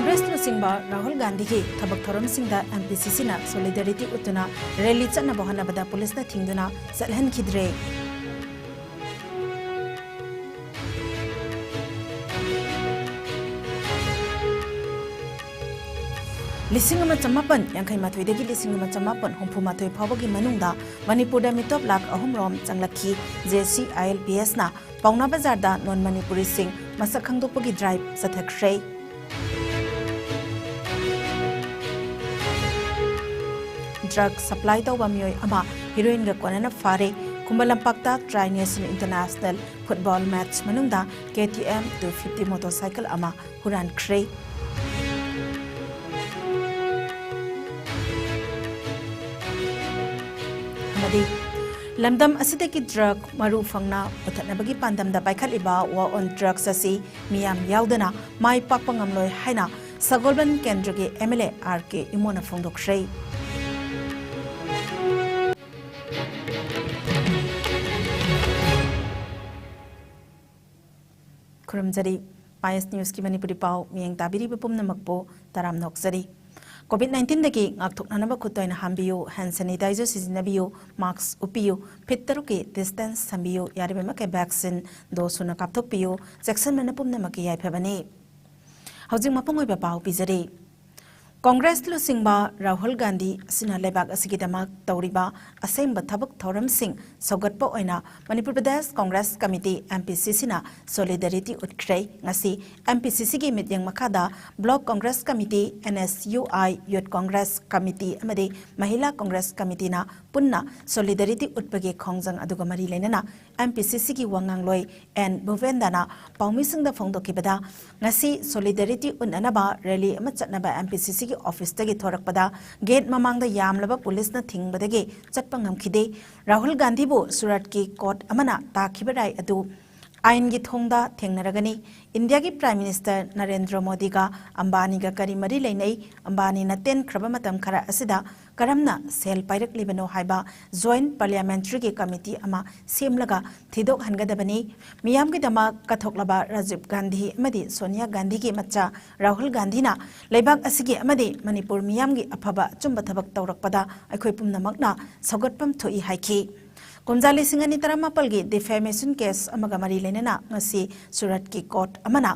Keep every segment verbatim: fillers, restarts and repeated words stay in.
ꯀꯣꯡꯒ꯭ꯔꯦꯁ ꯂꯨꯆꯤꯡꯕ ꯔꯥꯍꯨꯜ ꯒꯥꯟꯙꯤꯒꯤ ꯊꯕꯛ ꯊꯧꯔꯝꯁꯤꯡꯗ ꯑꯦꯝ ꯄꯤ ꯁꯤ ꯁꯤꯅ solidarity ꯎꯠꯇꯨꯅ rally ꯆꯠꯅꯕ ꯍꯣꯠꯅꯕꯗ ꯄꯨꯂꯤꯁꯅ ꯊꯤꯡꯗꯨꯅ ꯆꯠꯍꯟꯈꯤꯗ꯭ꯔꯦ꯫ ꯂꯤꯁꯤꯡ ꯑꯃ ꯆꯃꯥꯄꯟ ꯌꯥꯡꯈꯩ ꯃꯥꯊꯣꯏꯗꯒꯤ ꯂꯤꯁꯤꯡ ꯑꯃ ꯆꯃꯥꯄꯟ ꯍꯨꯝꯐꯨ ꯃꯥꯊꯣꯏ ꯐꯥꯎꯕꯒꯤ ꯃꯅꯨꯡꯗ ꯃꯅꯤꯄꯨꯔꯗ ꯃꯤꯇꯣꯞ ꯂꯥꯈ ꯑꯍꯨꯝ ꯔꯣꯝ ꯆꯪꯂꯛꯈꯤ꯫ J C I L P ꯑꯦꯁꯅ ꯄꯥꯎꯅꯥ ꯕꯖꯥꯔꯗ non ꯃꯅꯤꯄꯨꯔꯤꯁꯤꯡ ꯃꯁꯛ ꯈꯪꯗꯣꯛꯄꯒꯤ drive ꯆꯠꯊꯈ꯭ꯔꯦ꯫ Drug supply ꯇꯧꯕ ꯃꯤꯑꯣꯏ ꯑꯃ heroinꯒ ꯀꯣꯟꯅꯅ ꯐꯥꯔꯦ꯫ ꯈꯨꯃꯟ ꯂꯝꯄꯥꯛꯇ Tri Nation International football match ꯃꯅꯨꯡꯗ K T M two fifty motorcycle ꯑꯃ ꯍꯨꯔꯥꯟꯈ꯭ꯔꯦ꯫ ꯑꯃꯗꯤ ꯂꯝꯗꯝ ꯑꯁꯤꯗꯒꯤ drug ꯃꯔꯨ ꯐꯪꯅ ꯃꯨꯊꯠꯅꯕꯒꯤ ꯄꯥꯟꯗꯝꯗ ꯄꯥꯏꯈꯠꯂꯤꯕ war on drugs ꯑꯁꯤ ꯃꯤꯌꯥꯝ ꯌꯥꯎꯗꯅ ꯃꯥꯏ ꯄꯥꯛꯄ ꯉꯝꯂꯣꯏ ꯍꯥꯏꯅ ꯁꯒꯣꯜꯕꯟ ꯀꯦꯟꯗ꯭ꯔꯒꯤ M L A R K ꯏꯃꯣꯅ ꯐꯣꯡꯗꯣꯛꯈ꯭ꯔꯦ꯫ ꯈꯨꯔꯨꯝꯖꯔꯤ꯫ ꯄꯥꯏꯁ ꯅ꯭ꯌꯨꯁꯀꯤ Manipuri ꯄꯥꯎ ꯃꯤꯠꯌꯦꯡ ꯇꯥꯕꯤꯔꯤꯕ ꯄꯨꯝꯅꯃꯛꯄꯨ ꯇꯔꯥꯝꯅ ꯑꯣꯛꯆꯔꯤ꯫ COVID nineteenꯗꯒꯤ ꯉꯥꯛꯊꯣꯛꯅꯅꯕ ꯈꯨꯠ ꯇꯣꯏꯅ ꯍꯥꯝꯕꯤꯌꯨ, hand sanitizer ꯁꯤꯖꯤꯟꯅꯕꯤꯌꯨ, mask ꯎꯞꯄꯤꯌꯨ, feet ꯇꯔꯨꯛꯀꯤ distance ꯊꯝꯕꯤꯌꯨ, ꯌꯥꯔꯤꯕ ꯃꯈꯩ vaccine dose ꯁꯨꯅ ꯀꯥꯞꯊꯣꯛꯄꯤꯌꯨ, ꯆꯦꯛꯁꯤꯟꯕꯅ ꯄꯨꯝꯅꯃꯛꯀꯤ ꯌꯥꯏꯐꯕꯅꯤ꯫ ꯍꯧꯖꯤꯛ ꯃꯄꯨꯡ ꯑꯣꯏꯕ ꯄꯥꯎ ꯄꯤꯖꯔꯤ꯫ ꯀꯣꯡꯒ꯭ꯔꯦꯁ ꯂꯨꯆꯤꯡꯕ ꯔꯥꯍꯨꯜ ꯒꯥꯟꯙꯤ ꯑꯁꯤꯅ ꯂꯩꯕꯥꯛ ꯑꯁꯤꯒꯤꯗꯃꯛ ꯇꯧꯔꯤꯕ ꯑꯁꯦꯡꯕ ꯊꯕꯛ ꯊꯧꯔꯝꯁꯤꯡ ꯁꯧꯒꯠꯄ ꯑꯣꯏꯅ Manipur Pradesh Congress committee, M P C Cꯅ solidarity ꯎꯠꯈ꯭ꯔꯦ꯫ ꯉꯁꯤ M P C Cꯒꯤ ꯃꯤꯠꯌꯦꯡ ꯃꯈꯥꯗ Block Congress Committee, N S U I, Youth Congress Committee ꯑꯃꯗꯤ ꯃꯍꯤꯂꯥ ꯀꯣꯡꯒ꯭ꯔꯦꯁ ꯀꯃꯤꯇꯤꯅ ꯄꯨꯟꯅ solidarity ꯎꯠꯄꯒꯤ ꯈꯣꯡꯖꯪ ꯑꯗꯨꯒ ꯃꯔꯤ ꯂꯩꯅꯅ M P C Cꯒꯤ ꯋꯥ ꯉꯥꯡꯂꯣꯏ ꯑꯦꯟ ꯚꯨꯄꯦꯟꯗꯥꯅ ꯄꯥꯎꯃꯤꯁꯤꯡꯗ ꯐꯣꯡꯗꯣꯛꯈꯤꯕꯗ, ꯉꯁꯤ solidarity ꯎꯠꯅꯅꯕ rally ꯑꯃ ꯆꯠꯅꯕ M P C Cꯒꯤ officeꯇꯒꯤ ꯊꯣꯔꯛꯄꯗ gate ꯃꯃꯥꯡꯗ ꯌꯥꯝꯂꯕ ꯄꯨꯂꯤꯁꯅ ꯊꯤꯡꯕꯗꯒꯤ ꯆꯠꯄ ꯉꯝꯈꯤꯗꯦ꯫ ꯔꯥꯍꯨꯜ ꯒꯥꯟꯙꯤꯕꯨ ꯁꯨꯔꯠꯀꯤ court ꯑꯃꯅ ꯇꯥꯈꯤꯕ ꯔꯥꯏ ꯑꯗꯨ ꯑꯥꯏꯟꯒꯤ ꯊꯣꯡꯗ ꯊꯦꯡꯅꯔꯒꯅꯤ꯫ ꯏꯟꯗꯤꯌꯥꯒꯤ Prime Minister ꯅꯔꯦꯟꯗ꯭ꯔ ꯃꯣꯗꯤꯒ ꯑꯝꯕꯥꯅꯤꯒ ꯀꯔꯤ ꯃꯔꯤ ꯂꯩꯅꯩ? ꯑꯝꯕꯥꯅꯤꯅ ꯇꯦꯟꯈ꯭ꯔꯕ ꯃꯇꯝ ꯈꯔ ꯑꯁꯤꯗ ꯀꯔꯝꯅ ꯁꯦꯜ ꯄꯥꯏꯔꯛꯂꯤꯕꯅꯣ ꯍꯥꯏꯕ Joint Parliamentary ꯒꯤ committee ꯑꯃ ꯁꯦꯝꯂꯒ ꯊꯤꯗꯣꯛꯍꯟꯒꯗꯕꯅꯤ꯫ ꯃꯤꯌꯥꯝꯒꯤꯗꯃꯛ ꯀꯠꯊꯣꯛꯂꯕ ꯔꯥꯖꯤꯕ ꯒꯥꯟꯙꯤ ꯑꯃꯗꯤ ꯁꯣꯅꯤꯌꯥ ꯒꯥꯟꯙꯤꯒꯤ ꯃꯆꯥ ꯔꯥꯍꯨꯜ ꯒꯥꯟꯙꯤꯅ ꯂꯩꯕꯥꯛ ꯑꯁꯤꯒꯤ ꯑꯃꯗꯤ ꯃꯅꯤꯄꯨꯔ ꯃꯤꯌꯥꯝꯒꯤ ꯑꯐꯕ ꯑꯆꯨꯝꯕ ꯊꯕꯛ ꯇꯧꯔꯛꯄꯗ ꯑꯩꯈꯣꯏ ꯄꯨꯝꯅꯃꯛꯅ ꯁꯧꯒꯠꯐꯝ ꯊꯣꯛꯏ ꯍꯥꯏꯈꯤ꯫ ꯀꯨꯝꯖꯥ ꯂꯤꯁꯤꯡ ꯑꯅꯤ ꯇꯔꯥꯃꯥꯄꯜꯒꯤ defamation case ꯑꯃꯒ ꯃꯔꯤ ꯂꯩꯅꯅ ꯉꯁꯤ ꯁꯨꯔꯠꯀꯤ court ꯑꯃꯅ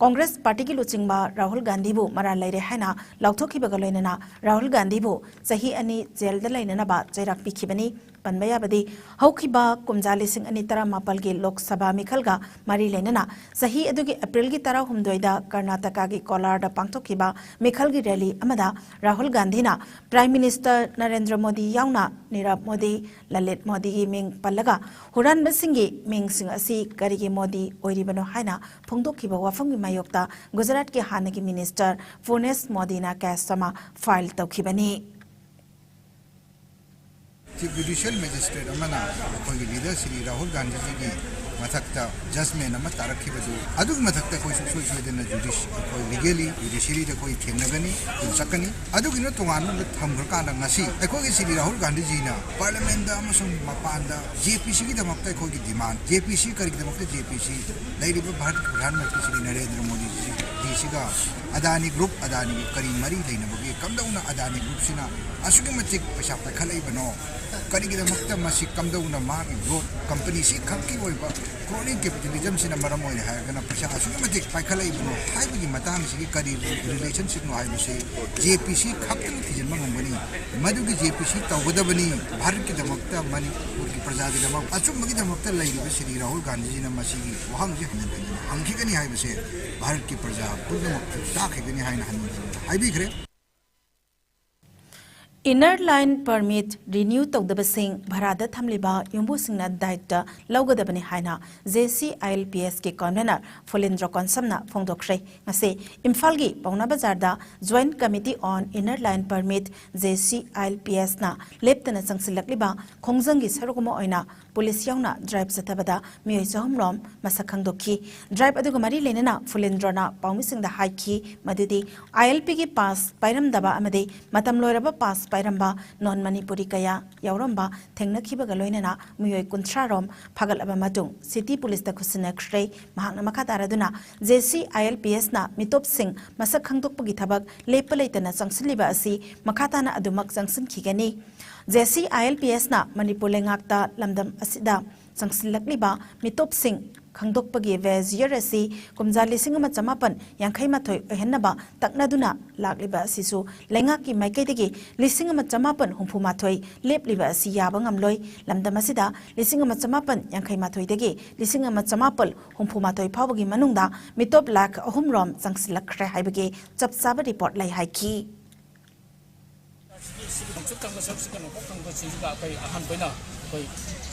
Congress party ꯒꯤ ꯂꯨꯆꯤꯡꯕ ꯔꯥꯍꯨꯜ ꯒꯥꯟꯙꯤꯕꯨ ꯃꯔꯥꯜ ꯂꯩꯔꯦ ꯍꯥꯏꯅ ꯂꯥꯎꯊꯣꯛꯈꯤꯕꯒ ꯂꯣꯏꯅꯅ ꯔꯥꯍꯨꯜ ꯒꯥꯟꯙꯤꯕꯨ ꯆꯍꯤ ꯑꯅꯤ jail ꯗ ꯂꯩꯅꯅꯕ ꯆꯩꯔꯥꯛ ꯄꯤꯈꯤꯕꯅꯤ꯫ ꯄꯟꯕ ꯌꯥꯕꯗꯤ, ꯍꯧꯈꯤꯕ ꯀꯨꯝꯖꯥ ꯂꯤꯁꯤꯡ ꯑꯅꯤ ꯇꯔꯥꯃꯥꯄꯜꯒꯤ Lok Sabha ꯃꯤꯈꯜꯒ ꯃꯔꯤ ꯂꯩꯅꯅ ꯆꯍꯤ ꯑꯗꯨꯒꯤ April ꯒꯤ ꯇꯔꯥꯍꯨꯝꯗꯣꯏꯗ ꯀꯔꯅꯥꯇꯀꯥꯒꯤ ꯀꯣꯂꯥꯔꯗ ꯄꯥꯡꯊꯣꯛꯈꯤꯕ ꯃꯤꯈꯜꯒꯤ rally ꯑꯃꯗ ꯔꯥꯍꯨꯜ ꯒꯥꯟꯙꯤꯅ Prime Minister ꯅꯔꯦꯟꯗ꯭ꯔ ꯃꯣꯗꯤ ꯌꯥꯎꯅ ꯅꯤꯔꯕ ꯃꯣꯗꯤ, ꯂꯂꯤꯠ ꯃꯣꯗꯤꯒꯤ ꯃꯤꯡ ꯄꯜꯂꯒ ꯍꯨꯔꯥꯟꯕꯁꯤꯡꯒꯤ ꯃꯤꯡꯁꯤꯡ ꯑꯁꯤ ꯀꯔꯤꯒꯤ ꯃꯣꯗꯤ ꯑꯣꯏꯔꯤꯕꯅꯣ ꯍꯥꯏꯅ ꯐꯣꯡꯗꯣꯛꯈꯤꯕ ꯋꯥꯐꯝꯒꯤ ꯃꯥꯌꯣꯛꯇ ꯒꯨꯖꯔꯥꯠꯀꯤ ꯍꯥꯟꯅꯒꯤ minister ꯐꯨꯅꯦꯁ ꯃꯣꯗꯤꯅ case ꯑꯃ file ꯇꯧꯈꯤꯕꯅꯤ꯫ Chief Judicial Magistrate ꯑꯃꯅ ꯑꯩꯈꯣꯏꯒꯤ leader ꯁ꯭ꯔꯤ ꯔꯥꯍꯨꯜ ꯒꯥꯟꯙꯤꯖꯤꯒꯤ ꯃꯊꯛꯇ judgment ꯑꯃ ꯇꯥꯔꯛꯈꯤꯕꯗꯨ, ꯑꯗꯨꯒꯤ ꯃꯊꯛꯇ ꯑꯩꯈꯣꯏ ꯁꯨꯡꯁꯣꯏ ꯁꯣꯏꯗꯅ judici-, ꯑꯩꯈꯣꯏ legally judiciary ꯗ ꯑꯩꯈꯣꯏ ꯊꯦꯡꯅꯒꯅꯤ, ꯑꯗꯨ ꯆꯠꯀꯅꯤ꯫ ꯑꯗꯨꯒꯤꯅ ꯇꯣꯉꯥꯟꯕ ꯑꯃ ꯊꯝꯈ꯭ꯔꯀꯥꯟꯗ ꯉꯁꯤ ꯑꯩꯈꯣꯏꯒꯤ ꯁ꯭ꯔꯤ ꯔꯥꯍꯨꯜ ꯒꯥꯟꯙꯤꯖꯤꯅ parliament ꯗ ꯑꯃꯁꯨꯡ ꯃꯄꯥꯟꯗ J P C ꯒꯤꯗꯃꯛꯇ ꯑꯩꯈꯣꯏꯒꯤ demand, J P C ꯀꯔꯤꯒꯤꯗꯃꯛꯇ J P C? ꯂꯩꯔꯤꯕ ꯚꯥꯔꯠꯀꯤ ꯄ꯭ꯔꯙꯥꯟ ꯃꯟꯇ꯭ꯔꯤ ꯁ꯭ꯔꯤ ꯅꯔꯦꯟꯗ꯭ꯔ ꯃꯣꯗꯤꯖꯤꯒ ꯑꯗꯥꯅꯤ group, ꯑꯗꯥꯅꯤꯒꯤ ꯀꯔꯤ ꯃꯔꯤ ꯂꯩꯅꯕꯒꯦ? ꯀꯝꯗꯧꯅ ꯑꯗꯥꯅꯤ group ꯁꯤꯅ ꯑꯁꯨꯛꯀꯤ ꯃꯇꯤꯛ ꯄꯩꯁꯥ ꯄꯥꯏꯈꯠꯂꯛꯏꯕꯅꯣ? ꯀꯔꯤꯒꯤꯗꯃꯛꯇ ꯃꯁꯤ ꯀꯝꯗꯧꯅ ꯃꯥꯒꯤ growth, company ꯁꯤ ꯈꯛꯀꯤ ꯑꯣꯏꯕ crony capitalism ꯁꯤꯅ ꯃꯔꯝ ꯑꯣꯏꯔꯦ ꯍꯥꯏꯔꯒꯅ ꯄꯩꯁꯥ ꯑꯁꯨꯛꯀꯤ ꯃꯇꯤꯛ ꯄꯥꯏꯈꯠꯂꯛꯏꯕꯅꯣ ꯍꯥꯏꯕꯒꯤ ꯃꯇꯥꯡꯁꯤꯒꯤ ꯀꯔꯤ relationship ꯅꯣ ꯍꯥꯏꯕꯁꯤ J P C ꯈꯛꯇꯅ ꯊꯤꯖꯤꯟꯕ ꯉꯝꯒꯅꯤ꯫ ꯃꯗꯨꯒꯤ J P C ꯇꯧꯒꯗꯕꯅꯤ꯫ ꯚꯥꯔꯠꯀꯤꯗꯃꯛꯇ, ꯃꯅꯤꯄꯨꯔꯒꯤ ꯄ꯭ꯔꯖꯥꯒꯤꯗꯃꯛ, ꯑꯆꯨꯝꯕꯒꯤꯗꯃꯛꯇ ꯂꯩꯔꯤꯕ ꯁ꯭ꯔꯤ ꯔꯥꯍꯨꯜ ꯒꯥꯟꯙꯤꯖꯤꯅ ꯃꯁꯤꯒꯤ ꯋꯥꯍꯪꯁꯤ ꯍꯟꯖꯤꯟ ꯍꯟꯖꯤꯟ ꯍꯪꯈꯤꯒꯅꯤ ꯍꯥꯏꯕꯁꯦ ꯚꯥꯔꯠꯀꯤ ꯄ꯭ꯔꯖꯥ ꯄꯨꯝꯅꯃꯛꯇ ꯇꯥꯛꯈꯤꯒꯅꯤ ꯍꯥꯏꯅ ꯍꯟꯖꯤꯟ ꯍꯟꯖꯤꯟ ꯍꯥꯏꯕꯤꯈ꯭ꯔꯦ꯫ Inner Line Permit renew ꯇꯧꯗꯕꯁꯤꯡ ꯚꯔꯥꯗ ꯊꯝꯂꯤꯕ ꯌꯨꯝꯕꯨꯁꯤꯡꯅ ꯗꯥꯏꯇ ꯂꯧꯒꯗꯕꯅꯤ ꯍꯥꯏꯅ J C I L P ꯑꯦꯁꯀꯤ convener ꯐꯨꯂꯦꯟꯗ꯭ꯔ ꯀꯣꯟꯁꯝꯅ ꯐꯣꯡꯗꯣꯛꯈ꯭ꯔꯦ꯫ ꯉꯁꯤ ꯏꯝꯐꯥꯜꯒꯤ ꯄꯥꯎꯅꯥ ꯕꯖꯥꯔꯗ Joint Committee on Inner Line Permit, J C I L P ꯑꯦꯁꯅ ꯂꯦꯞꯇꯅ ꯆꯪꯁꯤꯜꯂꯛꯂꯤꯕ ꯈꯣꯡꯖꯪꯒꯤ ꯁꯔꯨꯛ ꯑꯃ ꯑꯣꯏꯅ ꯄꯨꯂꯤꯁ ꯌꯥꯎꯅ ꯗ꯭ꯔꯥꯏꯕ ꯆꯠꯊꯕꯗ ꯃꯤꯑꯣꯏ ꯆꯍꯨꯝ ꯔꯣꯝ ꯃꯁꯛ ꯈꯪꯗꯣꯛꯈꯤ꯫ ꯗ꯭ꯔꯥꯏꯕ ꯑꯗꯨꯒ ꯃꯔꯤ ꯂꯩꯅꯅ ꯐꯨꯂꯦꯟꯗ꯭ꯔꯣꯅ ꯄꯥꯎꯃꯤꯁꯤꯡꯗ ꯍꯥꯏꯈꯤ ꯃꯗꯨꯗꯤ ꯑꯥꯏ ꯑꯦꯜ ꯄꯤꯒꯤ ꯄꯥꯁ ꯄꯥꯏꯔꯝꯗꯕ ꯑꯃꯗꯤ ꯃꯇꯝ ꯂꯣꯏꯔꯕ ꯄꯥꯁ ꯄꯥꯏꯔꯝꯕ ꯅꯣꯟ ꯃꯅꯤꯄꯨꯔꯤ ꯀꯌꯥ ꯌꯥꯎꯔꯝꯕ ꯊꯦꯡꯅꯈꯤꯕꯒ ꯂꯣꯏꯅꯅ ꯃꯤꯑꯣꯏ ꯀꯨꯟꯊ꯭ꯔꯥ ꯔꯣꯝ ꯐꯥꯒꯠꯂꯕ ꯃꯇꯨꯡ ꯁꯤꯇꯤ ꯄꯨꯂꯤꯁꯇ ꯈꯨꯠꯁꯤꯟꯅꯈ꯭ꯔꯦ꯫ ꯃꯍꯥꯛꯅ ꯃꯈꯥ ꯇꯥꯔꯗꯨꯅ J C I L P ꯑꯦꯁꯅ ꯃꯤꯇꯣꯞꯁꯤꯡ ꯃꯁꯛ ꯈꯪꯗꯣꯛꯄꯒꯤ ꯊꯕꯛ ꯂꯦꯞꯄ ꯂꯩꯇꯅ ꯆꯪꯁꯤꯜꯂꯤꯕ ꯑꯁꯤ ꯃꯈꯥ ꯇꯥꯅ ꯑꯗꯨꯃꯛ ꯆꯪꯁꯤꯟꯈꯤꯒꯅꯤ꯫ J C I L P ꯑꯦꯁꯅ Manipur ꯂꯩꯉꯥꯛꯇ ꯂꯝꯗꯝ ꯑꯁꯤꯗ ꯆꯪꯁꯤꯜꯂꯛꯂꯤꯕ ꯃꯤꯇꯣꯞꯁꯤꯡ ꯈꯪꯗꯣꯛꯄꯒꯤ ꯋꯦꯖꯤꯌꯔ ꯑꯁꯤ ꯀꯨꯝꯖꯥ ꯂꯤꯁꯤꯡ ꯑꯃ ꯆꯃꯥꯄꯟ ꯌꯥꯡꯈꯩ ꯃꯥꯊꯣꯏ ꯑꯣꯏꯍꯟꯅꯕ ꯇꯛꯅꯗꯨꯅ ꯂꯥꯛꯂꯤꯕ ꯑꯁꯤꯁꯨ ꯂꯩꯉꯥꯛꯀꯤ ꯃꯥꯏꯀꯩꯗꯒꯤ ꯂꯤꯁꯤꯡ ꯑꯃ ꯆꯃꯥꯄꯟ ꯍꯨꯝꯐꯨ ꯃꯥꯊꯣꯏ ꯂꯦꯞꯂꯤꯕ ꯑꯁꯤ ꯌꯥꯕ ꯉꯝꯂꯣꯏ꯫ ꯂꯝꯗꯝ ꯑꯁꯤꯗ ꯂꯤꯁꯤꯡ ꯑꯃ ꯆꯃꯥꯄꯟ ꯌꯥꯡꯈꯩ ꯃꯥꯊꯣꯏꯗꯒꯤ ꯂꯤꯁꯤꯡ ꯑꯃ ꯆꯃꯥꯄꯟ ꯍꯨꯝꯐꯨ ꯃꯥꯊꯣꯏ ꯐꯥꯎꯕꯒꯤ ꯃꯅꯨꯡꯗ ꯃꯤꯇꯣꯞ ꯂꯥꯈ ꯑꯍꯨꯝ ꯔꯣꯝ ꯆꯪꯁꯤꯜꯂꯛꯈ꯭ꯔꯦ ꯍꯥꯏꯕꯒꯤ ꯆꯞ ꯆꯥꯕ ꯔꯤꯄꯣꯔꯠ ꯂꯩ ꯍꯥꯏꯈꯤ꯫ ꯁꯤꯒꯤ ꯅꯣꯡꯆꯨꯞ ꯊꯪꯕ ꯁꯔꯨꯛꯁꯤꯒ ꯅꯣꯡꯄꯣꯛ ꯊꯪꯕꯁꯤꯒ ꯑꯩꯈꯣꯏ ꯑꯍꯥꯟꯕ ꯑꯣꯏꯅ ꯑꯩꯈꯣꯏ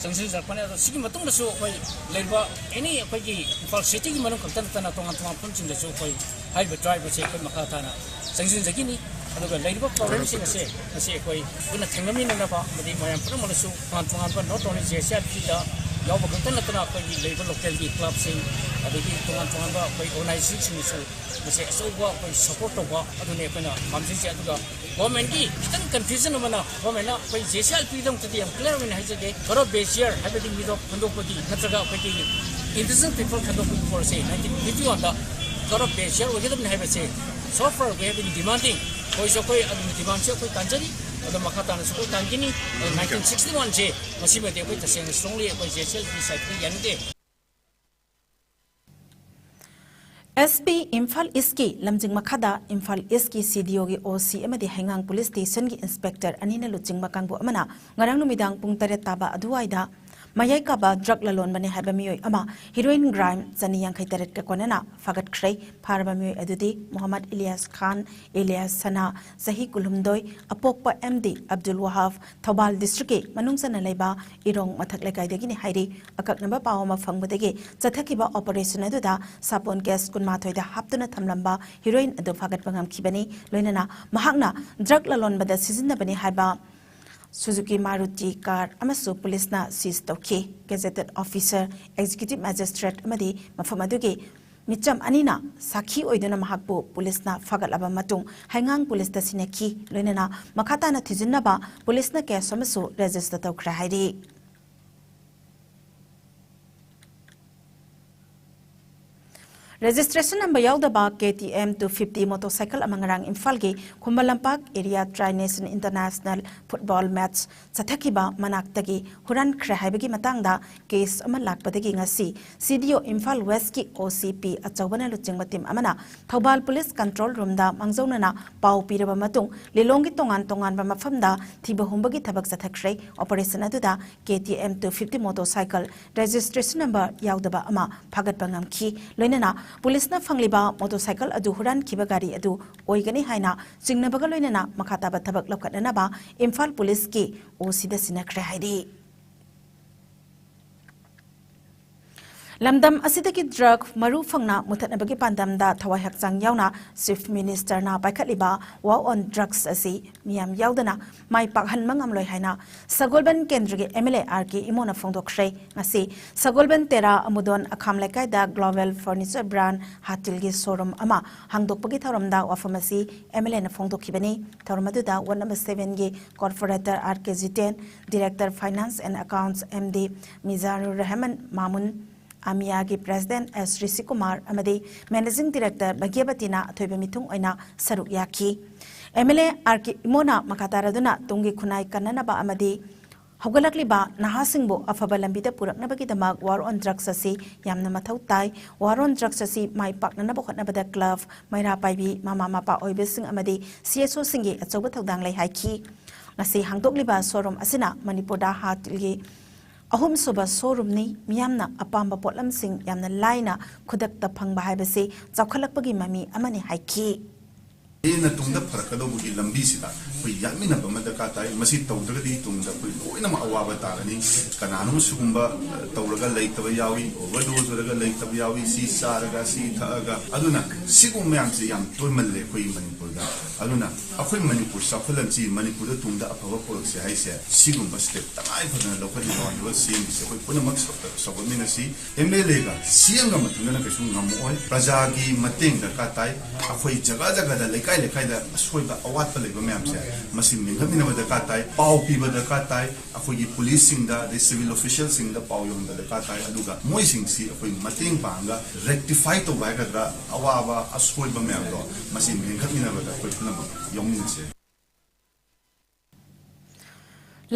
ꯆꯪꯁꯤꯟꯖꯔꯛꯄꯅꯦ꯫ ꯑꯗꯣ ꯁꯤꯒꯤ ꯃꯇꯨꯡꯗꯁꯨ ꯑꯩꯈꯣꯏ ꯂꯩꯔꯤꯕ ꯑꯦꯅꯤ ꯑꯩꯈꯣꯏꯒꯤ ꯏꯝꯐꯥꯜ ꯁꯤꯇꯤꯒꯤ ꯃꯅꯨꯡ ꯈꯛꯇ ꯅꯠꯇꯅ ꯇꯣꯉꯥꯟ ꯇꯣꯉꯥꯟꯕ ꯃꯐꯝꯁꯤꯡꯗꯁꯨ ꯑꯩꯈꯣꯏ ꯍꯥꯏꯔꯤꯕ ꯗ꯭ꯔꯥꯏꯕ ꯑꯁꯦ ꯑꯩꯈꯣꯏ ꯃꯈꯥ ꯇꯥꯅ ꯆꯪꯁꯤꯟꯖꯈꯤꯅꯤ꯫ ꯑꯗꯨꯒ ꯂꯩꯔꯤꯕ ꯄ꯭ꯔꯣꯕ꯭ꯂꯦꯝꯁꯤꯡ ꯑꯁꯦ ꯉꯁꯤ ꯑꯩꯈꯣꯏ ꯄꯨꯟꯅ ꯊꯦꯡꯅꯃꯤꯟꯅꯅꯕ ꯑꯃꯗꯤ ꯃꯌꯥꯝ ꯄꯨꯝꯅꯃꯛꯅꯁꯨ ꯇꯣꯉꯥꯟ ꯇꯣꯉꯥꯟꯕ not only J S R ꯄꯤꯗ ꯌꯥꯎꯕ ꯈꯛꯇ ꯅꯠꯇꯅ ꯑꯩꯈꯣꯏꯒꯤ ꯂꯩꯔꯤꯕ ꯂꯣꯀꯦꯜꯒꯤ ꯀ꯭ꯂꯕꯁꯤꯡ ꯑꯗꯒꯤ ꯇꯣꯉꯥꯟ ꯇꯣꯉꯥꯟꯕ ꯑꯩꯈꯣꯏ ꯑꯣꯔꯒꯅꯥꯏꯖꯦꯁꯟꯁꯤꯡꯅꯁꯨ ꯃꯁꯤ ꯑꯆꯧꯕ ꯑꯩꯈꯣꯏ ꯁꯄꯣꯔꯠ ꯇꯧꯕ ꯑꯗꯨꯅꯤ ꯑꯩꯈꯣꯏꯅ ꯄꯥꯝꯖꯩꯁꯦ꯫ ꯑꯗꯨꯒ ꯒꯣꯔꯃꯦꯟꯒꯤ ꯈꯤꯇꯪ ꯀꯟꯐ꯭ꯌꯨꯖꯟ ꯑꯃꯅ ꯒꯣꯔꯃꯦꯟꯅ ꯑꯩꯈꯣꯏ ꯖꯦ ꯁꯤ ꯑꯥꯔ ꯄꯤꯗꯃꯛꯇꯗꯤ ꯌꯥꯝ ꯀ꯭ꯂꯤꯌꯥꯔ ꯑꯣꯏꯅ ꯍꯥꯏꯖꯒꯦ, ꯀꯔꯞ ꯕꯦꯖꯤꯌꯔ ꯍꯥꯏꯕꯗꯤ ꯃꯤꯗꯣ ꯈꯟꯗꯣꯛꯄꯒꯤ ꯅꯠꯇ꯭ꯔꯒ ꯑꯩꯈꯣꯏꯒꯤ ꯏꯟꯗꯤꯖꯤꯅꯁ ꯄꯤꯄꯜ ꯈꯟꯗꯣꯛꯄꯒꯤ ꯐꯣꯔꯁꯁꯦ ꯅꯥꯏꯟꯇꯤꯟ ꯐꯤꯐꯇꯤ ꯋꯥꯟꯗ ꯀꯔꯞ ꯕꯦꯖꯤꯌꯔ ꯑꯣꯏꯒꯗꯕꯅꯤ ꯍꯥꯏꯕꯁꯦ so far we have been demanding, ꯑꯩꯈꯣꯏꯁꯨ ꯑꯩꯈꯣꯏ ꯑꯗꯨꯒꯤ ꯗꯤꯃꯥꯟꯁꯦ ꯑꯩꯈꯣꯏ ꯇꯥꯟꯖꯔꯤ꯫ ꯑꯗꯣ ꯃꯈꯥ ꯇꯥꯅꯁꯨ ꯑꯩꯈꯣꯏ ꯇꯥꯟꯈꯤꯅꯤ꯫ ꯑꯗꯣ ꯅꯥꯏꯟꯇꯤꯟ ꯁꯤꯛꯁꯇꯤ ꯋꯥꯟꯁꯦ ꯃꯁꯤꯃꯗꯤ ꯑꯩꯈꯣꯏ ꯇꯁꯦꯡꯅ ꯁ꯭ꯇꯔꯣꯡꯂꯤ ꯑꯩꯈꯣꯏ ꯖꯦ ꯁꯤ ꯑꯦꯜ ꯄꯤ ꯁꯥꯏꯠꯇꯒꯤ ꯌꯥꯅꯤꯡꯗꯦ꯫ ꯑꯦꯁ ꯄꯤ ꯏꯝꯐꯥꯜ ꯏꯁꯀꯤ ꯂꯝꯖꯤꯡ ꯃꯈꯥꯗ ꯏꯝꯐꯥꯜ ꯏꯁꯀꯤ ꯁꯤ ꯗꯤ ꯑꯣꯒꯤ ꯑꯣ ꯁꯤ ꯑꯃꯗꯤ ꯍꯩꯉꯥꯡ ꯄꯨꯂꯤꯁ ꯁ꯭ꯇꯦꯁꯟꯒꯤ ꯏꯟꯁꯄꯦꯛꯇꯔ ꯑꯅꯤꯅ ꯂꯨꯆꯤꯡꯕ ꯀꯥꯡꯕꯨ ꯑꯃꯅ ꯉꯔꯥꯡ ꯅꯨꯃꯤꯗꯥꯡ ꯄꯨꯡ ꯇꯔꯦꯠ ꯇꯥꯕ ꯑꯗꯨꯋꯥꯏꯗ ꯃꯌꯥꯏ ꯀꯥꯕ ꯗ꯭ꯔꯒ ꯂꯂꯣꯟꯕꯅꯤ ꯍꯥꯏꯕ ꯃꯤꯑꯣꯏ ꯑꯃ ꯍꯤꯔꯣꯏꯟ ꯒ꯭ꯔꯥꯝ ꯆꯅꯤ ꯌꯥꯡꯈꯩ ꯇꯔꯦꯠꯀ ꯀꯣꯟꯅꯅ ꯐꯥꯒꯠꯈ꯭ꯔꯦ꯫ ꯐꯥꯔꯕ ꯃꯤꯑꯣꯏ ꯑꯗꯨꯗꯤ ꯃꯣꯍꯝꯃꯗ ꯏꯂꯤꯌꯥꯁ ꯈꯥꯟ, ꯏꯂꯤꯌꯥꯁ ꯁꯅꯥ, ꯆꯍꯤ ꯀꯨꯟꯍꯨꯝꯗꯣꯏ, ꯑꯄꯣꯛꯄ ꯑꯦꯝ ꯗꯤ ꯑꯕꯗꯨꯜ ꯋꯥꯍꯥꯕ, ꯊꯧꯕꯥꯜ ꯗꯤꯁꯇ꯭ꯔꯤꯛꯀꯤ ꯃꯅꯨꯡ ꯆꯟꯅ ꯂꯩꯕ ꯏꯔꯣꯡ ꯃꯊꯛ ꯂꯩꯀꯥꯏꯗꯒꯤꯅꯤ ꯍꯥꯏꯔꯤ꯫ ꯑꯀꯛꯅꯕ ꯄꯥꯎ ꯑꯃ ꯐꯪꯕꯗꯒꯤ ꯆꯠꯊꯈꯤꯕ ꯑꯣꯄꯔꯦꯁꯟ ꯑꯗꯨꯗ ꯁꯥꯄꯣꯟ ꯀꯦꯁ ꯀꯨꯟꯃꯥꯊꯣꯏꯗ ꯍꯥꯞꯇꯨꯅ ꯊꯝꯂꯝꯕ ꯍꯤꯔꯣꯏꯟ ꯑꯗꯨ ꯐꯥꯒꯠꯄ ꯉꯝꯈꯤꯕꯅꯤ꯫ ꯂꯣꯏꯅꯅ ꯃꯍꯥꯛꯅ ꯗ꯭ꯔꯒ ꯂꯂꯣꯟꯕꯗ ꯁꯤꯖꯤꯟꯅꯕꯅꯤ ꯍꯥꯏꯕ ꯁꯨꯖꯨꯀꯤ ꯃꯥꯔꯨꯇꯤ ꯀꯥꯔ ꯑꯃꯁꯨ ꯄꯨꯂꯤꯁꯅ ꯁꯤꯖ ꯇꯧꯈꯤ꯫ ꯒꯦꯖꯦꯇꯦꯗ ꯑꯣꯐꯤꯁꯔ, ꯑꯦꯛꯖꯤꯀ꯭ꯌꯨꯇꯤꯚ ꯃꯦꯖꯤꯁꯇ꯭ꯔꯦꯠ ꯑꯃꯗꯤ ꯃꯐꯝ ꯑꯗꯨꯒꯤ ꯃꯤꯆꯝ ꯑꯅꯤꯅ ꯁꯥꯈꯤ ꯑꯣꯏꯗꯨꯅ ꯃꯍꯥꯛꯄꯨ ꯄꯨꯂꯤꯁꯅ ꯐꯥꯒꯠꯂꯕ ꯃꯇꯨꯡ ꯍꯩꯉꯥꯡ ꯄꯨꯂꯤꯁꯇ ꯁꯤꯟꯅꯈꯤ꯫ ꯂꯣꯏꯅꯅ ꯃꯈꯥ ꯇꯥꯅ ꯊꯤꯖꯤꯟꯅꯕ ꯄꯨꯂꯤꯁꯅ ꯀꯦꯁ ꯑꯃꯁꯨ ꯔꯦꯖꯤꯁꯇꯔ ꯇꯧꯈ꯭ꯔꯦ ꯍꯥꯏꯔꯤ꯫ ꯔꯦꯖꯤꯁꯇ꯭ꯔꯦꯁꯟ ꯅꯝꯕꯔ ꯌꯥꯎꯗꯕ K T M two fifty motorcycle ꯑꯃ ꯉꯔꯥꯡ ꯏꯝꯐꯥꯜꯒꯤ ꯈꯨꯃꯟ ꯂꯝꯄꯥꯛ area tri nation international football match ꯆꯠꯊꯈꯤꯕ ꯃꯅꯥꯛꯇꯒꯤ ꯍꯨꯔꯥꯟꯈ꯭ꯔꯦ ꯍꯥꯏꯕꯒꯤ ꯃꯇꯥꯡꯗ ꯀꯦꯁ ꯑꯃ ꯂꯥꯛꯄꯗꯒꯤ ꯉꯁꯤ ꯁꯤ ꯗꯤ ꯑꯣ ꯏꯝꯐꯥꯜ ꯋꯦꯁꯀꯤ ꯑꯣ ꯁꯤ ꯄꯤ ꯑꯆꯧꯕꯅ ꯂꯨꯆꯤꯡꯕ ꯇꯤꯝ ꯑꯃꯅ ꯊꯧꯕꯥꯜ ꯄꯨꯂꯤꯁ ꯀꯟꯇ꯭ꯔꯣꯜ ꯔꯨꯝꯗ ꯃꯥꯡꯖꯧꯅꯅ ꯄꯥꯎ ꯄꯤꯔꯕ ꯃꯇꯨꯡ ꯂꯤꯂꯣꯡꯒꯤ ꯇꯣꯉꯥꯟ ꯇꯣꯉꯥꯟꯕ ꯃꯐꯝꯗ ꯊꯤꯕ ꯍꯨꯝꯕꯒꯤ ꯊꯕꯛ ꯆꯠꯊꯈ꯭ꯔꯦ꯫ ꯑꯣꯄꯔꯦꯁꯟ ꯑꯗꯨꯗ K T M two fifty motorcycle registration number ꯌꯥꯎꯗꯕ ꯑꯃ ꯐꯥꯒꯠꯄ ꯉꯝꯈꯤ꯫ ꯂꯣꯏꯅꯅ ꯄꯨꯂꯤꯁꯅ ꯐꯪꯂꯤꯕ ꯃꯣꯇꯣꯔꯁꯥꯏꯀꯜ ꯑꯗꯨ ꯍꯨꯔꯥꯟꯈꯤꯕ ꯒꯥꯔꯤ ꯑꯗꯨ ꯑꯣꯏꯒꯅꯤ ꯍꯥꯏꯅ ꯆꯤꯡꯅꯕꯒ ꯂꯣꯏꯅꯅ ꯃꯈꯥ ꯇꯥꯕ ꯊꯕꯛ ꯂꯧꯈꯠꯅꯅꯕ ꯏꯝꯐꯥꯜ ꯄꯨꯂꯤꯁꯀꯤ ꯑꯣ ꯁꯤꯗ ꯁꯤꯟꯅꯈ꯭ꯔꯦ ꯍꯥꯏꯔꯤ꯫ ꯂꯝꯗꯝ ꯑꯁꯤꯗꯒꯤ ꯗ꯭ꯔꯒ ꯃꯔꯨ ꯐꯪꯅ ꯃꯨꯊꯠꯅꯕꯒꯤ ꯄꯥꯟꯗꯝꯗ ꯊꯋꯥꯏ ꯍꯛꯆꯥꯡ ꯌꯥꯎꯅ ꯆꯤꯐ ꯃꯤꯅꯤꯁꯇꯔꯅ ꯄꯥꯏꯈꯠꯂꯤꯕ ꯋꯥꯔ ꯑꯣꯟ ꯗ꯭ꯔꯒꯁ ꯑꯁꯤ ꯃꯤꯌꯥꯝ ꯌꯥꯎꯗꯅ ꯃꯥꯏ ꯄꯥꯛꯍꯟꯕ ꯉꯝꯂꯣꯏ ꯍꯥꯏꯅ ꯁꯒꯣꯜꯕꯟ ꯀꯦꯟꯗ꯭ꯔꯒꯤ M L A R K ꯏꯃꯣꯅ ꯐꯣꯡꯗꯣꯛꯈ꯭ꯔꯦ꯫ ꯉꯁꯤ ꯁꯒꯣꯜꯕꯟ ꯇꯦꯔꯥ ꯑꯃꯨꯗꯣꯟ ꯑꯈꯥꯝ ꯂꯩꯀꯥꯏꯗ ꯒ꯭ꯂꯣꯕꯦꯜ ꯐꯔꯅꯤꯆꯔ ꯕ꯭ꯔꯥꯟ ꯍꯥꯇꯤꯜꯒꯤ ꯁꯣꯔꯨꯝ ꯑꯃ ꯍꯥꯡꯗꯣꯛꯄꯒꯤ ꯊꯧꯔꯝꯗ ꯋꯥꯐꯝ ꯑꯁꯤ ꯑꯦꯝ ꯑꯦꯜ ꯑꯦꯅ ꯐꯣꯡꯗꯣꯛꯈꯤꯕꯅꯤ꯫ ꯊꯧꯔꯝ ꯑꯗꯨꯗ ꯋꯥꯔꯗ ꯅꯝꯕꯔ ꯁꯚꯦꯟꯒꯤ corporator R K Jiten, director finance and accounts M D Mizarur Rahman Mamun, ꯑꯃꯤꯌꯥꯒꯤ ꯄ꯭ꯔꯦꯁꯤꯗꯦꯟꯠ ꯑꯦꯁ ꯔꯤꯁꯤꯀꯨꯃꯥꯔ ꯑꯃꯗꯤ ꯃꯦꯅꯦꯖꯤꯡ ꯗꯤꯔꯦꯛꯇꯔ ꯚꯥꯒ꯭ꯌꯕꯇꯤꯅ ꯑꯊꯣꯏꯕ ꯃꯤꯊꯨꯡ ꯑꯣꯏꯅ ꯁꯔꯨꯛ ꯌꯥꯈꯤ꯫ M L A R K ꯏꯃꯣꯅ ꯃꯈꯥ ꯇꯥꯔꯗꯨꯅ ꯇꯨꯡꯒꯤ ꯈꯨꯟꯅꯥꯏ ꯀꯟꯅꯅꯕ ꯑꯃꯗꯤ ꯍꯧꯒꯠꯂꯛꯂꯤꯕ ꯅꯍꯥꯁꯤꯡꯕꯨ ꯑꯐꯕ ꯂꯝꯕꯤꯗ ꯄꯨꯔꯛꯅꯕꯒꯤꯗꯃꯛ ꯋꯥꯔ ꯑꯣꯟ ꯗ꯭ꯔꯒꯁ ꯑꯁꯤ ꯌꯥꯝꯅ ꯃꯊꯧ ꯇꯥꯏ꯫ ꯋꯥꯔ ꯑꯣꯟ ꯗ꯭ꯔꯒꯁ ꯑꯁꯤ ꯃꯥꯏ ꯄꯥꯛꯅꯅꯕ ꯍꯣꯠꯅꯕꯗ ꯀ꯭ꯂꯕ, ꯃꯩꯔꯥ ꯄꯥꯏꯕꯤ, ꯃꯃꯥ ꯃꯄꯥ ꯑꯣꯏꯕꯁꯤꯡ ꯑꯃꯗꯤ ꯁꯤ ꯑꯦꯁ ꯑꯣꯁꯤꯡꯒꯤ ꯑꯆꯧꯕ ꯊꯧꯗꯥꯡ ꯂꯩ ꯍꯥꯏꯈꯤ꯫ ꯉꯁꯤ ꯍꯥꯡꯗꯣꯛꯂꯤꯕ ꯁꯣꯔꯨꯝ ꯑꯁꯤꯅ ꯃꯅꯤꯄꯨꯔꯗ ꯍꯥꯇꯤꯜꯒꯤ ꯑꯍꯨꯝꯁꯨꯕ ꯁꯣꯔꯨꯝꯅꯤ꯫ ꯃꯤꯌꯥꯝꯅ ꯑꯄꯥꯝꯕ ꯄꯣꯠꯂꯝꯁꯤꯡ ꯌꯥꯝꯅ ꯂꯥꯏꯅ ꯈꯨꯗꯛꯇ ꯐꯪꯕ ꯍꯥꯏꯕꯁꯤ ꯆꯥꯎꯈꯠꯂꯛꯄꯒꯤ ꯃꯃꯤ ꯑꯃꯅꯤ ꯍꯥꯏꯈꯤ꯫ ꯍꯦꯟꯅ ꯇꯨꯡꯗ ꯐꯔꯛꯀꯗꯧꯕꯒꯤ ꯂꯝꯕꯤꯁꯤꯗ ꯑꯩꯈꯣꯏ ꯌꯥꯠꯃꯤꯟꯅꯕ ꯑꯃ ꯗꯔꯀꯥꯔ ꯇꯥꯏ꯫ ꯃꯁꯤ ꯇꯧꯗ꯭ꯔꯒꯗꯤ ꯇꯨꯡꯗ ꯑꯩꯈꯣꯏ ꯂꯣꯏꯅꯃꯛ ꯑꯋꯥꯕ ꯇꯥꯒꯅꯤ꯫ ꯀꯅꯥꯅꯣꯝ ꯁꯤꯒꯨꯝꯕ ꯇꯧꯔꯒ ꯂꯩꯇꯕ ꯌꯥꯎꯏ, ꯑꯣꯚꯔꯗꯣꯁ ꯑꯣꯏꯔꯒ ꯂꯩꯇꯕ ꯌꯥꯎꯏ, ꯁꯤ ꯆꯥꯔꯒ ꯁꯤ ꯊꯛꯑꯒ꯫ ꯑꯗꯨꯅ ꯁꯤꯒꯨꯝꯕ ꯃꯌꯥꯝꯁꯦ ꯌꯥꯝ ꯇꯣꯏꯃꯜꯂꯦ ꯑꯩꯈꯣꯏ ꯃꯅꯤꯄꯨꯔꯗ꯫ ꯑꯗꯨꯅ ꯑꯩꯈꯣꯏ ꯃꯅꯤꯄꯨꯔ ꯆꯥꯎꯈꯠꯍꯟꯁꯤ, ꯃꯅꯤꯄꯨꯔꯗ ꯇꯨꯡꯗ ꯑꯐꯕ ꯄꯨꯔꯛꯁꯤ ꯍꯥꯏꯁꯦ ꯁꯤꯒꯨꯝꯕ ꯁ꯭ꯇꯦꯞ ꯇꯉꯥꯏ ꯐꯗꯅ ꯂꯧꯈꯠꯂꯤ꯫ ꯂꯣꯟꯗꯨꯒ ꯁꯦꯝꯃꯤꯁꯦ ꯑꯩꯈꯣꯏ ꯄꯨꯝꯅꯃꯛ ꯁꯧꯒꯠꯃꯤꯟꯅꯁꯤ꯫ ꯑꯦꯝ ꯑꯦꯜ ꯑꯦꯒ ꯁꯤ ꯑꯦꯝꯒ ꯃꯊꯟꯇꯅ ꯀꯩꯁꯨ ꯉꯝꯃꯛꯑꯣꯏ꯫ ꯄ꯭ꯔꯖꯥꯒꯤ ꯃꯇꯦꯡ ꯗꯔꯀꯥꯔ ꯇꯥꯏ꯫ ꯑꯩꯈꯣꯏ ꯖꯒꯥ ꯖꯒꯥꯗ, ꯂꯩꯀꯥꯏ ꯂꯩꯀꯥꯏꯗ ꯑꯁꯣꯏꯕ ꯑꯋꯥꯠꯄ ꯂꯩꯕ ꯃꯌꯥꯝꯁꯦ ꯃꯁꯤ ꯃꯦꯟꯈꯠꯃꯤꯟꯅꯕ ꯗꯔꯀꯥꯔ ꯇꯥꯏ꯫ ꯄꯥꯎ ꯄꯤꯕ ꯗꯔꯀꯥꯔ ꯇꯥꯏ꯫ ꯑꯩꯈꯣꯏꯒꯤ ꯄꯨꯂꯤꯁꯁꯤꯡꯗ ꯑꯗꯩ ꯁꯤꯚꯤꯜ ꯑꯣꯐꯤꯁꯤꯌꯦꯜꯁꯤꯡꯗ ꯄꯥꯎ ꯌꯧꯍꯟꯕ ꯗꯔꯀꯥꯔ ꯇꯥꯏ꯫ ꯑꯗꯨꯒ ꯃꯣꯏꯁꯤꯡꯁꯤ ꯑꯩꯈꯣꯏ ꯃꯇꯦꯡ ꯄꯥꯡꯉꯒ ꯔꯦꯛꯇꯤꯐꯥꯏ ꯇꯧꯕ ꯍꯥꯏꯒꯗ꯭ꯔꯥ, ꯑꯋꯥꯕ ꯑꯁꯣꯏꯕ ꯃꯌꯥꯝꯗꯣ ꯃꯁꯤ ꯃꯦꯟꯈꯠꯃꯤꯟꯅꯕꯗ ꯑꯩꯈꯣꯏ ꯄꯨꯝꯅꯃꯛ ꯌꯥꯎꯃꯤꯟꯅꯁꯦ꯫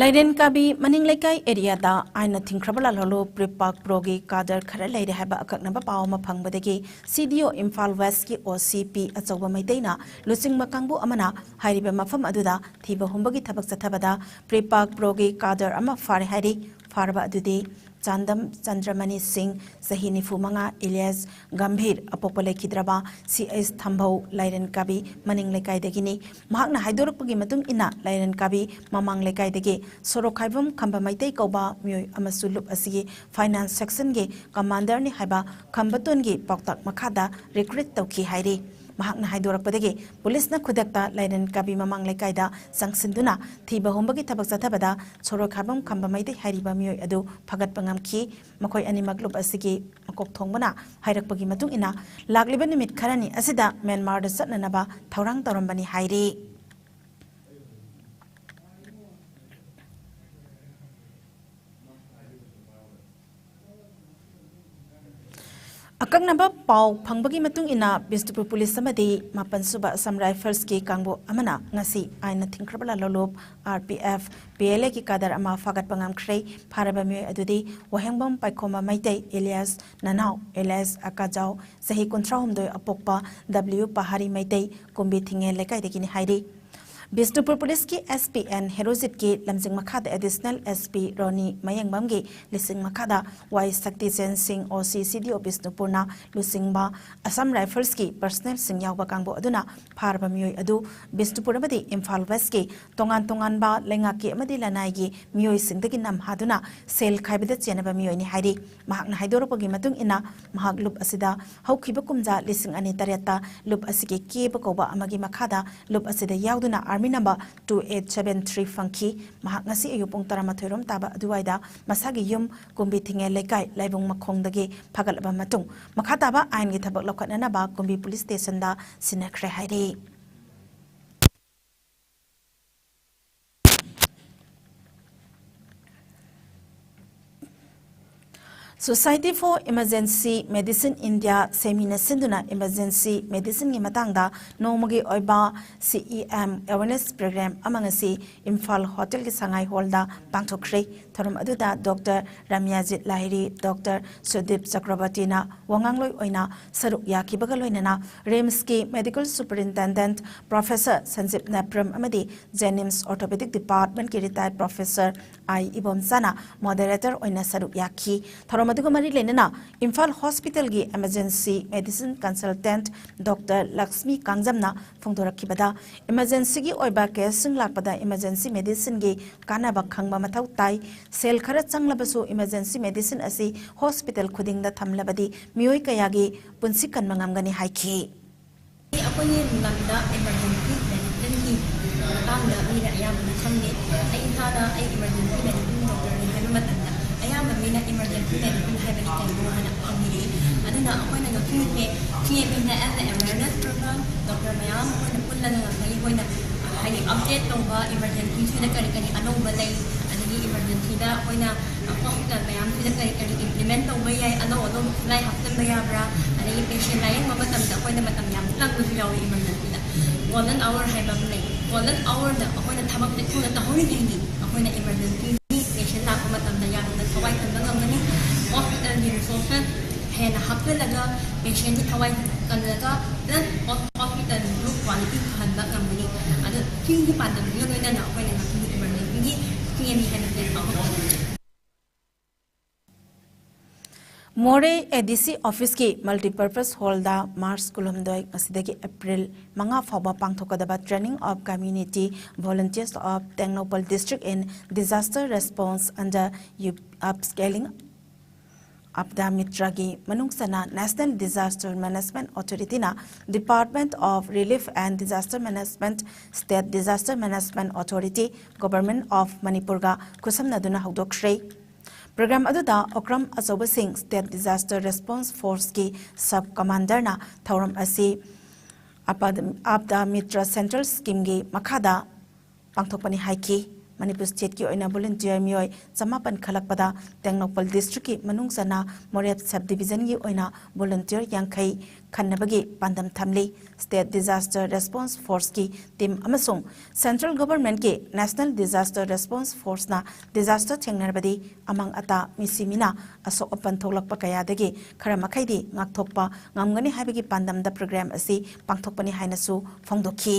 ꯂꯥꯏꯔꯦꯟ ꯀꯥꯕꯤ ꯃꯅꯤꯡ ꯂꯩꯀꯥꯏ ꯑꯦꯔꯤꯌꯥꯗ ꯑꯥꯏꯟꯅ ꯊꯤꯡꯈ꯭ꯔꯕ ꯂꯥꯜꯍꯧꯂꯨ ꯄ꯭ꯔꯤꯄꯥꯛ ꯄ꯭ꯔꯣꯒꯤ ꯀꯥꯗꯔ ꯈꯔ ꯂꯩꯔꯦ ꯍꯥꯏꯕ ꯑꯀꯛꯅꯕ ꯄꯥꯎ ꯑꯃ ꯐꯪꯕꯗꯒꯤ ꯁꯤ ꯗꯤ ꯑꯣ ꯏꯝꯐꯥꯜ ꯋꯦꯁꯀꯤ ꯑꯣ ꯁꯤ ꯄꯤ ꯑꯆꯧꯕ ꯃꯩꯇꯩꯅ ꯂꯨꯆꯤꯡꯕ ꯀꯥꯡꯕꯨ ꯑꯃꯅ ꯍꯥꯏꯔꯤꯕ ꯃꯐꯝ ꯑꯗꯨꯗ ꯊꯤꯕ ꯍꯨꯝꯕꯒꯤ ꯊꯕꯛ ꯆꯠꯊꯕꯗ ꯄ꯭ꯔꯤꯄꯥꯛ ꯄ꯭ꯔꯣꯒꯤ ꯀꯥꯗꯔ ꯑꯃ ꯐꯥꯔꯦ ꯍꯥꯏꯔꯤ꯫ ꯐꯥꯔꯕ ꯑꯗꯨꯗꯤ ꯆꯥꯟꯗꯝ ꯆꯟꯗ꯭ꯔꯃꯅꯤ ꯁꯤꯡ, ꯆꯍꯤ ꯅꯤꯐꯨ ꯃꯉꯥ, ꯏꯂꯤꯌꯥꯁ ꯒꯝꯚꯤꯔ, ꯑꯄꯣꯛꯄ ꯂꯩꯈꯤꯗ꯭ꯔꯕ ꯁꯤ ꯑꯩꯆ ꯊꯝꯕꯧ, ꯂꯥꯏꯔꯦꯟ ꯀꯥꯕꯤ ꯃꯅꯤꯡ ꯂꯩꯀꯥꯏꯗꯒꯤꯅꯤ꯫ ꯃꯍꯥꯛꯅ ꯍꯥꯏꯗꯣꯔꯛꯄꯒꯤ ꯃꯇꯨꯡ ꯏꯟꯅ, ꯂꯥꯏꯔꯦꯟ ꯀꯥꯕꯤ ꯃꯃꯥꯡ ꯂꯩꯀꯥꯏꯗꯒꯤ ꯁꯣꯔꯣꯛ ꯈꯥꯏꯕꯝ ꯈꯝꯕ ꯃꯩꯇꯩ ꯀꯧꯕ ꯃꯤꯑꯣꯏ ꯑꯃꯁꯨ ꯂꯨꯞ ꯑꯁꯤꯒꯤ ꯐꯥꯏꯅꯥꯟꯁ ꯁꯦꯛꯁꯟꯒꯤ ꯀꯃꯥꯟꯗꯔꯅꯤ ꯍꯥꯏꯕ ꯈꯝꯕꯇꯣꯟꯒꯤ ꯄꯥꯎꯇꯥꯛ ꯃꯈꯥꯗ ꯔꯤꯀ꯭ꯔꯨꯠ ꯇꯧꯈꯤ ꯍꯥꯏꯔꯤ꯫ ꯃꯍꯥꯛꯅ ꯍꯥꯏꯗꯣꯔꯛꯄꯗꯒꯤ ꯄꯨꯂꯤꯁꯅ ꯈꯨꯗꯛꯇ ꯂꯥꯏꯔꯦꯟ ꯀꯥꯕꯤ ꯃꯃꯥꯡ ꯂꯩꯀꯥꯏꯗ ꯆꯪꯁꯤꯟꯗꯨꯅ ꯊꯤꯕ ꯍꯨꯝꯕꯒꯤ ꯊꯕꯛ ꯆꯠꯊꯕꯗ ꯁꯣꯔꯣꯛ ꯈꯥꯏꯕꯝ ꯈꯝꯕ ꯃꯩꯇꯩ ꯍꯥꯏꯔꯤꯕ ꯃꯤꯑꯣꯏ ꯑꯗꯨ ꯐꯒꯠꯄ ꯉꯝꯈꯤ꯫ ꯃꯈꯣꯏ ꯑꯅꯤꯃꯛ ꯂꯨꯞ ꯑꯁꯤꯒꯤ ꯃꯀꯣꯛ ꯊꯣꯡꯕꯅ ꯍꯥꯏꯔꯛꯄꯒꯤ ꯃꯇꯨꯡ ꯏꯟꯅ, ꯂꯥꯛꯂꯤꯕ ꯅꯨꯃꯤꯠ ꯈꯔꯅꯤ ꯑꯁꯤꯗ ꯃ꯭ꯌꯥꯟꯃꯥꯔꯗ ꯆꯠꯅꯅꯕ ꯊꯧꯔꯥꯡ ꯇꯧꯔꯝꯕꯅꯤ ꯍꯥꯏꯔꯤ꯫ ꯑꯀꯛꯅꯕ ꯄꯥꯎ ꯐꯪꯕꯒꯤ ꯃꯇꯨꯡ ꯏꯟꯅ, ꯕꯤꯁꯅꯨꯄꯨꯔ ꯄꯨꯂꯤꯁ ꯑꯃꯗꯤ ꯃꯥꯄꯟ ꯁꯨꯕ ꯑꯁꯥꯝ ꯔꯥꯏꯐꯜꯁꯀꯤ ꯀꯥꯡꯕꯨ ꯑꯃꯅ ꯉꯁꯤ ꯑꯥꯏꯟꯅ ꯊꯤꯡꯈ꯭ꯔꯕ ꯂꯥꯜꯍꯧꯂꯨꯞ, R P F, P L ꯑꯦꯒꯤ ꯀꯥꯗꯔ ꯑꯃ ꯐꯥꯒꯠꯄ ꯉꯝꯈ꯭ꯔꯦ꯫ ꯐꯥꯔꯕ ꯃꯤꯑꯣꯏ ꯑꯗꯨꯗꯤ ꯋꯥꯍꯦꯡꯕꯝ ꯄꯥꯏꯈꯣꯝꯕ ꯃꯩꯇꯩ, ꯏꯂꯤꯌꯥꯁ ꯅꯅꯥꯎ, ꯏꯂꯤꯌꯥꯁ ꯑꯀꯥꯖꯥꯎ, ꯆꯍꯤ ꯀꯨꯟꯊ꯭ꯔꯥꯍꯨꯝꯗꯣꯏ, ꯑꯄꯣꯛꯄ ꯗꯕ꯭ꯂꯤꯎ ꯄꯍꯥꯔꯤ ꯃꯩꯇꯩ, ꯀꯨꯝꯕꯤ ꯊꯤꯡꯉꯦꯜ ꯂꯩꯀꯥꯏꯗꯒꯤꯅꯤ ꯍꯥꯏꯔꯤ꯫ ꯕꯤꯁꯅꯨꯄꯨꯔ ꯄꯨꯂꯤꯁꯀꯤ S P N ꯍꯦꯔꯣꯖꯤꯠꯀꯤ ꯂꯝꯖꯤꯡ ꯃꯈꯥꯗ ꯑꯦꯗꯤꯁꯅꯦꯜ S P ꯔꯣꯅꯤ ꯃꯌꯦꯡꯕꯝꯒꯤ ꯂꯤꯁꯤꯡ ꯃꯈꯥꯗ ꯋꯥꯏ ꯁꯛꯇꯤꯖꯦꯟ ꯁꯤꯡ, O C C D O ꯕꯤꯁꯅꯨꯄꯨꯔꯅ ꯂꯨꯆꯤꯡꯕ ꯑꯁꯥꯝ ꯔꯥꯏꯐꯜꯁꯀꯤ ꯄꯔꯁꯅꯦꯜꯁꯤꯡ ꯌꯥꯎꯕ ꯀꯥꯡꯕꯨ ꯑꯗꯨꯅ ꯐꯥꯔꯕ ꯃꯤꯑꯣꯏ ꯑꯗꯨ ꯕꯤꯁꯅꯨꯄꯨꯔ ꯑꯃꯗꯤ ꯏꯝꯐꯥꯜ ꯋꯦꯁꯀꯤ ꯇꯣꯉꯥꯟ ꯇꯣꯉꯥꯟꯕ ꯂꯩꯉꯥꯛꯀꯤ ꯑꯃꯗꯤ ꯂꯅꯥꯏꯒꯤ ꯃꯤꯑꯣꯏꯁꯤꯡꯗꯒꯤ ꯅꯝꯍꯥꯗꯨꯅ ꯁꯦꯜ ꯈꯥꯏꯕꯗ ꯆꯦꯟꯅꯕ ꯃꯤꯑꯣꯏꯅꯤ ꯍꯥꯏꯔꯤ꯫ ꯃꯍꯥꯛꯅ ꯍꯥꯏꯗꯣꯔꯛꯄꯒꯤ ꯃꯇꯨꯡ ꯏꯟꯅ, ꯃꯍꯥꯛ ꯂꯨꯞ ꯑꯁꯤꯗ ꯍꯧꯈꯤꯕ ꯀꯨꯝꯖꯥ ꯂꯤꯁꯤꯡ ꯑꯅꯤ ꯇꯔꯦꯠꯇ ꯂꯨꯞ ꯑꯁꯤꯒꯤ ꯀꯦꯕ ꯀꯧꯕ ꯑꯃꯒꯤ ꯃꯈꯥꯗ ꯂꯨꯞ ꯑꯁꯤꯗ ꯌꯥꯎꯗꯨꯅ army number two eight seven three ꯐꯪꯈꯤ꯫ ꯃꯍꯥꯛ ꯉꯁꯤ ꯑꯌꯨꯛ ꯄꯨꯡ ꯇꯔꯥꯃꯥꯊꯣꯏ ꯔꯣꯝ ꯇꯥꯕ ꯑꯗꯨꯋꯥꯏꯗ ꯃꯁꯥꯒꯤ ꯌꯨꯝ ꯀꯨꯝꯕꯤ ꯊꯤꯡꯉꯦ ꯂꯩꯀꯥꯏ ꯂꯥꯏꯕꯨꯡ ꯃꯈꯣꯡꯗꯒꯤ ꯐꯒꯠꯂꯕ ꯃꯇꯨꯡ, ꯃꯈꯥ ꯇꯥꯕ ꯑꯥꯏꯟꯒꯤ ꯊꯕꯛ ꯂꯧꯈꯠꯅꯅꯕ ꯀꯨꯝꯕꯤ ꯄꯨꯂꯤꯁ ꯁ꯭ꯇꯦꯁꯟꯗ ꯁꯤꯟꯅꯈ꯭ꯔꯦ ꯍꯥꯏꯔꯤ꯫ Society for Emergency Medicine India, ꯁꯦꯃꯤꯅ ꯁꯤꯟꯗꯨꯅ ꯏꯃꯔꯖꯦꯟꯁꯤ ꯃꯦꯗꯤꯁꯤꯟꯒꯤ ꯃꯇꯥꯡꯗ ꯅꯣꯡꯃꯒꯤ ꯑꯣꯏꯕ C E M Awareness Program ꯑꯃ ꯉꯁꯤ ꯏꯝꯐꯥꯜ ꯍꯣꯇꯦꯜꯒꯤ ꯁꯉꯥꯏ ꯍꯣꯜꯗ ꯄꯥꯡꯊꯣꯛꯈ꯭ꯔꯦ꯫ ꯊꯧꯔꯝ ꯑꯗꯨꯗ ꯗꯣꯛꯇꯔ ꯔꯥꯃ꯭ꯌꯥꯖꯤꯠ ꯂꯥꯍꯤꯔꯤ, ꯗꯣꯛꯇꯔ ꯁꯨꯗꯤꯞ ꯆꯀ꯭ꯔꯕꯔꯇꯤꯅ ꯋꯥꯉꯥꯡꯂꯣꯏ ꯑꯣꯏꯅ ꯁꯔꯨꯛ ꯌꯥꯈꯤꯕꯒ ꯂꯣꯏꯅꯅ ꯔꯤꯝꯁꯀꯤ ꯃꯦꯗꯤꯀꯦꯜ ꯁꯨꯄꯔꯤꯟꯇꯦꯟꯗꯦꯟꯠ ꯄ꯭ꯔꯣꯐꯦꯁꯔ ꯁꯟꯖꯤꯞ ꯅꯦꯄ꯭ꯔꯝ ꯑꯃꯗꯤ ꯖꯦꯅꯤꯝꯁ ꯑꯣꯔꯊꯣꯄꯦꯗꯤꯛ ꯗꯤꯄꯥꯔꯠꯃꯦꯟꯠꯀꯤ ꯔꯤꯇꯥꯌꯔꯗ ꯄ꯭ꯔꯣꯐꯦꯁꯔ ꯑꯥꯏ ꯏꯕꯣꯝꯆꯥꯅ ꯃꯣꯗꯦꯔꯦꯇꯔ ꯑꯣꯏꯅ ꯁꯔꯨꯛ ꯌꯥꯈꯤ꯫ ꯊꯧꯔꯝ ꯑꯗꯨꯒ ꯃꯔꯤ ꯂꯩꯅꯅ ꯏꯝꯐꯥꯜ ꯍꯣꯁꯄꯤꯇꯥꯜꯒꯤ ꯏꯃꯔꯖꯦꯟꯁꯤ ꯃꯦꯗꯤꯁꯤꯟ ꯀꯟꯁꯜꯇꯦꯟꯠ ꯗꯣꯛꯇꯔ ꯂꯛꯁꯃꯤ ꯀꯥꯡꯖꯝꯅ ꯐꯣꯡꯗꯣꯔꯛꯈꯤꯕꯗ, ꯏꯃꯔꯖꯦꯟꯁꯤꯒꯤ ꯑꯣꯏꯕ ꯀꯦꯁꯁꯤꯡ ꯂꯥꯛꯄꯗ ꯏꯃꯔꯖꯦꯟꯁꯤ ꯃꯦꯗꯤꯁꯤꯟꯒꯤ ꯀꯥꯟꯅꯕ ꯈꯪꯕ ꯃꯊꯧ ꯇꯥꯏ꯫ ꯁꯦꯜ ꯈꯔ ꯆꯪꯂꯕꯁꯨ ꯏꯃꯔꯖꯦꯟꯁꯤ ꯃꯦꯗꯤꯁꯤꯟ ꯑꯁꯤ ꯍꯣꯁꯄꯤꯇꯥꯜ ꯈꯨꯗꯤꯡꯗ ꯊꯝꯂꯕꯗꯤ ꯃꯤꯑꯣꯏ ꯀꯌꯥꯒꯤ ꯄꯨꯟꯁꯤ ꯀꯟꯕ ꯉꯝꯒꯅꯤ ꯍꯥꯏꯈꯤ꯫ ꯑꯩꯈꯣꯏꯒꯤ ꯂꯝꯗ ꯏꯃꯔꯖꯦꯟꯁꯤ ꯃꯦꯗꯤꯁꯤꯟꯒꯤ ꯃꯇꯥꯡꯗ ꯃꯤꯅ ꯑꯌꯥꯝꯕꯅ ꯈꯪꯗꯦ꯫ ꯑꯩ ꯏꯁꯥꯅ ꯑꯩ ꯏꯃꯔꯖꯦꯟꯁꯤ ꯃꯦꯗꯤꯁꯤꯟ ꯗꯣꯛꯇꯔꯅꯤ ꯍꯥꯏꯕ ꯃꯇꯝꯗ ꯑꯌꯥꯝꯕ ꯃꯤꯅ ꯏꯃꯔꯖꯦꯟꯁꯤ ꯃꯦꯗꯤꯁꯤꯟ ꯍꯥꯏꯕꯁꯤ ꯀꯩꯅꯣ ꯍꯥꯏꯅ ꯈꯪꯅꯤꯡꯉꯤ꯫ ꯑꯗꯨꯅ ꯑꯩꯈꯣꯏꯅ ꯉꯁꯤꯁꯦ C M P ꯅ as a awareness program, doctor ꯃꯌꯥꯝ ꯑꯩꯈꯣꯏꯅ ꯄꯨꯜꯂꯒ ꯉꯁꯥꯏꯒꯤ ꯑꯩꯈꯣꯏꯅ ꯍꯥꯏꯗꯤ ꯑꯞꯗꯦꯠ ꯇꯧꯕ, ꯏꯃꯔꯖꯦꯟꯁꯤꯁꯤꯗ ꯀꯔꯤ ꯀꯔꯤ ꯑꯅꯧꯕ ꯂꯩ, ꯑꯗꯒꯤ ꯏꯃꯔꯖꯦꯟꯁꯤꯗ ꯑꯩꯈꯣꯏꯅ ꯍꯣꯁꯄꯤꯇꯥꯜ ꯃꯌꯥꯝꯁꯤꯗ ꯀꯔꯤ ꯀꯔꯤ ꯏꯝꯄ꯭ꯂꯤꯃꯦꯟ ꯇꯧꯕ ꯌꯥꯏ, ꯑꯅꯧ ꯑꯅꯧꯕ ꯈꯨꯠꯂꯥꯏ ꯍꯥꯞꯆꯤꯟꯕ ꯌꯥꯕ꯭ꯔꯥ, ꯑꯗꯒꯤ ꯄꯦꯁꯦꯟ ꯂꯥꯌꯦꯡꯕ ꯃꯇꯝꯗ ꯑꯩꯈꯣꯏꯅ ꯃꯇꯝ ꯌꯥꯝ ꯆꯪꯕꯁꯨ ꯌꯥꯎꯏ ꯏꯃꯔꯖꯦꯟꯁꯤꯗ꯫ ꯒꯣꯜꯗꯟ ꯑꯋꯔ ꯍꯥꯏꯕ ꯑꯃ ꯂꯩ꯫ ꯒꯣꯜꯗꯟ ꯑꯋꯔꯗ ꯑꯩꯈꯣꯏꯅ ꯊꯕꯛꯁꯦ ꯊꯨꯅ ꯇꯧꯍꯧꯔꯤꯉꯩꯒꯤ ꯑꯩꯈꯣꯏꯅ ꯏꯃꯔꯖꯦꯟꯁꯤꯒꯤ ꯄꯦꯁꯦꯟ ꯂꯥꯛꯄ ꯃꯇꯝꯗ ꯌꯥꯝꯅ ꯊꯋꯥꯏ ꯀꯟꯕ ꯉꯝꯒꯅꯤ꯫ ꯍꯣꯁꯄꯤꯇꯥꯜꯒꯤ ꯔꯤꯁꯣꯔꯁꯦꯁ ꯍꯦꯟꯅ ꯍꯥꯞꯆꯤꯜꯂꯒ ꯄꯦꯁꯦꯟꯒꯤ ꯊꯋꯥꯏ ꯀꯜꯂꯒ ꯄ꯭ꯂꯁ ꯍꯣꯁꯄꯤꯇꯥꯜꯒꯤꯁꯨ ꯀ꯭ꯋꯥꯂꯤꯇꯤ ꯐꯍꯟꯕ ꯉꯝꯒꯅꯤ꯫ ꯑꯗꯨ ꯁꯤ ꯒꯤ ꯄꯥꯟꯗꯝꯗꯨꯒ ꯂꯣꯏꯅꯅ ꯑꯩꯈꯣꯏꯅ ꯉꯥꯛꯇꯪꯒꯤ ꯏꯃꯥꯔꯖꯦꯟꯁꯤꯒꯤ ꯄꯨꯡ ꯑꯅꯤ ꯍꯥꯏꯅ ꯄ꯭ꯂꯦꯟ ꯄꯥꯡꯊꯣꯛꯄ ꯃꯣꯔꯦ ꯑꯦ ꯗꯤ ꯁꯤ ꯑꯣꯐꯤꯁꯀꯤ multipurpose hallꯗ March ꯀꯨꯟꯍꯨꯝꯗꯣꯏ, ꯉꯁꯤꯗꯒꯤ April ꯃꯉꯥ ꯐꯥꯎꯕ ꯄꯥꯡꯊꯣꯛꯀꯗꯕ Training of Community Volunteers of Tengnoupal District in Disaster Response under Youth Upskilling ꯑꯞꯗꯥ ꯃꯤꯇ꯭ꯔꯒꯤ ꯃꯅꯨꯡ ꯆꯟꯅ National Disaster Management Authorityꯅ Department of Relief and Disaster Management, State Disaster Management Authority, Government of ꯃꯅꯤꯄꯨꯔꯒ ꯈꯨꯠꯁꯝꯅꯗꯨꯅ ꯍꯧꯗꯣꯛꯈ꯭ꯔꯦ꯫ Programme ꯑꯗꯨꯗ Okram ꯑꯆꯧꯕꯁꯤꯡ State Disaster Response Forceꯀꯤ Sub Commanderꯅ ꯊꯧꯔꯝ ꯑꯁꯤ ꯑꯄꯥꯗ-, ꯑꯥꯞꯗꯥ metre Central Schemeꯒꯤ ꯃꯈꯥꯗ ꯄꯥꯡꯊꯣꯛꯄꯅꯤ ꯍꯥꯏꯈꯤ꯫ ꯃꯅꯤꯄꯨꯔ stateꯀꯤ ꯑꯣꯏꯅ volunteer ꯃꯤꯑꯣꯏ ꯆꯃꯥꯄꯟ ꯈꯜꯂꯛꯄꯗ ꯇꯦꯡꯅꯧꯄꯜ districtꯀꯤ ꯃꯅꯨꯡ ꯆꯟꯅ ꯃꯣꯔꯦ sub divisionꯒꯤ ꯑꯣꯏꯅ volunteer ꯌꯥꯡꯈꯩ ꯈꯟꯅꯕꯒꯤ ꯄꯥꯟꯗꯝ ꯊꯝꯂꯤ꯫ State Disaster Response Forceꯀꯤ team ꯑꯃꯁꯨꯡ Central Governmentꯀꯤ National Disaster Response Forceꯅ disaster ꯊꯦꯡꯅꯔꯕꯗꯤ ꯑꯃꯥꯡ ꯑꯇꯥ, ꯃꯤꯁꯤ ꯃꯤꯅꯥ, ꯑꯁꯣꯛ ꯑꯄꯟ ꯊꯣꯛꯂꯛꯄ ꯀꯌꯥꯗꯒꯤ ꯈꯔ ꯃꯈꯩꯗꯤ ꯉꯥꯛꯊꯣꯛꯄ ꯉꯝꯒꯅꯤ ꯍꯥꯏꯕꯒꯤ ꯄꯥꯟꯗꯝꯗ ꯄ꯭ꯔꯣꯒ꯭ꯔꯥꯝ ꯑꯁꯤ ꯄꯥꯡꯊꯣꯛꯄꯅꯤ ꯍꯥꯏꯅꯁꯨ ꯐꯣꯡꯗꯣꯛꯈꯤ꯫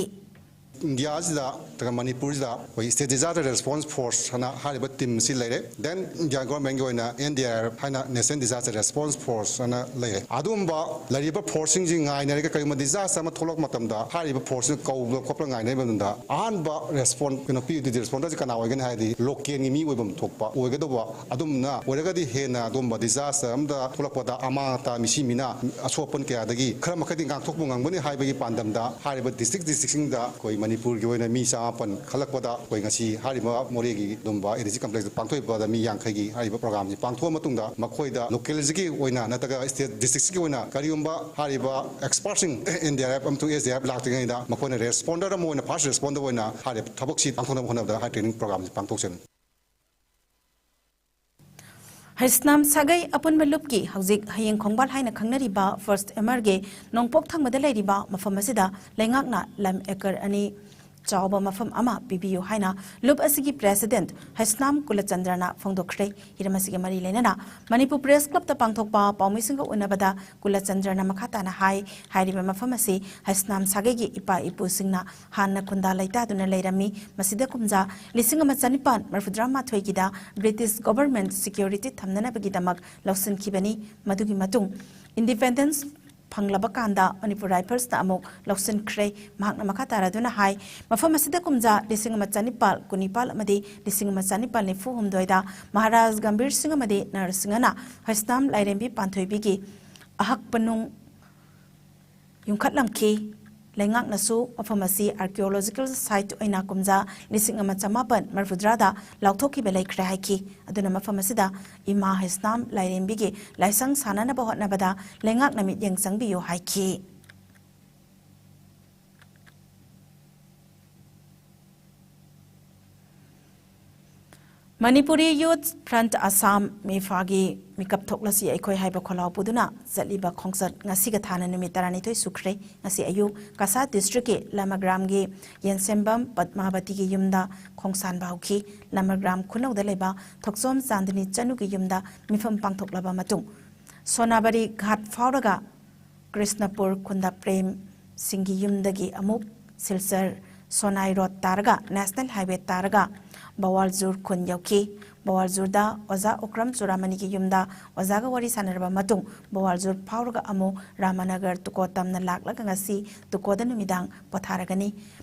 ꯏꯟꯗꯤꯌꯥꯁꯤꯗ ꯅꯠꯇ꯭ꯔꯒ ꯃꯅꯤꯄꯨꯔꯁꯤꯗ ꯑꯩꯈꯣꯏ State Disaster Response Force ꯍꯥꯏꯅ ꯍꯥꯏꯔꯤꯕ team ꯑꯁꯤ ꯂꯩꯔꯦ꯫ Then ꯏꯟꯗꯤꯌꯥ governmentꯀꯤ ꯑꯣꯏꯅ N D R F ꯍꯥꯏꯅ National Disaster Response Force ꯍꯥꯏꯅ ꯂꯩꯔꯦ꯫ ꯑꯗꯨꯒꯨꯝꯕ ꯂꯩꯔꯤꯕ forceꯁꯤꯡꯁꯤ ꯉꯥꯏꯅꯔꯒ ꯀꯔꯤꯒꯨꯝꯕ disaster ꯑꯃ ꯊꯣꯛꯂꯛꯄ ꯃꯇꯝꯗ ꯍꯥꯏꯔꯤꯕ forceꯁꯤꯅ ꯀꯧꯕ ꯈꯣꯠꯄ ꯉꯥꯏꯅꯔꯤꯕ ꯃꯇꯝꯗ ꯑꯍꯥꯟꯕ respond ꯀꯩꯅꯣ ꯄꯤꯗꯣꯏꯗꯤ responderꯁꯤ ꯀꯅꯥ ꯑꯣꯏꯒꯅꯤ ꯍꯥꯏꯔꯗꯤ localꯒꯤ ꯃꯤ ꯑꯣꯏꯐꯝ ꯊꯣꯛꯄ ꯑꯣꯏꯒꯗꯧꯕ꯫ ꯑꯗꯨꯝꯅ ꯑꯣꯏꯔꯒꯗꯤ ꯍꯦꯟꯅ ꯑꯗꯨꯝꯕ disaster ꯑꯃꯗ ꯊꯣꯛꯂꯛꯄꯗ ꯑꯃꯥꯡ ꯑꯇꯥ ꯃꯤꯁꯤ ꯃꯤꯅꯥ ꯑꯁꯣꯛ ꯑꯄꯟ ꯀꯌꯥꯗꯒꯤ ꯈꯔ ꯃꯈꯩꯗꯤ ꯉꯥꯛꯊꯣꯛꯄ ꯉꯝꯒꯅꯤ ꯍꯥꯏꯕꯒꯤ ꯄꯥꯟꯗꯝꯗ ꯍꯥꯏꯔꯤꯕ district districtꯁꯤꯡꯗ ꯑꯩꯈꯣꯏ ꯃꯅꯤꯄꯨꯔꯒꯤ ꯑꯣꯏꯅ ꯃꯤ ꯆꯃꯥꯄꯟ ꯈꯜꯂꯛꯄꯗ ꯑꯩꯈꯣꯏ ꯉꯁꯤ ꯍꯥꯏꯔꯤꯕ ꯃꯣꯔꯦꯒꯤ ꯑꯗꯨꯝꯕ A D C complexꯇ ꯄꯥꯡꯊꯣꯛꯏꯕꯗ ꯃꯤ ꯌꯥꯡꯈꯩꯒꯤ ꯍꯥꯏꯔꯤꯕ programꯁꯤ ꯄꯥꯡꯊꯣꯛꯑ ꯃꯇꯨꯡꯗ ꯃꯈꯣꯏꯗ localꯁꯤꯒꯤ ꯑꯣꯏꯅ ꯅꯠꯇ꯭ꯔꯒ state districtꯁꯤꯒꯤ ꯑꯣꯏꯅ ꯀꯔꯤꯒꯨꯝꯕ ꯍꯥꯏꯔꯤꯕ expertꯁꯤꯡ N D R F ꯑꯃꯁꯨꯡ S D R F ꯂꯥꯛꯇ꯭ꯔꯤꯉꯩꯗ ꯃꯈꯣꯏꯅ responder ꯑꯃ ꯑꯣꯏꯅ first responder ꯑꯣꯏꯅ ꯍꯥꯏꯔꯤꯕ ꯊꯕꯛꯁꯤ ꯄꯥꯡꯊꯣꯛꯅꯕ ꯍꯣꯠꯅꯕꯗ ꯍꯥꯏ training programꯁꯤ ꯄꯥꯡꯊꯣꯛꯆꯕꯅꯤ꯫ ꯍꯩꯁꯅꯥꯝ ꯁꯥꯒꯩ ꯑꯄꯨꯟꯕ ꯂꯨꯞꯀꯤ ꯍꯧꯖꯤꯛ ꯍꯌꯦꯡ ꯈꯣꯡꯕꯥꯜ ꯍꯥꯏꯅ ꯈꯪꯅꯔꯤꯕ First Emerꯒꯤ ꯅꯣꯡꯄꯣꯛ ꯊꯪꯕꯗ ꯂꯩꯔꯤꯕ ꯃꯐꯝ ꯑꯁꯤꯗ ꯂꯩꯉꯥꯛꯅ ꯂꯝ acre ꯑꯅꯤ ꯆꯥꯎꯕ ꯃꯐꯝ ꯑꯃ ꯄꯤꯕꯤꯌꯨ ꯍꯥꯏꯅ ꯂꯨꯞ ꯑꯁꯤꯒꯤ president ꯍꯩꯁꯅꯥꯝ ꯀꯨꯂꯆꯟꯗ꯭ꯔꯅ ꯐꯣꯡꯗꯣꯛꯈ꯭ꯔꯦ꯫ ꯍꯤꯔꯝ ꯑꯁꯤꯒ ꯃꯔꯤ ꯂꯩꯅꯅ ꯃꯅꯤꯄꯨꯔ Press Clubꯇ ꯄꯥꯡꯊꯣꯛꯄ ꯄꯥꯎꯃꯤꯁꯤꯡꯒ ꯎꯅꯕꯗ ꯀꯨꯂꯆꯟꯗ꯭ꯔꯅ ꯃꯈꯥ ꯇꯥꯅ ꯍꯥꯏ, ꯍꯥꯏꯔꯤꯕ ꯃꯐꯝ ꯑꯁꯤ ꯍꯩꯁꯅꯥꯝ ꯁꯥꯒꯩꯒꯤ ꯏꯄꯥ ꯏꯄꯨꯁꯤꯡꯅ ꯍꯥꯟꯅ ꯈꯨꯟꯗꯥ ꯂꯩꯇꯥꯗꯨꯅ ꯂꯩꯔꯝꯃꯤ꯫ ꯃꯁꯤꯗ ꯀꯨꯝꯖꯥ ꯂꯤꯁꯤꯡ ꯑꯃ ꯆꯅꯤꯄꯥꯟ ꯃꯔꯤꯐꯨꯇꯔꯥ ꯃꯥꯊꯣꯏꯒꯤꯗ British government security ꯊꯝꯅꯅꯕꯒꯤꯗꯃꯛ ꯂꯧꯁꯤꯟꯈꯤꯕꯅꯤ꯫ ꯃꯗꯨꯒꯤ ꯃꯇꯨꯡ independence ꯐꯪꯂꯕ ꯀꯥꯟꯗ ꯃꯅꯤꯄꯨꯔ Riflesꯅ ꯑꯃꯨꯛ ꯂꯧꯁꯤꯟꯈ꯭ꯔꯦ꯫ ꯃꯍꯥꯛꯅ ꯃꯈꯥ ꯇꯥꯔꯗꯨꯅ ꯍꯥꯏ, ꯃꯐꯝ ꯑꯁꯤꯗ ꯀꯨꯝꯖꯥ ꯂꯤꯁꯤꯡ ꯑꯃ ꯆꯅꯤꯄꯥꯜ ꯀꯨꯟꯅꯤꯄꯥꯜ ꯑꯃꯗꯤ ꯂꯤꯁꯤꯡ ꯑꯃ ꯆꯅꯤꯄꯥꯜ ꯅꯤꯐꯨ ꯍꯨꯝꯗꯣꯏꯗ ꯃꯍꯥꯔꯥꯖ ꯒꯝꯚꯤꯔ ꯁꯤꯡ ꯑꯃꯗꯤ ꯅꯔꯁꯤꯡꯍꯅ ꯍꯩꯁꯅꯥꯝ ꯂꯥꯏꯔꯦꯝꯕꯤ ꯄꯥꯟꯊꯣꯏꯕꯤꯒꯤ ꯑꯍꯛꯄ ꯅꯨꯡ ꯌꯨꯡꯈꯠꯂꯝꯈꯤ꯫ ꯂꯩꯉꯥꯛꯅꯁꯨ ꯃꯐꯝ ꯑꯁꯤ archaeological site ꯑꯣꯏꯅ ꯀꯨꯝꯖꯥ ꯂꯤꯁꯤꯡ ꯑꯃ ꯆꯃꯥꯄꯟ ꯃꯔꯤꯐꯨꯇꯔꯥꯗ ꯂꯥꯎꯊꯣꯛꯈꯤꯕ ꯂꯩꯈ꯭ꯔꯦ ꯍꯥꯏꯈꯤ꯫ ꯑꯗꯨꯅ ꯃꯐꯝ ꯑꯁꯤꯗ ꯏꯃꯥ ꯍꯩꯁꯅꯥꯝ ꯂꯥꯏꯔꯦꯝꯕꯤꯒꯤ ꯂꯥꯏꯁꯪ ꯁꯥꯅꯅꯕ ꯍꯣꯠꯅꯕꯗ ꯂꯩꯉꯥꯛꯅ ꯃꯤꯠꯌꯦꯡ ꯆꯪꯕꯤꯌꯨ ꯍꯥꯏꯈꯤ꯫ ꯃꯅꯤꯄꯨꯔꯤ Youth Front Assam, ꯃꯤꯐꯥꯒꯤ ꯃꯤꯀꯞ ꯊꯣꯛꯂꯁꯤ ꯑꯩꯈꯣꯏ ꯍꯥꯏꯕ ꯈꯣꯜꯂꯥꯎ ꯄꯨꯗꯨꯅ ꯆꯠꯂꯤꯕ ꯈꯣꯡꯆꯠ ꯉꯁꯤꯒ ꯊꯥꯅ ꯅꯨꯃꯤꯠ ꯇꯔꯥꯅꯤꯊꯣꯏ ꯁꯨꯈ꯭ꯔꯦ꯫ ꯉꯁꯤ ꯑꯌꯨꯛ ꯀꯁꯥ districtꯀꯤ ꯂꯃꯒ꯭ꯔꯥꯝꯒꯤ ꯌꯦꯟꯁꯦꯝꯕꯝ ꯄꯗꯃꯥꯕꯇꯤꯒꯤ ꯌꯨꯝꯗ ꯈꯣꯡꯁꯥꯟꯕ ꯍꯧꯈꯤ꯫ ꯂꯃꯒ꯭ꯔꯥꯝ ꯈꯨꯅꯧꯗ ꯂꯩꯕ ꯊꯣꯛꯆꯣꯝ ꯆꯥꯟꯗꯅꯤ ꯆꯅꯨꯒꯤ ꯌꯨꯝꯗ ꯃꯤꯐꯝ ꯄꯥꯡꯊꯣꯛꯂꯕ ꯃꯇꯨꯡ, ꯁꯣꯅꯥꯕꯔꯤ ꯘꯥꯠ ꯐꯥꯎꯔꯒ ꯀ꯭ꯔꯤꯁꯅꯄꯨꯔ ꯈꯨꯟꯗ ꯄ꯭ꯔꯦꯝ ꯁꯤꯡꯒꯤ ꯌꯨꯝꯗꯒꯤ ꯑꯃꯨꯛ ꯁꯤꯜꯆꯔ ꯁꯣꯅꯥꯏ ꯔꯣꯗ ꯇꯥꯔꯒ National Highway ꯇꯥꯔꯒ ꯕꯋꯥꯜꯖꯨꯔ ꯈꯨꯟ ꯌꯧꯈꯤ꯫ ꯕꯋꯥꯜꯖꯨꯔꯗ ꯑꯣꯖꯥ ꯑꯣꯀ꯭ꯔꯝ ꯆꯨꯔꯥꯃꯅꯤꯒꯤ ꯌꯨꯝꯗ ꯑꯣꯖꯥꯒ ꯋꯥꯔꯤ ꯁꯥꯟꯅꯔꯕ ꯃꯇꯨꯡ ꯕꯋꯥꯜꯖꯨꯔ ꯐꯥꯎꯔꯒ ꯑꯃꯨꯛ ꯔꯥꯃꯅꯒꯔ ꯇꯨꯀꯣ ꯇꯝꯅ ꯂꯥꯛꯂꯒ ꯉꯁꯤ ꯇꯨꯀꯣꯗ ꯅꯨꯃꯤꯗꯥꯡ ꯄꯣꯊꯥꯔꯒꯅꯤ꯫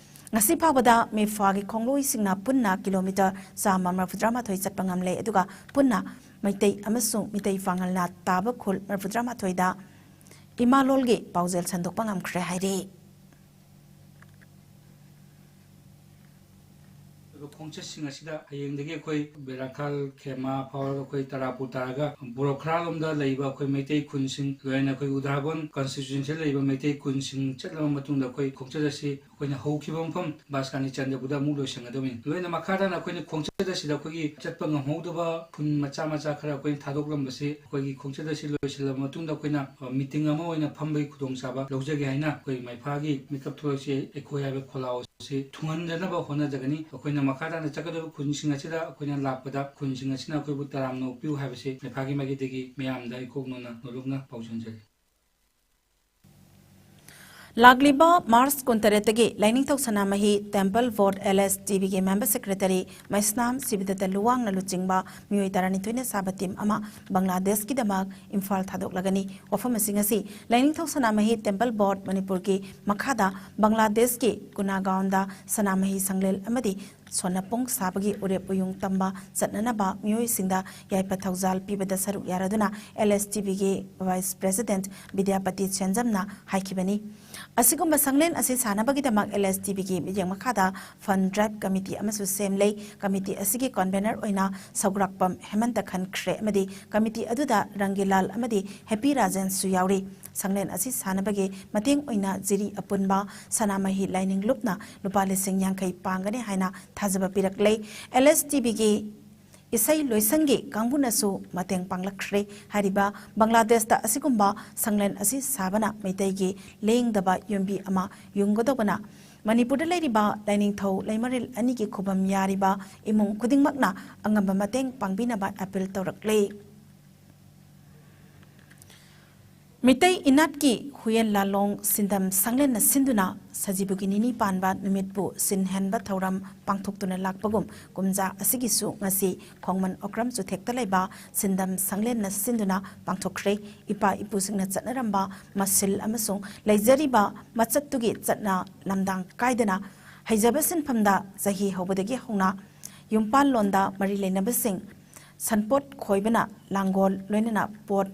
ꯉꯁꯤ ꯐꯥꯎꯕꯗ ꯃꯤꯐꯥꯒꯤ ꯈꯣꯡꯂꯣꯏꯁꯤꯡꯅ ꯄꯨꯟꯅ ꯀꯤꯂꯣꯃꯤꯇꯔ ꯆꯥꯝꯃ ꯃꯔꯤꯐꯨꯇꯔꯥ ꯃꯥꯊꯣꯏ ꯆꯠꯄ ꯉꯝꯂꯦ, ꯑꯗꯨꯒ ꯄꯨꯟꯅ ꯃꯩꯇꯩ ꯑꯃꯁꯨꯡ ꯃꯤꯇꯩ ꯄꯥꯉꯜ ꯅꯥꯠ ꯇꯥꯕ ꯈꯨꯜ ꯃꯔꯤꯐꯨꯇꯔꯥ ꯃꯥꯊꯣꯏꯗ ꯏꯃꯥꯂꯣꯜꯒꯤ ꯄꯥꯎꯖꯦꯜ ꯁꯟꯗꯣꯛꯄ ꯉꯝꯈ꯭ꯔꯦ ꯍꯥꯏꯔꯤ꯫ ꯈꯣꯡꯆꯠꯁꯤꯡ ꯑꯁꯤꯗ ꯍꯌꯦꯡꯗꯒꯤ ꯑꯩꯈꯣꯏ ꯕꯦꯔꯥꯈꯥꯜ ꯈꯦꯃꯥ ꯐꯥꯎꯔꯒ ꯑꯩꯈꯣꯏ ꯇꯔꯥꯄꯨꯔ ꯇꯥꯔꯒ ꯕꯣꯔꯣꯈ꯭ꯔꯥ ꯂꯣꯝꯗ ꯂꯩꯕ ꯑꯩꯈꯣꯏ ꯃꯩꯇꯩ ꯈꯨꯟꯁꯤꯡ, ꯂꯣꯏꯅ ꯑꯩꯈꯣꯏ ꯎꯗꯥꯕꯣꯟ ꯀꯟꯁꯇꯤꯇ꯭ꯌꯨꯟꯁꯤꯗ ꯂꯩꯕ ꯃꯩꯇꯩ ꯈꯨꯟꯁꯤꯡ ꯆꯠꯂꯕ ꯃꯇꯨꯡꯗ ꯑꯩꯈꯣꯏ ꯈꯣꯡꯆꯠ ꯑꯁꯤ ꯑꯩꯈꯣꯏꯅ ꯍꯧꯈꯤꯕ ꯃꯐꯝ ꯕꯥꯁꯀꯥꯅꯤ ꯆꯟꯗ꯭ꯔꯕꯨꯗ ꯑꯃꯨꯛ ꯂꯣꯏꯁꯤꯟꯒꯗꯕꯅꯤ꯫ ꯂꯣꯏꯅ ꯃꯈꯥ ꯇꯥꯅ ꯑꯩꯈꯣꯏꯅ ꯈꯣꯡꯆꯠ ꯑꯁꯤꯗ ꯑꯩꯈꯣꯏꯒꯤ ꯆꯠꯄ ꯉꯝꯍꯧꯗꯕ ꯈꯨꯟ ꯃꯆꯥ ꯃꯆꯥ ꯈꯔ ꯑꯩꯈꯣꯏꯅ ꯊꯥꯗꯣꯛꯂꯝꯕꯁꯤ ꯑꯩꯈꯣꯏꯒꯤ ꯈꯣꯡꯆꯠ ꯑꯁꯤ ꯂꯣꯏꯁꯤꯜꯂꯕ ꯃꯇꯨꯡꯗ ꯑꯩꯈꯣꯏꯅ, ꯑ, ꯃꯤꯇꯤꯡ ꯑꯃ ꯑꯣꯏꯅ ꯐꯝꯕꯒꯤ ꯈꯨꯗꯣꯡꯆꯥꯕ ꯂꯧꯖꯒꯦ ꯍꯥꯏꯅ ꯑꯩꯈꯣꯏ ꯃꯩꯐꯥꯒꯤ ꯃꯤꯀꯞ ꯊꯣꯛꯂꯛꯁꯤ ꯑꯩꯈꯣꯏ ꯍꯥꯏꯕ ꯈꯣꯜꯂꯥꯎ ꯑꯁꯤ ꯊꯨꯡꯍꯟꯗꯅꯕ ꯍꯣꯠꯅꯖꯒꯅꯤ꯫ ꯑꯩꯈꯣꯏꯅ ꯃꯈꯥ ꯇꯥꯅ ꯆꯠꯀꯗꯕ ꯈꯨꯟꯁꯤꯡ ꯑꯁꯤꯗ ꯑꯩꯈꯣꯏꯅ ꯂꯥꯛꯄꯗ ꯈꯨꯟꯁꯤꯡ ꯑꯁꯤꯅ ꯑꯩꯈꯣꯏꯕꯨ ꯇꯔꯥꯝꯅ ꯑꯣꯛꯄꯤꯌꯨ ꯍꯥꯏꯕꯁꯤ ꯃꯩꯐꯥꯒꯤ ꯃꯥꯏꯀꯩꯗꯒꯤ ꯃꯌꯥꯝꯗ ꯏꯀꯣꯛ ꯅꯣꯟꯅ ꯅꯣꯂꯨꯛꯅ ꯄꯥꯎꯖꯦꯜꯖꯔꯤ꯫ ꯂꯥꯛꯂꯤꯕ ꯃꯥꯔꯆ ꯀꯨꯟꯇꯔꯦꯠꯇꯒꯤ ꯂꯥꯏꯅꯤꯡꯊꯧ ꯁꯅꯥꯃꯍꯤ ꯇꯦꯝꯄꯜ ꯕꯣꯔꯗ, LSTBꯒꯤ ꯃꯦꯝꯕꯔ ꯁꯦꯀ꯭ꯔꯦꯇꯔꯤ ꯃꯩꯁꯅꯥꯝ ꯁꯤꯕꯗꯇ ꯂꯨꯋꯥꯡꯅ ꯂꯨꯆꯤꯡꯕ ꯃꯤꯑꯣꯏ ꯇꯔꯥꯅꯤꯊꯣꯏꯅ ꯁꯥꯕ ꯇꯤꯝ ꯑꯃ ꯕꯪꯒ꯭ꯂꯥꯗꯦꯁꯀꯤꯗꯃꯛ ꯏꯝꯐꯥꯜ ꯊꯥꯗꯣꯛꯂꯒꯅꯤ꯫ ꯋꯥꯐꯝ ꯑꯁꯤ ꯉꯁꯤ ꯂꯥꯏꯅꯤꯡꯊꯧ ꯁꯅꯥꯃꯍꯤ ꯇꯦꯝꯄꯜ ꯕꯣꯔꯗ ꯃꯅꯤꯄꯨꯔꯒꯤ ꯃꯈꯥꯗ ꯕꯪꯒ꯭ꯂꯥꯗꯦꯁꯀꯤ ꯀꯨꯅꯥꯒꯥꯎꯟꯗ ꯁꯅꯥꯃꯍꯤ ꯁꯪꯂꯦꯟ ꯑꯃꯗꯤ ꯁꯣꯟꯅꯄꯣꯡ ꯁꯥꯕꯒꯤ ꯎꯔꯦꯞ ꯎꯌꯨꯡ ꯇꯝꯕ ꯆꯠꯅꯅꯕ ꯃꯤꯑꯣꯏꯁꯤꯡꯗ ꯌꯥꯏꯐ ꯊꯧꯖꯥꯜ ꯄꯤꯕꯗ ꯁꯔꯨꯛ ꯌꯥꯔꯗꯨꯅ LSTBꯒꯤ ꯚꯥꯏꯁ ꯄ꯭ꯔꯦꯁꯤꯗꯦꯟꯠ ꯕꯤꯗ꯭ꯌꯥꯄꯇꯤ ꯁꯦꯟꯖꯝꯅ ꯍꯥꯏꯈꯤꯕꯅꯤ꯫ ꯑꯁꯤꯒꯨꯝꯕ ꯁꯪꯂꯦꯟ ꯑꯁꯤ ꯁꯥꯅꯕꯒꯤꯗꯃꯛ LSTBꯒꯤ ꯃꯤꯠꯌꯦꯡ ꯃꯈꯥꯗ ꯐꯟ ꯗ꯭ꯔꯥꯏꯚ ꯀꯃꯤꯇꯤ ꯑꯃꯁꯨ ꯁꯦꯝꯂꯦ꯫ ꯀꯃꯤꯇꯤ ꯑꯁꯤꯒꯤ ꯀꯟꯚꯦꯅꯔ ꯑꯣꯏꯅ ꯁꯧꯒ꯭ꯔꯥꯛꯄꯝ ꯍꯦꯃꯟꯇ ꯈꯟꯈ꯭ꯔꯦ ꯑꯃꯗꯤ ꯀꯃꯤꯇꯤ ꯑꯗꯨꯗ ꯔꯪꯒꯤꯂꯥꯜ ꯑꯃꯗꯤ ꯍꯦꯄꯤ ꯔꯥꯖꯦꯟꯁꯨ ꯌꯥꯎꯔꯤ꯫ ꯁꯪꯂꯦꯟ ꯑꯁꯤ ꯁꯥꯅꯕꯒꯤ ꯃꯇꯦꯡ ꯑꯣꯏꯅ ꯖꯤꯔꯤ ꯑꯄꯨꯟꯕ ꯁꯅꯥꯃꯍꯤ ꯂꯥꯏꯅꯤꯡ ꯂꯨꯞꯅ ꯂꯨꯄꯥ ꯂꯤꯁꯤꯡ ꯌꯥꯡꯈꯩ ꯄꯥꯡꯒꯅꯤ ꯍꯥꯏꯅ ꯊꯥꯖꯕ ꯄꯤꯔꯛꯂꯦ꯫ LSTBꯒꯤ ꯏꯁꯩ ꯂꯣꯏꯁꯪꯒꯤ ꯀꯥꯡꯕꯨꯅꯁꯨ ꯃꯇꯦꯡ ꯄꯥꯡꯂꯛꯈ꯭ꯔꯦ꯫ ꯍꯥꯏꯔꯤꯕ ꯕꯪꯒ꯭ꯂꯥꯗꯦꯁꯇ ꯑꯁꯤꯒꯨꯝꯕ ꯁꯪꯂꯦꯟ ꯑꯁꯤ ꯁꯥꯕꯅ ꯃꯩꯇꯩꯒꯤ ꯂꯦꯡꯗꯕ ꯌꯨꯝꯕꯤ ꯑꯃ ꯌꯨꯡꯒꯗꯧꯕꯅ ꯃꯅꯤꯄꯨꯔꯗ ꯂꯩꯔꯤꯕ ꯂꯥꯏꯅꯤꯡꯊꯧ ꯂꯩꯃꯔꯦꯜ ꯑꯅꯤꯒꯤ ꯈꯨꯕꯝ ꯌꯥꯔꯤꯕ ꯏꯃꯨꯡ ꯈꯨꯗꯤꯡꯃꯛꯅ ꯑꯉꯝꯕ ꯃꯇꯦꯡ ꯄꯥꯡꯕꯤꯅꯕ ꯑꯄꯤꯜ ꯇꯧꯔꯛꯂꯦ꯫ ꯃꯤꯇꯩ ꯏꯅꯥꯠꯀꯤ ꯍꯨꯌꯦꯟ ꯂꯥꯂꯣꯡ ꯁꯤꯟꯗꯝ ꯁꯪꯂꯦꯟꯅ ꯁꯤꯟꯗꯨꯅ ꯁꯖꯤꯕꯨꯒꯤ ꯅꯤꯅꯤ ꯄꯥꯟꯕ ꯅꯨꯃꯤꯠꯄꯨ ꯁꯤꯟꯍꯦꯟꯕ ꯊꯧꯔꯝ ꯄꯥꯡꯊꯣꯛꯇꯨꯅ ꯂꯥꯛꯄꯒꯨꯝ, ꯀꯨꯝꯖꯥ ꯑꯁꯤꯒꯤꯁꯨ ꯉꯁꯤ ꯈꯣꯡꯃꯟ ꯑꯣꯀ꯭ꯔꯝ ꯆꯨꯊꯦꯛꯇ ꯂꯩꯕ ꯁꯤꯟꯗꯝ ꯁꯪꯂꯦꯟꯅ ꯁꯤꯟꯗꯨꯅ ꯄꯥꯡꯊꯣꯛꯈ꯭ꯔꯦ꯫ ꯏꯄꯥ ꯏꯄꯨꯁꯤꯡꯅ ꯆꯠꯅꯔꯝꯕ ꯃꯁꯤꯜ ꯑꯃꯁꯨꯡ ꯂꯩꯖꯔꯤꯕ ꯃꯆꯠꯇꯨꯒꯤ ꯆꯠꯅ ꯂꯝꯗꯥꯡ ꯀꯥꯏꯗꯅ ꯍꯩꯖꯕ ꯁꯤꯟꯐꯝꯗ ꯆꯍꯤ ꯍꯧꯕꯗꯒꯤ ꯍꯧꯅ ꯌꯨꯝꯄꯥꯜꯂꯣꯟꯗ ꯃꯔꯤ ꯂꯩꯅꯕꯁꯤꯡ ꯁꯟꯄꯣꯠ ꯈꯣꯏꯕꯅ ꯂꯥꯡꯒꯣꯜ ꯂꯣꯏꯅꯅ ꯄꯣꯠ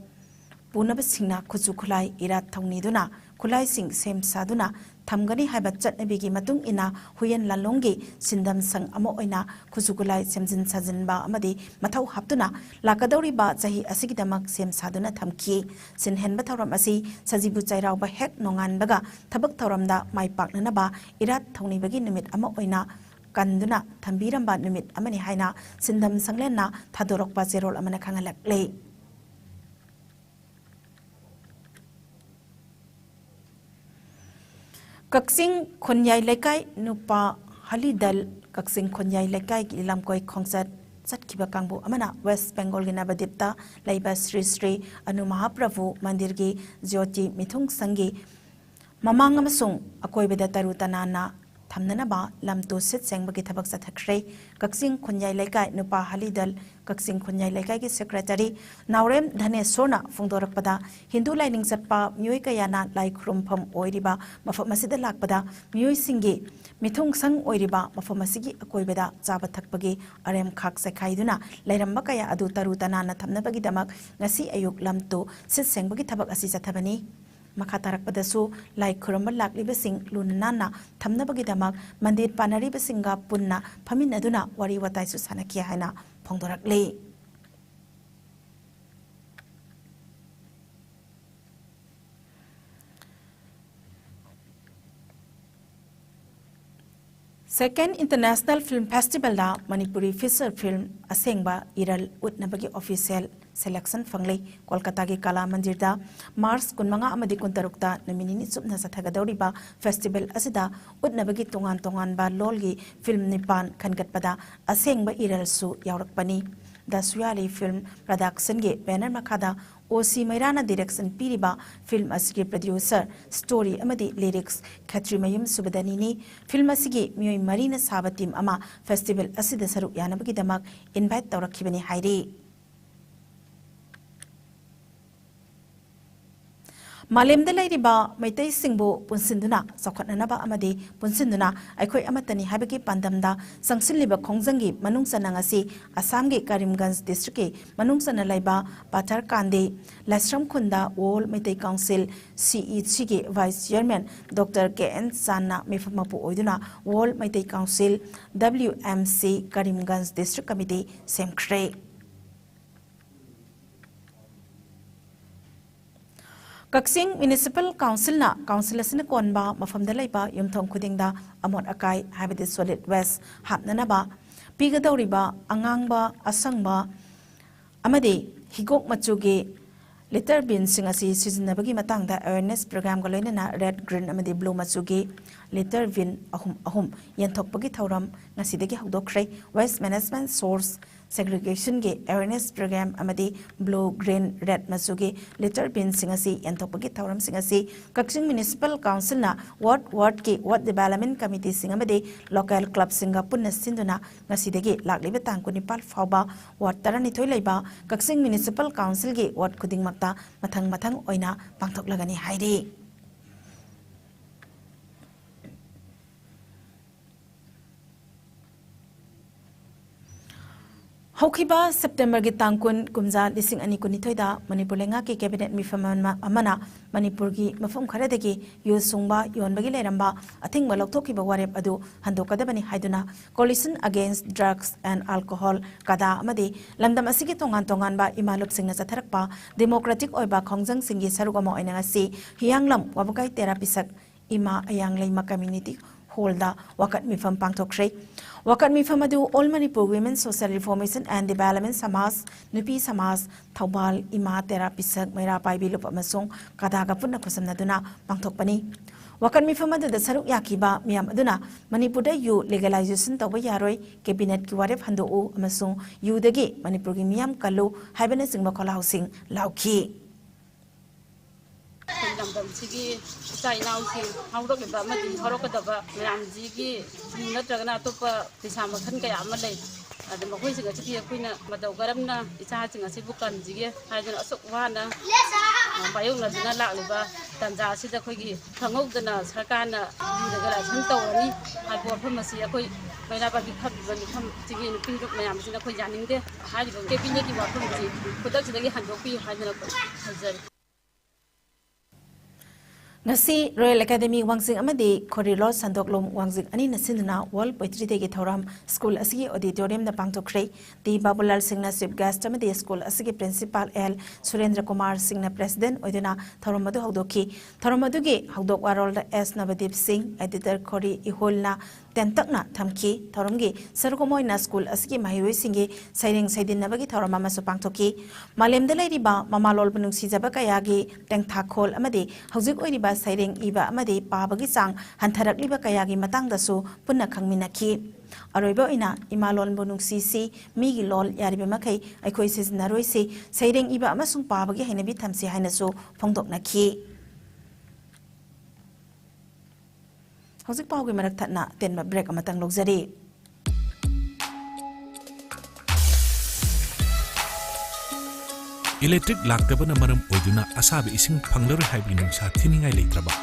ꯄꯨꯅꯕꯁꯤꯡꯅ ꯈꯨꯠꯁꯨ ꯈꯨꯠꯂꯥꯏ ꯏꯔꯥꯠ ꯊꯧꯅꯤꯗꯨꯅ ꯈꯨꯠꯂꯥꯏꯁꯤꯡ ꯁꯦꯝ ꯁꯥꯗꯨꯅ ꯊꯝꯒꯅꯤ ꯍꯥꯏꯕ ꯆꯠꯅꯕꯤꯒꯤ ꯃꯇꯨꯡ ꯏꯟꯅ ꯍꯨꯏꯌꯦꯟ ꯂꯥꯂꯣꯡꯒꯤ ꯁꯤꯟꯗꯝ ꯁꯪ ꯑꯃ ꯑꯣꯏꯅ ꯈꯨꯠꯁꯨ ꯈꯨꯠꯂꯥꯏ ꯁꯦꯝꯖꯤꯟ ꯁꯥꯖꯤꯟꯕ ꯑꯃꯗꯤ ꯃꯊꯧ ꯍꯥꯞꯇꯨꯅ ꯂꯥꯛꯀꯗꯧꯔꯤꯕ ꯆꯍꯤ ꯑꯁꯤꯒꯤꯗꯃꯛ ꯁꯦꯝ ꯁꯥꯗꯨꯅ ꯊꯝꯈꯤ꯫ ꯁꯤꯟꯍꯦꯟꯕ ꯊꯧꯔꯝ ꯑꯁꯤ ꯁꯖꯤꯕꯨ ꯆꯩꯔꯥꯎꯕ ꯍꯦꯛ ꯅꯣꯡꯉꯥꯟꯕꯒ ꯊꯕꯛ ꯊꯧꯔꯝꯗ ꯃꯥꯏ ꯄꯥꯛꯅꯅꯕ ꯏꯔꯥꯠ ꯊꯧꯅꯤꯕꯒꯤ ꯅꯨꯃꯤꯠ ꯑꯃ ꯑꯣꯏꯅ ꯀꯟꯗꯨꯅ ꯊꯝꯕꯤꯔꯝꯕ ꯅꯨꯃꯤꯠ ꯑꯃꯅꯤ ꯍꯥꯏꯅ ꯁꯤꯟꯗꯝ ꯁꯪꯂꯦꯟꯅ ꯊꯥꯗꯣꯔꯛꯄ ꯆꯦꯔꯣꯜ ꯑꯃꯅ ꯈꯪꯍꯜꯂꯛꯂꯤ꯫ ꯀꯛꯆꯤꯡ ꯈꯨꯟꯌꯥꯏ ꯂꯩꯀꯥꯏ ꯅꯨꯄꯥ ꯍꯂꯤꯗꯜ ꯀꯛꯆꯤꯡ ꯈꯨꯟꯌꯥꯏ ꯂꯩꯀꯥꯏꯒꯤ ꯂꯝꯀꯣꯏ ꯈꯣꯡꯆꯠ ꯆꯠꯈꯤꯕ ꯀꯥꯡꯕꯨ ꯑꯃꯅ ꯋꯦꯁ ꯕꯦꯡꯒꯣꯜꯒꯤ ꯅꯕꯗꯤꯞꯇ ꯂꯩꯕ ꯁ꯭ꯔꯤ ꯁ꯭ꯔꯤ ꯑꯅꯨ ꯃꯍꯥꯄ꯭ꯔꯚꯨ ꯃꯟꯗꯤꯔꯒꯤ ꯖ꯭ꯌꯣꯇꯤ ꯃꯤꯊꯨꯡ ꯁꯪꯒꯤ ꯃꯃꯥꯡ ꯑꯃꯁꯨꯡ ꯑꯀꯣꯏꯕꯗ ꯇꯔꯨ ꯇꯅꯥꯟꯅ ꯊꯝꯅꯅꯕ ꯂꯝ ꯇꯨ ꯁꯤꯠ ꯁꯦꯡꯕꯒꯤ ꯊꯕꯛ ꯆꯠꯊꯈ꯭ꯔꯦ꯫ ꯀꯛꯆꯤꯡ ꯈꯨꯟꯌꯥꯏ ꯂꯩꯀꯥꯏ ꯅꯨꯄꯥ ꯍꯂꯤꯗꯜ ꯀꯛꯆꯤꯡ ꯈꯨꯟꯌꯥꯏ ꯂꯩꯀꯥꯏꯒꯤ ꯁꯦꯀ꯭ꯔꯦꯇꯔꯤ ꯅꯥꯎꯔꯦꯝ ꯙꯅꯦꯁꯣꯔꯅ ꯐꯣꯡꯗꯣꯔꯛꯄꯗ, ꯍꯤꯟꯗꯨ ꯂꯥꯏꯅꯤꯡ ꯆꯠꯄ ꯃꯤꯑꯣꯏ ꯀꯌꯥꯅ ꯂꯥꯏ ꯈꯨꯔꯨꯝꯐꯝ ꯑꯣꯏꯔꯤꯕ ꯃꯐꯝ ꯑꯁꯤꯗ ꯂꯥꯛꯄꯗ ꯃꯤꯑꯣꯏꯁꯤꯡꯒꯤ ꯃꯤꯊꯨꯡꯁꯪ ꯑꯣꯏꯔꯤꯕ ꯃꯐꯝ ꯑꯁꯤꯒꯤ ꯑꯀꯣꯏꯕꯗ ꯆꯥꯕ ꯊꯛꯄꯒꯤ ꯑꯔꯦꯝꯈꯥꯛ ꯆꯥꯏꯈꯥꯏꯗꯨꯅ ꯂꯩꯔꯝꯕ ꯀꯌꯥ ꯑꯗꯨ ꯇꯔꯨ ꯇꯅꯥꯟꯅ ꯊꯝꯅꯕꯒꯤꯗꯃꯛ ꯉꯁꯤ ꯑꯌꯨꯛ ꯂꯝ ꯇꯨ ꯁꯤꯠ ꯁꯦꯡꯕꯒꯤ ꯊꯕꯛ ꯑꯁꯤ ꯆꯠꯊꯕꯅꯤ꯫ ꯃꯈꯥ ꯇꯥꯔꯛꯄꯗꯁꯨ ꯂꯥꯏ ꯈꯨꯔꯨꯝꯕ ꯂꯥꯛꯂꯤꯕꯁꯤꯡ ꯂꯨꯅ ꯅꯥꯟꯅ ꯊꯝꯅꯕꯒꯤꯗꯃꯛ ꯃꯟꯗꯤꯔ ꯄꯥꯟꯅꯔꯤꯕꯁꯤꯡꯒ ꯄꯨꯟꯅ ꯐꯝꯃꯤꯟꯅꯗꯨꯅ ꯋꯥꯔꯤ ꯋꯥꯇꯥꯏꯁꯨ ꯁꯥꯟꯅꯈꯤ ꯍꯥꯏꯅ ꯐꯣꯡꯗꯣꯔꯛꯂꯤ꯫ Second International Film Festivalꯗ Manipuri feature film ꯑꯁꯦꯡꯕ ꯏꯔꯜ ꯎꯠꯅꯕꯒꯤ official selection ꯐꯪꯂꯦ꯫ ꯀꯣꯜꯀꯇꯥꯒꯤ ꯀꯂꯥ ꯃꯟꯗꯤꯔꯗ ꯃꯥꯔꯆ ꯀꯨꯟꯃꯉꯥ ꯑꯃꯗꯤ ꯀꯨꯟꯇꯔꯨꯛꯇ ꯅꯨꯃꯤꯠ ꯅꯤꯅꯤ ꯆꯨꯞꯅ ꯆꯠꯊꯒꯗꯧꯔꯤꯕ festival ꯑꯁꯤꯗ ꯎꯠꯅꯕꯒꯤ ꯇꯣꯉꯥꯟ ꯇꯣꯉꯥꯟꯕ ꯂꯣꯜꯒꯤ film ꯅꯤꯄꯥꯟ ꯈꯟꯒꯠꯄꯗ ꯑꯁꯦꯡꯕ ꯏꯔꯜꯁꯨ ꯌꯥꯎꯔꯛꯄꯅꯤ꯫ The Suyali Film Productionꯒꯤ banner ꯃꯈꯥꯗ ꯑꯣ ꯁꯤ ꯃꯩꯔꯥꯅ direction ꯄꯤꯔꯤꯕ film ꯑꯁꯤꯒꯤ producer, story ꯑꯃꯗꯤ lyrics ꯈꯦꯇ꯭ꯔꯤꯃꯌꯨꯝ ꯁꯨꯕꯗꯅꯤꯅꯤ꯫ Film ꯑꯁꯤꯒꯤ ꯃꯤꯑꯣꯏ ꯃꯔꯤꯅ ꯁꯥꯕ team ꯑꯃ festival ꯑꯁꯤꯗ ꯁꯔꯨꯛ ꯌꯥꯅꯕꯒꯤꯗꯃꯛ invite ꯇꯧꯔꯛꯈꯤꯕꯅꯤ ꯍꯥꯏꯔꯤ꯫ ꯃꯥꯂꯦꯝꯗ ꯂꯩꯔꯤꯕ ꯃꯩꯇꯩꯁꯤꯡꯕꯨ ꯄꯨꯟꯁꯤꯟꯗꯨꯅ ꯆꯥꯎꯈꯠꯅꯅꯕ ꯑꯃꯗꯤ ꯄꯨꯟꯁꯤꯟꯗꯨꯅ ꯑꯩꯈꯣꯏ ꯑꯃꯠꯇꯅꯤ ꯍꯥꯏꯕꯒꯤ ꯄꯥꯟꯗꯝꯗ ꯆꯪꯁꯤꯜꯂꯤꯕ ꯈꯣꯡꯖꯪꯒꯤ ꯃꯅꯨꯡ ꯆꯟꯅ ꯉꯁꯤ ꯑꯁꯥꯝꯒꯤ ꯀꯔꯤꯝꯒꯟꯖ ꯗꯤꯁꯇ꯭ꯔꯤꯛꯀꯤ ꯃꯅꯨꯡ ꯆꯟꯅ ꯂꯩꯕ ꯄꯥꯊꯔꯀꯥꯟꯗꯤ ꯂꯥꯏꯁ꯭ꯔꯝ ꯈꯨꯟꯗ World Meitei Council, C E C, ꯒꯤ Vice Chairman Doctor K N ꯆꯥꯟꯅ ꯃꯤꯐꯝ ꯃꯄꯨ ꯑꯣꯏꯗꯨꯅ World Meitei Council, W M C, Karimganj District Committee ꯁꯦꯝꯈ꯭ꯔꯦ꯫ ꯀꯛꯆꯤꯡ Municipal Councilꯅ council ꯑꯁꯤꯅ ꯀꯣꯟꯕ ꯃꯐꯝꯗ ꯂꯩꯕ ꯌꯨꯝꯊꯣꯡ ꯈꯨꯗꯤꯡꯗ ꯑꯃꯣꯠ ꯑꯀꯥꯏ, ꯍꯥꯏꯕꯗꯤ solid waste ꯍꯥꯞꯅꯅꯕ ꯄꯤꯒꯗꯧꯔꯤꯕ ꯑꯉꯥꯡꯕ, ꯑꯁꯪꯕ ꯑꯃꯗꯤ ꯍꯤꯒꯣꯛ ꯃꯆꯨꯒꯤ litter binꯁꯤꯡ ꯑꯁꯤ ꯁꯤꯖꯤꯟꯅꯕꯒꯤ ꯃꯇꯥꯡꯗ awareness programꯒ ꯂꯣꯏꯅꯅ red, green ꯑꯃꯗꯤ blue ꯃꯆꯨꯒꯤ litter bin ꯑꯍꯨꯝ ꯑꯍꯨꯝ ꯌꯦꯟꯊꯣꯛꯄꯒꯤ ꯊꯧꯔꯝ ꯉꯁꯤꯗꯒꯤ ꯍꯧꯗꯣꯛꯈ꯭ꯔꯦ꯫ Waste Management Source Segregationꯒꯤ awareness program ꯑꯃꯗꯤ blue, green, red ꯃꯆꯨꯒꯤ litter binꯁꯤꯡ ꯑꯁꯤ ꯌꯦꯟꯊꯣꯛꯄꯒꯤ ꯊꯧꯔꯝꯁꯤꯡ ꯑꯁꯤ ꯀꯛꯆꯤꯡ Municipal Councilꯅ ward, wardꯀꯤ ward development committeeꯁꯤꯡ ꯑꯃꯗꯤ local clubꯁꯤꯡꯒ ꯄꯨꯟꯅ ꯁꯤꯟꯗꯨꯅ ꯉꯁꯤꯗꯒꯤ ꯂꯥꯛꯂꯤꯕ ꯇꯥꯡ ꯀꯨꯟꯅꯤꯄꯥꯜ ꯐꯥꯎꯕ ward ꯇꯔꯥꯅꯤꯊꯣꯏ ꯂꯩꯕ ꯀꯛꯆꯤꯡ Municipal Councilꯒꯤ ward ꯈꯨꯗꯤꯡꯃꯛꯇ ꯃꯊꯪ ꯃꯊꯪ ꯑꯣꯏꯅ ꯄꯥꯡꯊꯣꯛꯂꯒꯅꯤ ꯍꯥꯏꯔꯤ꯫ ꯍꯧꯈꯤꯕ Septemberꯒꯤ ꯇꯥꯡ ꯀꯨꯟ, ꯀꯨꯝꯖꯥ ꯂꯤꯁꯤꯡ ꯑꯅꯤ ꯀꯨꯟꯅꯤꯊꯣꯏꯗ ꯃꯅꯤꯄꯨꯔ ꯂꯩꯉꯥꯛꯀꯤ cabinet ꯃꯤꯐꯝ ꯑꯃ, ꯑꯃꯅ ꯃꯅꯤꯄꯨꯔꯒꯤ ꯃꯐꯝ ꯈꯔꯗꯒꯤ ꯌꯨ ꯁꯨꯡꯕ, ꯌꯣꯟꯕꯒꯤ ꯂꯩꯔꯝꯕ ꯑꯊꯤꯡꯕ ꯂꯧꯊꯣꯛꯈꯤꯕ ꯋꯥꯔꯦꯞ ꯑꯗꯨ ꯍꯟꯗꯣꯛꯀꯗꯕꯅꯤ ꯍꯥꯏꯗꯨꯅ Coalition Against Drugs and Alcohol, ꯀꯗꯥ, ꯑꯃꯗꯤ ꯂꯝꯗꯝ ꯑꯁꯤꯒꯤ ꯇꯣꯉꯥꯟ ꯇꯣꯉꯥꯟꯕ ꯏꯃꯥ ꯂꯨꯞꯁꯤꯡꯅ ꯆꯠꯊꯔꯛꯄ democratic ꯑꯣꯏꯕ ꯈꯣꯡꯖꯪꯁꯤꯡꯒꯤ ꯁꯔꯨꯛ ꯑꯃ ꯑꯣꯏꯅ ꯉꯁꯤ ꯍꯤꯌꯥꯡꯂꯝ ꯋꯥꯕꯒꯥꯏ ꯇꯦꯔꯥ ꯄꯤꯁꯛ ꯏꯃꯥ ꯑꯌꯥꯡꯂꯩꯃ community hallꯗ ꯋꯥꯀꯠ ꯃꯤꯐꯝ ꯄꯥꯡꯊꯣꯛꯈ꯭ꯔꯦ꯫ ꯋꯥꯀꯠ ꯃꯤꯐꯝ ꯑꯗꯨ All Manipur Women Social Reformation and Development ꯁꯃꯥꯖ, ꯅꯨꯄꯤ ꯁꯃꯥꯖ, ꯊꯧꯕꯥꯜ, ꯏꯃꯥ ꯇꯦꯔꯥ ꯄꯤꯁꯛ, ꯃꯩꯔꯥ ꯄꯥꯏꯕꯤ ꯂꯨꯞ ꯑꯃꯁꯨꯡ ꯀꯗꯥꯒ ꯄꯨꯟꯅ ꯈꯨꯠꯁꯝꯅꯗꯨꯅ ꯄꯥꯡꯊꯣꯛꯄꯅꯤ꯫ ꯋꯥꯀꯠ ꯃꯤꯐꯝ ꯑꯗꯨꯗ ꯁꯔꯨꯛ ꯌꯥꯈꯤꯕ ꯃꯤꯌꯥꯝ ꯑꯗꯨꯅ ꯃꯅꯤꯄꯨꯔꯗ ꯌꯨ legalization ꯇꯧꯕ ꯌꯥꯔꯣꯏ, cabinetꯀꯤ ꯋꯥꯔꯦꯞ ꯍꯟꯗꯣꯛꯎ ꯑꯃꯁꯨꯡ ꯌꯨꯗꯒꯤ ꯃꯅꯤꯄꯨꯔꯒꯤ ꯃꯤꯌꯥꯝ ꯀꯜꯂꯨ ꯍꯥꯏꯕꯅꯆꯤꯡꯕ ꯈꯣꯜꯂꯥꯎꯁꯤꯡ ꯂꯥꯎꯈꯤ꯫ ꯑꯩꯈꯣꯏ ꯂꯝꯗꯝꯁꯤꯒꯤ ꯏꯆꯥ ꯏꯅꯥꯎꯁꯤꯡ, ꯍꯧꯔꯛꯂꯤꯕ ꯑꯃꯗꯤ ꯍꯧꯔꯛꯀꯗꯕ ꯃꯌꯥꯝꯁꯤꯒꯤ ꯌꯨ ꯅꯠꯇ꯭ꯔꯒꯅ ꯑꯇꯣꯞꯄ ꯅꯤꯁꯥ ꯃꯈꯜ ꯀꯌꯥ ꯑꯃ ꯂꯩ꯫ ꯑꯗ ꯃꯈꯣꯏꯁꯤꯡ ꯑꯁꯤꯗꯤ ꯑꯩꯈꯣꯏꯅ ꯃꯇꯧ ꯀꯔꯝꯅ ꯏꯆꯥꯁꯤꯡ ꯑꯁꯤꯕꯨ ꯀꯟꯁꯤꯒꯦ ꯍꯥꯏꯗꯅ ꯑꯁꯨꯛ ꯋꯥꯅ ꯃꯥꯌꯣꯛꯅꯗꯨꯅ ꯂꯥꯛꯂꯤꯕ ꯇꯥꯟꯖꯥ ꯑꯁꯤꯗ ꯑꯩꯈꯣꯏꯒꯤ ꯈꯪꯍꯧꯗꯅ ꯁꯔꯀꯥꯔꯅ ꯂꯤꯒꯦꯜ ꯑꯦꯛꯁꯟ ꯇꯧꯔꯅꯤ ꯍꯥꯏꯕ ꯋꯥꯐꯝ ꯑꯁꯤ ꯑꯩꯈꯣꯏ ꯃꯩꯔꯥ ꯄꯥꯏꯕꯤ ꯐꯝꯃꯤꯕ ꯃꯤꯐꯝꯁꯤꯒꯤ ꯅꯨꯄꯤꯔꯨꯞ ꯃꯌꯥꯝꯁꯤꯅ ꯑꯩꯈꯣꯏ ꯌꯥꯅꯤꯡꯗꯦ꯫ ꯍꯥꯏꯔꯤꯕ ꯀꯦꯕꯤꯅꯦꯠꯀꯤ ꯋꯥꯐꯝ ꯑꯁꯤ ꯈꯨꯗꯛꯁꯤꯗꯒꯤ ꯍꯟꯗꯣꯛꯄꯤꯌꯨ ꯍꯥꯏꯗꯅ ꯍꯥꯏꯖꯔꯤ꯫ ꯉꯁꯤ ꯔꯣꯌꯦꯜ ꯑꯦꯀꯥꯗꯦꯃꯤ ꯋꯥꯡꯖꯤꯡ ꯑꯃꯗꯤ ꯈꯣꯔꯤꯂꯣ ꯁꯟꯗꯣꯛꯂꯣꯝ ꯋꯥꯡꯖꯤꯡ ꯑꯅꯤꯅ ꯁꯤꯟꯗꯨꯅ ꯋꯥꯔꯜ ꯄꯣꯏꯇ꯭ꯔꯤ ꯗꯦꯒꯤ ꯊꯧꯔꯝ ꯁ꯭ꯀꯨꯜ ꯑꯁꯤꯒꯤ ꯑꯣꯗꯤꯇꯣꯔꯤꯌꯝꯗ ꯄꯥꯡꯊꯣꯛꯈ꯭ꯔꯦ꯫ ꯇꯤ ꯕꯥꯕꯨꯂꯥꯜ ꯁꯤꯡꯅ ꯆꯤꯐ ꯒꯦꯁ꯭ꯠ ꯑꯃꯗꯤ ꯁ꯭ꯀꯨꯜ ꯑꯁꯤꯒꯤ ꯄ꯭ꯔꯤꯟꯁꯤꯄꯥꯜ ꯑꯦꯜ ꯁꯨꯔꯦꯟꯗ꯭ꯔ ꯀꯨꯃꯥꯔ ꯁꯤꯡꯅ ꯄ꯭ꯔꯦꯁꯤꯗꯦꯟꯠ ꯑꯣꯏꯗꯨꯅ ꯊꯧꯔꯝ ꯑꯗꯨ ꯍꯧꯗꯣꯛꯈꯤ꯫ ꯊꯧꯔꯝ ꯑꯗꯨꯒꯤ ꯍꯧꯗꯣꯛ ꯋꯥꯔꯣꯜꯗ ꯑꯦꯁ ꯅꯕꯗꯤꯞ ꯁꯤꯡ, ꯑꯦꯗꯤꯇꯔ ꯈꯣꯔꯤ ꯏꯍꯨꯜꯅ ꯇꯦꯟꯇꯛꯅ ꯊꯝꯈꯤ꯫ ꯊꯧꯔꯝꯒꯤ ꯁꯔꯨꯛ ꯑꯃ ꯑꯣꯏꯅ ꯁ꯭ꯀꯨꯜ ꯑꯁꯤꯒꯤ ꯃꯍꯩꯔꯣꯏꯁꯤꯡꯒꯤ ꯁꯩꯔꯦꯡ ꯁꯩꯗꯤꯟꯅꯕꯒꯤ ꯊꯧꯔꯝ ꯑꯃꯁꯨ ꯄꯥꯡꯊꯣꯛꯈꯤ꯫ ꯃꯥꯂꯦꯝꯗ ꯂꯩꯔꯤꯕ ꯃꯃꯥꯂꯣꯟꯕꯨ ꯅꯨꯡꯁꯤꯖꯕ ꯀꯌꯥꯒꯤ ꯇꯦꯡꯊꯥꯈꯣꯜ ꯑꯃꯗꯤ ꯍꯧꯖꯤꯛ ꯑꯣꯏꯔꯤꯕ ꯁꯩꯔꯦꯡ ꯏꯕ ꯑꯃꯗꯤ ꯄꯥꯕꯒꯤ ꯆꯥꯡ ꯍꯟꯊꯔꯛꯂꯤꯕ ꯀꯌꯥꯒꯤ ꯃꯇꯥꯡꯗꯁꯨ ꯄꯨꯟꯅ ꯈꯪꯃꯤꯟꯅꯈꯤ꯫ ꯑꯔꯣꯏꯕ ꯑꯣꯏꯅ ꯏꯃꯥꯂꯣꯟꯕꯨ ꯅꯨꯡꯁꯤꯁꯤ, ꯃꯤꯒꯤ ꯂꯣꯜ ꯌꯥꯔꯤꯕ ꯃꯈꯩ ꯑꯩꯈꯣꯏ ꯁꯤꯖꯤꯟꯅꯔꯣꯏꯁꯤ, ꯁꯩꯔꯦꯡ ꯏꯕ ꯑꯃꯁꯨꯡ ꯄꯥꯕꯒꯤ ꯍꯩꯅꯕꯤ ꯊꯝꯁꯤ ꯍꯥꯏꯅꯁꯨ ꯐꯣꯡꯗꯣꯛꯅꯈꯤ꯫ ꯍꯧꯖꯤꯛ ꯄꯥꯎꯒꯤ ꯃꯔꯛ ꯊꯠꯅ ꯑꯇꯦꯟꯕ ꯕ꯭ꯔꯦꯛ ꯑꯃꯇꯪ ꯂꯧꯖꯔꯤ꯫ ꯏꯂꯦꯛꯇ꯭ꯔꯤꯛ ꯂꯥꯛꯇꯕꯅ ꯃꯔꯝ ꯑꯣꯏꯗꯨꯅ ꯑꯁꯥꯕ ꯏꯁꯤꯡ ꯐꯪꯂꯔꯣꯏ ꯍꯥꯏꯕꯒꯤ ꯅꯨꯡꯁꯥ ꯊꯤꯅꯤꯡꯉꯥꯏ ꯂꯩꯇ꯭ꯔꯕ?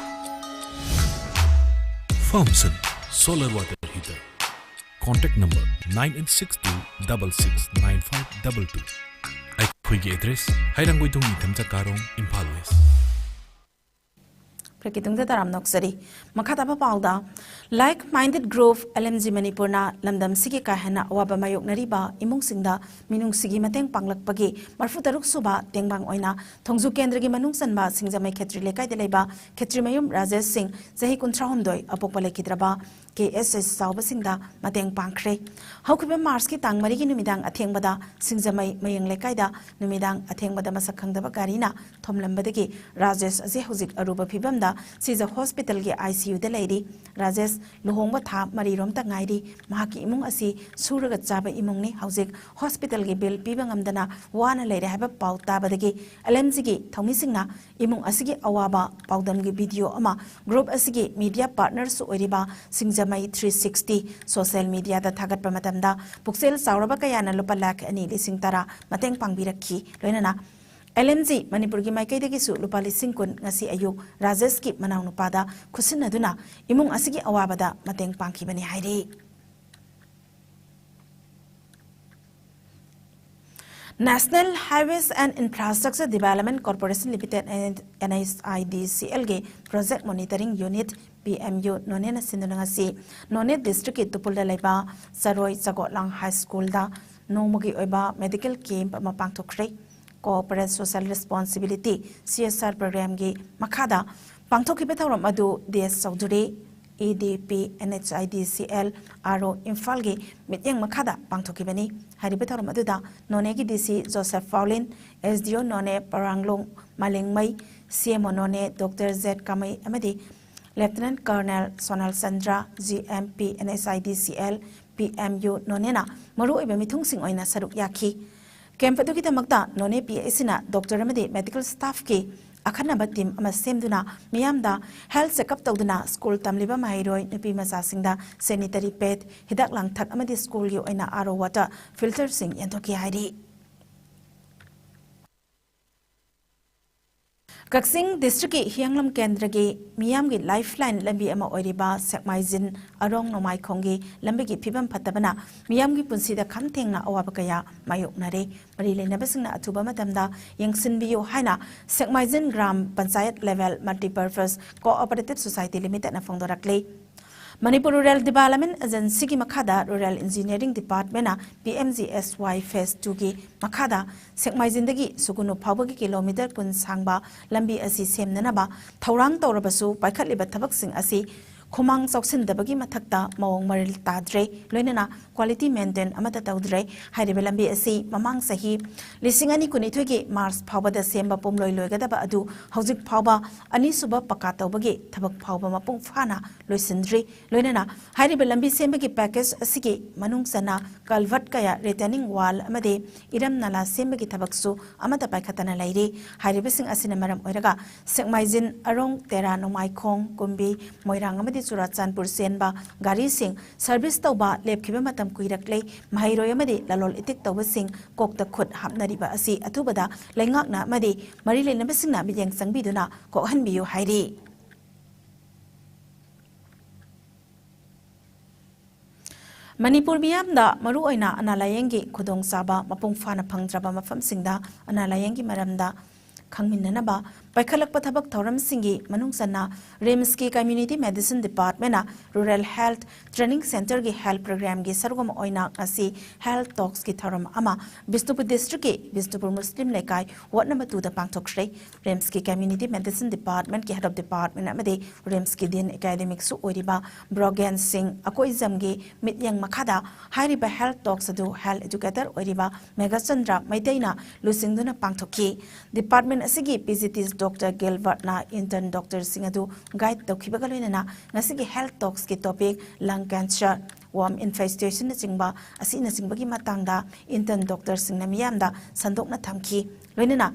Farmson solar water heater. Contact number nine eight six two double six nine five double two. ꯑꯩꯈꯣꯏꯒꯤ ꯑꯦꯗ꯭ꯔꯦꯁ: ꯍꯩꯔꯥꯡꯒꯣꯏꯊꯣꯡ ꯅꯤꯡꯊꯝꯆꯥ ꯀꯥꯔꯣꯡ, ꯏꯝꯐꯥꯜ ꯋꯦꯁ꯫ ꯕ꯭ꯔꯦꯛꯀꯤ ꯇꯨꯡꯗ ꯇꯔꯥꯝꯅ ꯑꯣꯛꯆꯔꯤ꯫ ꯃꯈꯥ ꯇꯥꯕ ꯄꯥꯎꯗ, Like Minded Group, L M G ꯃꯅꯤꯄꯨꯔꯅ ꯂꯝꯗꯝꯁꯤꯒꯤ ꯀꯥ ꯍꯦꯟꯅ ꯑꯋꯥꯕ ꯃꯥꯌꯣꯛꯅꯔꯤꯕ ꯏꯃꯨꯡꯁꯤꯡꯗ ꯃꯤꯅꯨꯡꯁꯤꯒꯤ ꯃꯇꯦꯡ ꯄꯥꯡꯂꯛꯄꯒꯤ ꯃꯔꯤꯐꯨ ꯇꯔꯨꯛ ꯁꯨꯕ ꯇꯦꯡꯕꯥꯡ ꯑꯣꯏꯅ ꯊꯣꯡꯖꯨ ꯀꯦꯟꯗ꯭ꯔꯒꯤ ꯃꯅꯨꯡ ꯆꯟꯕ ꯁꯤꯡꯖꯃꯩ ꯈꯦꯇ꯭ꯔꯤ ꯂꯩꯀꯥꯏꯗ ꯂꯩꯕ ꯈꯦꯇ꯭ꯔꯤꯃꯌꯨꯝ ꯔꯥꯖꯦꯁ ꯁꯤꯡ, ꯆꯍꯤ ꯀꯨꯟꯊ꯭ꯔꯥ ꯍꯨꯝꯗꯣꯏ, ꯑꯄꯣꯛꯄ ꯂꯩꯈꯤꯗ꯭ꯔꯕ ꯀꯦ ꯑꯦꯁ ꯑꯦꯁ ꯆꯥꯎꯕꯁꯤꯡꯗ ꯃꯇꯦꯡ ꯄꯥꯡꯈ꯭ꯔꯦ꯫ ꯍꯧꯈꯤꯕ ꯃꯥꯔꯆꯀꯤ ꯇꯥꯡ ꯃꯔꯤꯒꯤ ꯅꯨꯃꯤꯗꯥꯡ ꯑꯊꯦꯡꯕꯗ ꯁꯤꯡꯖꯃꯩ ꯃꯌꯦꯡ ꯂꯩꯀꯥꯏꯗ ꯅꯨꯃꯤꯗꯥꯡ ꯑꯊꯦꯡꯕꯗ ꯃꯁꯛ ꯈꯪꯗꯕ ꯒꯥꯔꯤꯅ ꯊꯣꯝꯂꯝꯕꯗꯒꯤ ꯔꯥꯖꯦꯁ ꯑꯁꯤ ꯍꯧꯖꯤꯛ ꯑꯔꯨꯕ ꯐꯤꯕꯝꯗ ꯁꯤꯖ ꯍꯣꯁꯄꯤꯇꯥꯜꯒꯤ ꯑꯥꯏ ꯁꯤ ꯌꯨꯗ ꯂꯩꯔꯤ꯫ ꯔꯥꯖꯦꯁ ꯂꯨꯍꯣꯡꯕ ꯊꯥ ꯃꯔꯤꯔꯣꯝꯇ ꯉꯥꯏꯔꯤ꯫ ꯃꯍꯥꯛꯀꯤ ꯏꯃꯨꯡ ꯑꯁꯤ ꯁꯨꯔꯒ ꯆꯥꯕ ꯏꯃꯨꯡꯅꯤ꯫ ꯍꯧꯖꯤꯛ ꯍꯣꯁꯄꯤꯇꯥꯜꯒꯤ ꯕꯤꯜ ꯄꯤꯕ ꯉꯝꯗꯅ ꯋꯥꯅ ꯂꯩꯔꯦ ꯍꯥꯏꯕ ꯄꯥꯎ ꯇꯥꯕꯗꯒꯤ ꯑꯦꯜ ꯑꯦꯝ ꯖꯤꯒꯤ ꯊꯧꯃꯤꯁꯤꯡꯅ ꯏꯃꯨꯡ ꯑꯁꯤꯒꯤ ꯑꯋꯥꯕ ꯄꯥꯎꯗꯝꯒꯤ ꯚꯤꯗꯤꯑꯣ ꯑꯃ ꯒ꯭ꯔꯨꯞ ꯑꯁꯤꯒꯤ ꯃꯤꯗꯤꯌꯥ ꯄꯥꯔꯠꯅꯔꯁꯨ ꯑꯣꯏꯔꯤꯕ ꯁꯤꯡꯖꯃꯩ ꯊ꯭ꯔꯤ ꯁꯤꯛꯁꯇꯤ ꯁꯣꯁꯤꯌꯦꯜ ꯃꯤꯗꯤꯌꯥꯗ ꯊꯥꯒꯠꯄ ꯃꯇꯝꯗ ꯄꯨꯛꯆꯦꯜ ꯆꯥꯎꯔꯕ ꯀꯌꯥꯅ ꯂꯨꯄꯥ ꯂꯥꯈ ꯑꯅꯤ ꯂꯤꯁꯤꯡ ꯇꯔꯥ ꯃꯇꯦꯡ ꯄꯥꯡꯕꯤꯔꯛꯈꯤ꯫ ꯂꯣꯏꯅꯅ ꯑꯦꯜ ꯑꯦꯟ ꯖꯤ ꯃꯅꯤꯄꯨꯔꯒꯤ ꯃꯥꯏꯀꯩꯗꯒꯤꯁꯨ ꯂꯨꯄꯥ ꯂꯤꯁꯤꯡ ꯀꯨꯟ ꯉꯁꯤ ꯑꯌꯨꯛ ꯔꯥꯖꯦꯁꯀꯤ ꯃꯅꯥꯎꯅꯨꯄꯥꯗ ꯈꯨꯠꯁꯤꯟꯅꯗꯨꯅ ꯏꯃꯨꯡ ꯑꯁꯤꯒꯤ ꯑꯋꯥꯕꯗ ꯃꯇꯦꯡ ꯄꯥꯡꯈꯤꯕꯅꯤ ꯍꯥꯏꯔꯤ꯫ National Highways and Infrastructure Development Corporation Limited, N H I D C L ꯒꯤ Project Monitoring Unit, P M U, ꯅꯣꯅꯦꯅ ꯁꯤꯟꯗꯨꯅ ꯉꯁꯤ ꯅꯣꯅꯦ district ꯀꯤ ꯇꯨꯄꯨꯜꯗ ꯂꯩꯕ ꯆꯔꯣꯏ ꯆꯒꯣꯠꯂꯥꯡ High School ꯗ ꯅꯣꯡꯃꯒꯤ ꯑꯣꯏꯕ medical camp ꯑꯃ ꯄꯥꯡꯊꯣꯛꯈ꯭ꯔꯦ꯫ Corporate Social Responsibility, C S R program ꯒꯤ ꯃꯈꯥꯗ ꯄꯥꯡꯊꯣꯛꯈꯤꯕ ꯊꯧꯔꯝ ꯑꯗꯨ D S Chaudhuri, E D P, N H I D C L, R ꯑꯣ ꯏꯝꯐꯥꯜꯒꯤ ꯃꯤꯠꯌꯦꯡ ꯃꯈꯥꯗ ꯄꯥꯡꯊꯣꯛꯈꯤꯕꯅꯤ꯫ ꯍꯥꯏꯔꯤꯕ ꯊꯧꯔꯝ ꯑꯗꯨꯗ ꯅꯣꯅꯦꯒꯤ D C Joseph Paulin, S D O ꯅꯣꯅꯦ ꯄꯔꯥꯡꯂꯣꯡ ꯃꯥꯂꯦꯡꯃꯩ, C M O ꯅꯣꯅꯦ Doctor Z ꯀꯥꯃꯩ ꯑꯃꯗꯤ Lieutenant Colonel Sonal Chandra, G M P, N H I D C L, P M U ꯅꯣꯅꯦꯅ ꯃꯔꯨꯑꯣꯏꯕ ꯃꯤꯊꯨꯡꯁꯤꯡ ꯑꯣꯏꯅ ꯁꯔꯨꯛ ꯌꯥꯈꯤ꯫ Camp ꯑꯗꯨꯒꯤꯗꯃꯛꯇ ꯅꯣꯅꯦ P H C ꯅ doctor ꯑꯃꯗꯤ medical staff ꯀꯤ ꯑꯈꯟꯅꯕ team ꯑꯃ ꯁꯦꯝꯗꯨꯅ ꯃꯤꯌꯥꯝꯗ health checkup ꯇꯧꯗꯨꯅ school ꯇꯝꯂꯤꯕ ꯃꯍꯩꯔꯣꯏ ꯅꯨꯄꯤ ꯃꯆꯥꯁꯤꯡꯗ sanitary pad, ꯍꯤꯗꯥꯛ ꯂꯥꯡꯊꯛ ꯑꯃꯗꯤ school ꯒꯤ ꯑꯣꯏꯅ R O water filter ꯁꯤꯡ ꯌꯦꯟꯊꯣꯛꯈꯤ ꯍꯥꯏꯔꯤ꯫ ꯀꯛꯆꯤꯡ district ꯀꯤ ꯍꯤꯌꯥꯡꯂꯝ ꯀꯦꯟꯗ꯭ꯔꯒꯤ ꯃꯤꯌꯥꯝꯒꯤ lifeline ꯂꯝꯕꯤ ꯑꯃ ꯑꯣꯏꯔꯤꯕ ꯁꯦꯛꯃꯥꯏꯖꯤꯟ ꯑꯔꯣꯡ ꯅꯣꯡꯃꯥꯏꯈꯣꯡꯒꯤ ꯂꯝꯕꯤꯒꯤ ꯐꯤꯕꯝ ꯐꯠꯇꯕꯅ ꯃꯤꯌꯥꯝꯒꯤ ꯄꯨꯟꯁꯤꯗ ꯈꯝ ꯊꯦꯡꯅ ꯑꯋꯥꯕ ꯀꯌꯥ ꯃꯥꯌꯣꯛꯅꯔꯦ꯫ ꯃꯔꯤ ꯂꯩꯅꯕꯁꯤꯡꯅ ꯑꯊꯨꯕ ꯃꯇꯝꯗ ꯌꯦꯡꯁꯤꯟꯕꯤꯌꯨ ꯍꯥꯏꯅ ꯁꯦꯛꯃꯥꯏꯖꯤꯟ gram panchayat level Multipurpose Cooperative Society Limited ꯅ ꯐꯣꯡꯗꯣꯔꯛꯂꯤ꯫ ꯃꯅꯤꯄꯨꯔ Rural Development Agency ꯒꯤ ꯃꯈꯥꯗ Rural Engineering Department ꯅ P M G S Y Phase two ꯒꯤ ꯃꯈꯥꯗ ꯁꯦꯛꯃꯥꯏꯖꯤꯟꯗꯒꯤ ꯁꯨꯒꯨꯅꯨ ꯐꯥꯎꯕꯒꯤ kilometre ꯀꯨꯟ ꯁꯥꯡꯕ ꯂꯝꯕꯤ ꯑꯁꯤ ꯁꯦꯝꯅꯅꯕ ꯊꯧꯔꯥꯡ ꯇꯧꯔꯕꯁꯨ, ꯄꯥꯏꯈꯠꯂꯤꯕ ꯊꯕꯛꯁꯤꯡ ꯑꯁꯤ ꯈꯨꯃꯥꯡ ꯆꯥꯎꯁꯤꯟꯗꯕꯒꯤ ꯃꯊꯛꯇ ꯃꯑꯣꯡ ꯃꯔꯤꯜ ꯇꯥꯗ꯭ꯔꯦ, ꯂꯣꯏꯅꯅ quality maintain ꯑꯃꯠꯇ ꯇꯧꯗ꯭ꯔꯦ꯫ ꯍꯥꯏꯔꯤꯕ ꯂꯝꯕꯤ ꯑꯁꯤ ꯃꯃꯥꯡ ꯆꯍꯤ ꯂꯤꯁꯤꯡ ꯑꯅꯤ ꯀꯨꯟꯅꯤꯊꯣꯏꯒꯤ March ꯐꯥꯎꯕꯗ ꯁꯦꯝꯕ ꯄꯨꯝꯂꯣꯏ ꯂꯣꯏꯒꯗꯕ ꯑꯗꯨ ꯍꯧꯖꯤꯛ ꯐꯥꯎꯕ ꯑꯅꯤꯁꯨꯕ ꯄꯀꯥ ꯇꯧꯕꯒꯤ ꯊꯕꯛ ꯐꯥꯎꯕ ꯃꯄꯨꯡ ꯐꯥꯅ ꯂꯣꯏꯁꯤꯟꯗ꯭ꯔꯤ꯫ ꯂꯣꯏꯅꯅ ꯍꯥꯏꯔꯤꯕ ꯂꯝꯕꯤ ꯁꯦꯝꯕꯒꯤ package ꯑꯁꯤꯒꯤ ꯃꯅꯨꯡ ꯆꯟꯅ culvert ꯀꯌꯥ, retaining wall ꯑꯃꯗꯤ ꯏꯔꯝ ꯅꯂꯥ ꯁꯦꯝꯕꯒꯤ ꯊꯕꯛꯁꯨ ꯑꯃꯠꯇ ꯄꯥꯏꯈꯠꯇꯅ ꯂꯩꯔꯤ꯫ ꯍꯥꯏꯔꯤꯕꯁꯤꯡ ꯑꯁꯤꯅ ꯃꯔꯝ ꯑꯣꯏꯔꯒ ꯁꯦꯛꯃꯥꯏꯖꯤꯟ ꯑꯔꯣꯡ, ꯇꯦꯔꯥ, ꯅꯣꯡꯃꯥꯏꯈꯣꯡ, ꯀꯨꯝꯕꯤ, ꯃꯣꯏꯔꯥꯡ ꯑꯃꯗꯤ ꯆꯨꯔꯥꯆꯥꯟꯄꯨꯔ ꯆꯦꯟꯕ ꯒꯥꯔꯤꯁꯤꯡ ꯁꯔꯚꯤꯁ ꯇꯧꯕ ꯂꯦꯞꯈꯤꯕ ꯃꯇꯝ ꯀꯨꯏꯔꯛꯂꯦ꯫ ꯃꯍꯩꯔꯣꯏ ꯑꯃꯗꯤ ꯂꯂꯣꯟ ꯏꯇꯤꯛ ꯇꯧꯕꯁꯤꯡ ꯀꯣꯛꯇ ꯈꯨꯠ ꯍꯥꯞꯅꯔꯤꯕ ꯑꯁꯤ ꯑꯊꯨꯕꯗ ꯂꯩꯉꯥꯛꯅ ꯑꯃꯗꯤ ꯃꯔꯤ ꯂꯩꯅꯕꯁꯤꯡꯅ ꯃꯤꯠꯌꯦꯡ ꯆꯪꯕꯤꯗꯨꯅ ꯀꯣꯛꯍꯟꯕꯤꯌꯨ ꯍꯥꯏꯔꯤ꯫ ꯃꯅꯤꯄꯨꯔ ꯃꯤꯌꯥꯝꯗ ꯃꯔꯨꯑꯣꯏꯅ ꯑꯅꯥ ꯂꯥꯌꯦꯡꯒꯤ ꯈꯨꯗꯣꯡꯆꯥꯕ ꯃꯄꯨꯡ ꯐꯥꯅ ꯐꯪꯗ꯭ꯔꯕ ꯃꯐꯝꯁꯤꯡꯗ ꯑꯅꯥ ꯂꯥꯌꯦꯡꯒꯤ ꯃꯔꯝꯗ ꯈꯪꯃꯤꯟꯅꯅꯕ ꯄꯥꯏꯈꯠꯂꯛꯄ ꯊꯕꯛ ꯊꯧꯔꯝꯁꯤꯡꯒꯤ ꯃꯅꯨꯡ ꯆꯟꯅ ꯔꯤꯝꯁꯀꯤ Community Medicine Departmentꯅ Rural Health Training Centreꯒꯤ health programmeꯒꯤ ꯁꯔꯨꯛ ꯑꯃ ꯑꯣꯏꯅ ꯉꯁꯤ health talksꯀꯤ ꯊꯧꯔꯝ ꯑꯃ ꯕꯤꯁꯅꯨꯄꯨꯔ districtꯀꯤ ꯕꯤꯁꯅꯨꯄꯨꯔ ꯃꯨꯁꯂꯤꯝ ꯂꯩꯀꯥꯏ ward number twoꯗ ꯄꯥꯡꯊꯣꯛꯈ꯭ꯔꯦ꯫ ꯔꯤꯝꯁꯀꯤ Community Medicine Departmentꯀꯤ head of department ꯑꯃꯗꯤ ꯔꯤꯝꯁꯀꯤ Dean Academicꯁꯨ ꯑꯣꯏꯔꯤꯕ ꯕ꯭ꯔꯣꯒꯦꯟ ꯁꯤꯡ ꯑꯀꯣꯏꯖꯝꯒꯤ ꯃꯤꯠꯌꯦꯡ ꯃꯈꯥꯗ ꯍꯥꯏꯔꯤꯕ health talks ꯑꯗꯨ health educator ꯑꯣꯏꯔꯤꯕ ꯃꯦꯘꯆꯟꯗ꯭ꯔ ꯃꯩꯇꯩꯅ ꯂꯨꯆꯤꯡꯗꯨꯅ ꯄꯥꯡꯊꯣꯛꯈꯤ꯫ Department ꯑꯁꯤꯒꯤ PGT Doctor Gilbertꯅ intern doctorꯁꯤꯡ ꯑꯗꯨ guide ꯇꯧꯈꯤꯕꯒ ꯂꯣꯏꯅꯅ ꯉꯁꯤꯒꯤ health talksꯀꯤ topic lung cancer, worm infestationꯅꯆꯤꯡꯕ ꯑꯁꯤꯅꯆꯤꯡꯕꯒꯤ ꯃꯇꯥꯡꯗ intern doctorꯁꯤꯡꯅ ꯃꯤꯌꯥꯝꯗ ꯁꯟꯗꯣꯛꯅ ꯊꯝꯈꯤ꯫ ꯂꯣꯏꯅꯅ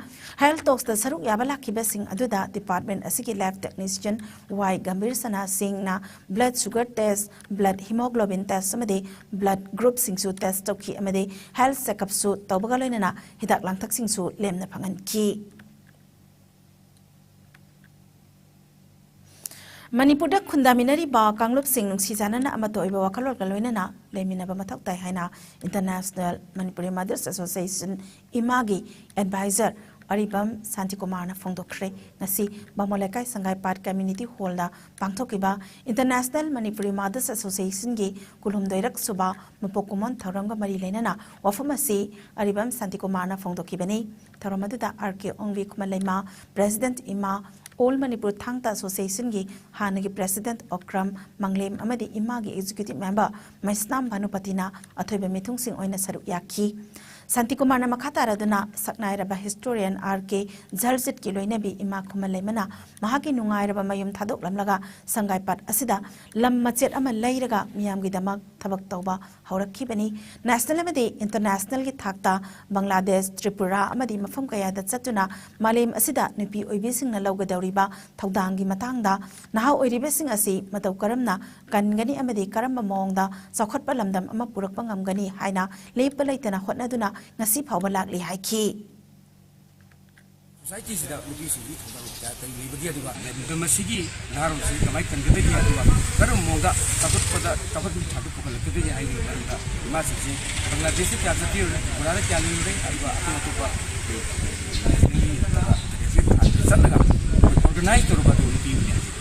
health talksꯇ ꯁꯔꯨꯛ ꯌꯥꯕ ꯂꯥꯛꯈꯤꯕꯁꯤꯡ ꯑꯗꯨꯗ department ꯑꯁꯤꯒꯤ lab technician ꯋꯥꯏ ꯒꯝꯚꯤꯔ ꯁꯅꯥ ꯁꯤꯡꯅ blood sugar test, blood hemoglobin test ꯑꯃꯗꯤ blood groupꯁꯤꯡꯁꯨ test ꯇꯧꯈꯤ ꯑꯃꯗꯤ health checkupꯁꯨ ꯇꯧꯕꯒ ꯂꯣꯏꯅꯅ ꯍꯤꯗꯥꯛ ꯂꯥꯡꯊꯛꯁꯤꯡꯁꯨ ꯂꯦꯝꯅ ꯐꯪꯍꯟꯈꯤ꯫ ꯃꯅꯤꯄꯨꯔꯗ ꯈꯨꯟꯗꯥꯃꯤꯟꯅꯔꯤꯕ ꯀꯥꯡꯂꯨꯞꯁꯤꯡ ꯅꯨꯡꯁꯤ ꯆꯥꯟꯅꯅ ꯑꯃꯠꯇ ꯑꯣꯏꯕ ꯋꯥꯈꯜꯂꯣꯟꯒ ꯂꯣꯏꯅꯅ ꯂꯩꯃꯤꯟꯅꯕ ꯃꯊꯧ ꯇꯥꯏ ꯍꯥꯏꯅ International Manipuri Mothers Association, ꯏꯃꯥꯒꯤ advisor ꯑꯔꯤꯕꯝ ꯁꯥꯟꯇꯤꯀꯨꯃꯥꯔꯅ ꯐꯣꯡꯗꯣꯛꯈ꯭ꯔꯦ꯫ ꯉꯁꯤ ꯕꯥꯃꯣꯟ ꯂꯩꯀꯥꯏ ꯁꯪꯒꯥꯏꯄꯥꯠ Community Hallꯗ ꯄꯥꯡꯊꯣꯛꯈꯤꯕ International Manipuri Mothers Associationꯒꯤ ꯀꯨꯟꯍꯨꯝꯗꯣꯏꯔꯛ ꯁꯨꯕ ꯃꯄꯣꯛ ꯀꯨꯝꯑꯣꯟ ꯊꯧꯔꯝꯒ ꯃꯔꯤ ꯂꯩꯅꯅ ꯋꯥꯐꯝ ꯑꯁꯤ ꯑꯔꯤꯕꯝ ꯁꯥꯟꯇꯤꯀꯨꯃꯥꯔꯅ ꯐꯣꯡꯗꯣꯛꯈꯤꯕꯅꯤ꯫ ꯊꯧꯔꯝ ꯑꯗꯨꯗ ꯑꯥꯔ ꯀꯦ ꯑꯣꯡꯕꯤ ꯈꯨꯃꯟꯂꯩꯃ, President ꯏꯃꯥ, All Manipur ꯊꯥꯡ ꯇꯥ Associationꯒꯤ ꯍꯥꯟꯅꯒꯤ President ꯑꯣꯀ꯭ꯔꯝ ꯃꯪꯂꯦꯝ ꯑꯃꯗꯤ ꯏꯃꯥꯒꯤ Executive Member ꯃꯩꯁꯅꯥꯝ ꯚꯥꯅꯨꯄꯇꯤꯅ ꯑꯊꯣꯏꯕ ꯃꯤꯊꯨꯡꯁꯤꯡ ꯑꯣꯏꯅ ꯁꯔꯨꯛ ꯌꯥꯈꯤ꯫ ꯁꯥꯟꯇꯤꯀꯨꯃꯥꯔꯅ ꯃꯈꯥ ꯇꯥꯔꯗꯨꯅ ꯁꯛꯅꯥꯏꯔꯕ historian R K ꯖꯔꯖꯤꯠꯀꯤ ꯂꯣꯏꯅꯕꯤ ꯏꯃꯥ ꯈꯨꯃꯟ ꯂꯩꯃꯅ ꯃꯍꯥꯛꯀꯤ ꯅꯨꯡꯉꯥꯏꯔꯕ ꯃꯌꯨꯝ ꯊꯥꯗꯣꯛꯂꯝꯂꯒ ꯁꯪꯒꯥꯏꯄꯥꯠ ꯑꯁꯤꯗ ꯂꯝ ꯃꯆꯦꯠ ꯑꯃ ꯂꯩꯔꯒ ꯃꯤꯌꯥꯝꯒꯤꯗꯃꯛ ꯊꯕꯛ ꯇꯧꯕ ꯍꯧꯔꯛꯈꯤꯕꯅꯤ꯫ National ꯑꯃꯗꯤ internationalꯒꯤ ꯊꯥꯛꯇ ꯕꯪꯒ꯭ꯂꯥꯗꯦꯁ, ꯇ꯭ꯔꯤꯄꯨꯔꯥ ꯑꯃꯗꯤ ꯃꯐꯝ ꯀꯌꯥꯗ ꯆꯠꯇꯨꯅ ꯃꯥꯂꯦꯝ ꯑꯁꯤꯗ ꯅꯨꯄꯤ ꯑꯣꯏꯕꯤꯁꯤꯡꯅ ꯂꯧꯒꯗꯧꯔꯤꯕ ꯊꯧꯗꯥꯡꯒꯤ ꯃꯇꯥꯡꯗ ꯅꯍꯥ ꯑꯣꯏꯔꯤꯕꯁꯤꯡ ꯑꯁꯤ ꯃꯇꯧ ꯀꯔꯝꯅ ꯀꯟꯒꯅꯤ ꯑꯃꯗꯤ ꯀꯔꯝꯕ ꯃꯑꯣꯡꯗ ꯆꯥꯎꯈꯠꯄ ꯂꯝꯗꯝ ꯑꯃ ꯄꯨꯔꯛꯄ ꯉꯝꯒꯅꯤ ꯍꯥꯏꯅ ꯂꯦꯞꯄ ꯂꯩꯇꯅ ꯍꯣꯠꯅꯗꯨꯅ ꯉꯁꯤ ꯐꯥꯎꯕ ꯂꯥꯛꯂꯤ ꯍꯥꯏꯈꯤ꯫ ꯁꯣꯁꯥꯏꯇꯤꯁꯤꯗ ꯅꯨꯄꯤꯁꯤꯡꯒꯤ ꯊꯧꯗꯥꯡ ꯀꯌꯥ ꯀꯔꯤ ꯂꯩꯕꯒꯦ, ꯑꯗꯨꯒ ꯂꯝꯗꯝ ꯑꯁꯤꯒꯤ ꯅꯍꯥꯔꯣꯜꯁꯤ ꯀꯃꯥꯏꯅ ꯀꯟꯒꯗꯒꯦ, ꯑꯗꯨꯒ ꯀꯔꯝꯕ ꯃꯑꯣꯡꯗ ꯆꯥꯎꯈꯠꯄꯗ, ꯆꯥꯎꯈꯠꯄꯒꯤ ꯊꯥꯛꯇ ꯄꯨꯈꯠꯂꯛꯀꯗꯒꯦ ꯍꯥꯏꯕꯒꯤ ꯃꯔꯝꯗ ꯏꯃꯥꯁꯤꯡꯁꯤ ꯕꯪꯒ꯭ꯂꯥꯗꯦꯁꯇ ꯀꯌꯥ ꯆꯠꯄꯤꯔꯨꯔꯦ, ꯇ꯭ꯔꯤꯄꯨꯔꯥꯗ ꯀꯌꯥ ꯂꯩꯔꯨꯔꯦ, ꯑꯗꯨꯒ ꯑꯇꯣꯞ ꯑꯇꯣꯞꯄ ꯅꯦꯁꯅꯦꯜꯒꯤ ꯅꯠꯇ꯭ꯔꯒ ꯁꯦꯀ꯭ꯔꯦꯇꯔꯤ ꯊꯥꯛꯇ ꯆꯠꯂꯒ ꯑꯩꯈꯣꯏ ꯑꯣꯔꯒꯅꯥꯏꯖ ꯇꯧꯔꯒ ꯑꯗꯨꯒ ꯅꯨꯄꯤ ꯑꯃꯅꯤ ꯍꯥꯏꯁꯦ꯫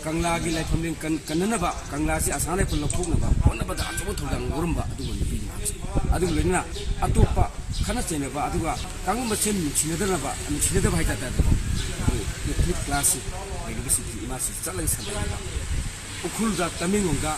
ꯀꯪꯂꯥꯒꯤ ꯂꯥꯏꯐꯝꯂꯦꯟ ꯀꯟ-, ꯀꯟꯅꯅꯕ, ꯀꯪꯂꯥꯁꯤ ꯑꯁꯥ ꯔꯥꯏꯐꯜ ꯂꯧꯊꯣꯛꯅꯕ ꯍꯣꯠꯅꯕꯗ ꯑꯆꯧꯕ ꯊꯧꯗꯥꯡ ꯂꯧꯔꯝꯕ ꯑꯗꯨꯒꯨꯝꯕ ꯅꯨꯄꯤ ꯃꯌꯥꯝꯁꯦ꯫ ꯑꯗꯨꯒ ꯂꯣꯏꯅꯅ ꯑꯇꯣꯞꯄ ꯈꯠꯅ ꯆꯩꯅꯕ, ꯑꯗꯨꯒ ꯀꯥꯡꯂꯨꯞ ꯃꯁꯦꯟ ꯅꯨꯡꯁꯤꯅꯗꯅꯕ, ꯅꯨꯡꯁꯤꯅꯗꯕ ꯍꯥꯏ ꯇꯥꯔꯦꯀꯣ, ꯑꯩꯈꯣꯏ ꯀꯦꯊꯂꯤꯛ ꯀ꯭ꯂꯥꯁꯁꯤ ꯂꯩꯔꯤꯕꯁꯤꯡꯁꯤ ꯏꯃꯥꯁꯤ ꯆꯠꯂꯒ ꯁꯟꯗꯣꯛꯏꯕ꯫ ꯎꯈ꯭ꯔꯨꯜꯗ, ꯇꯃꯦꯡꯂꯣꯡꯗ,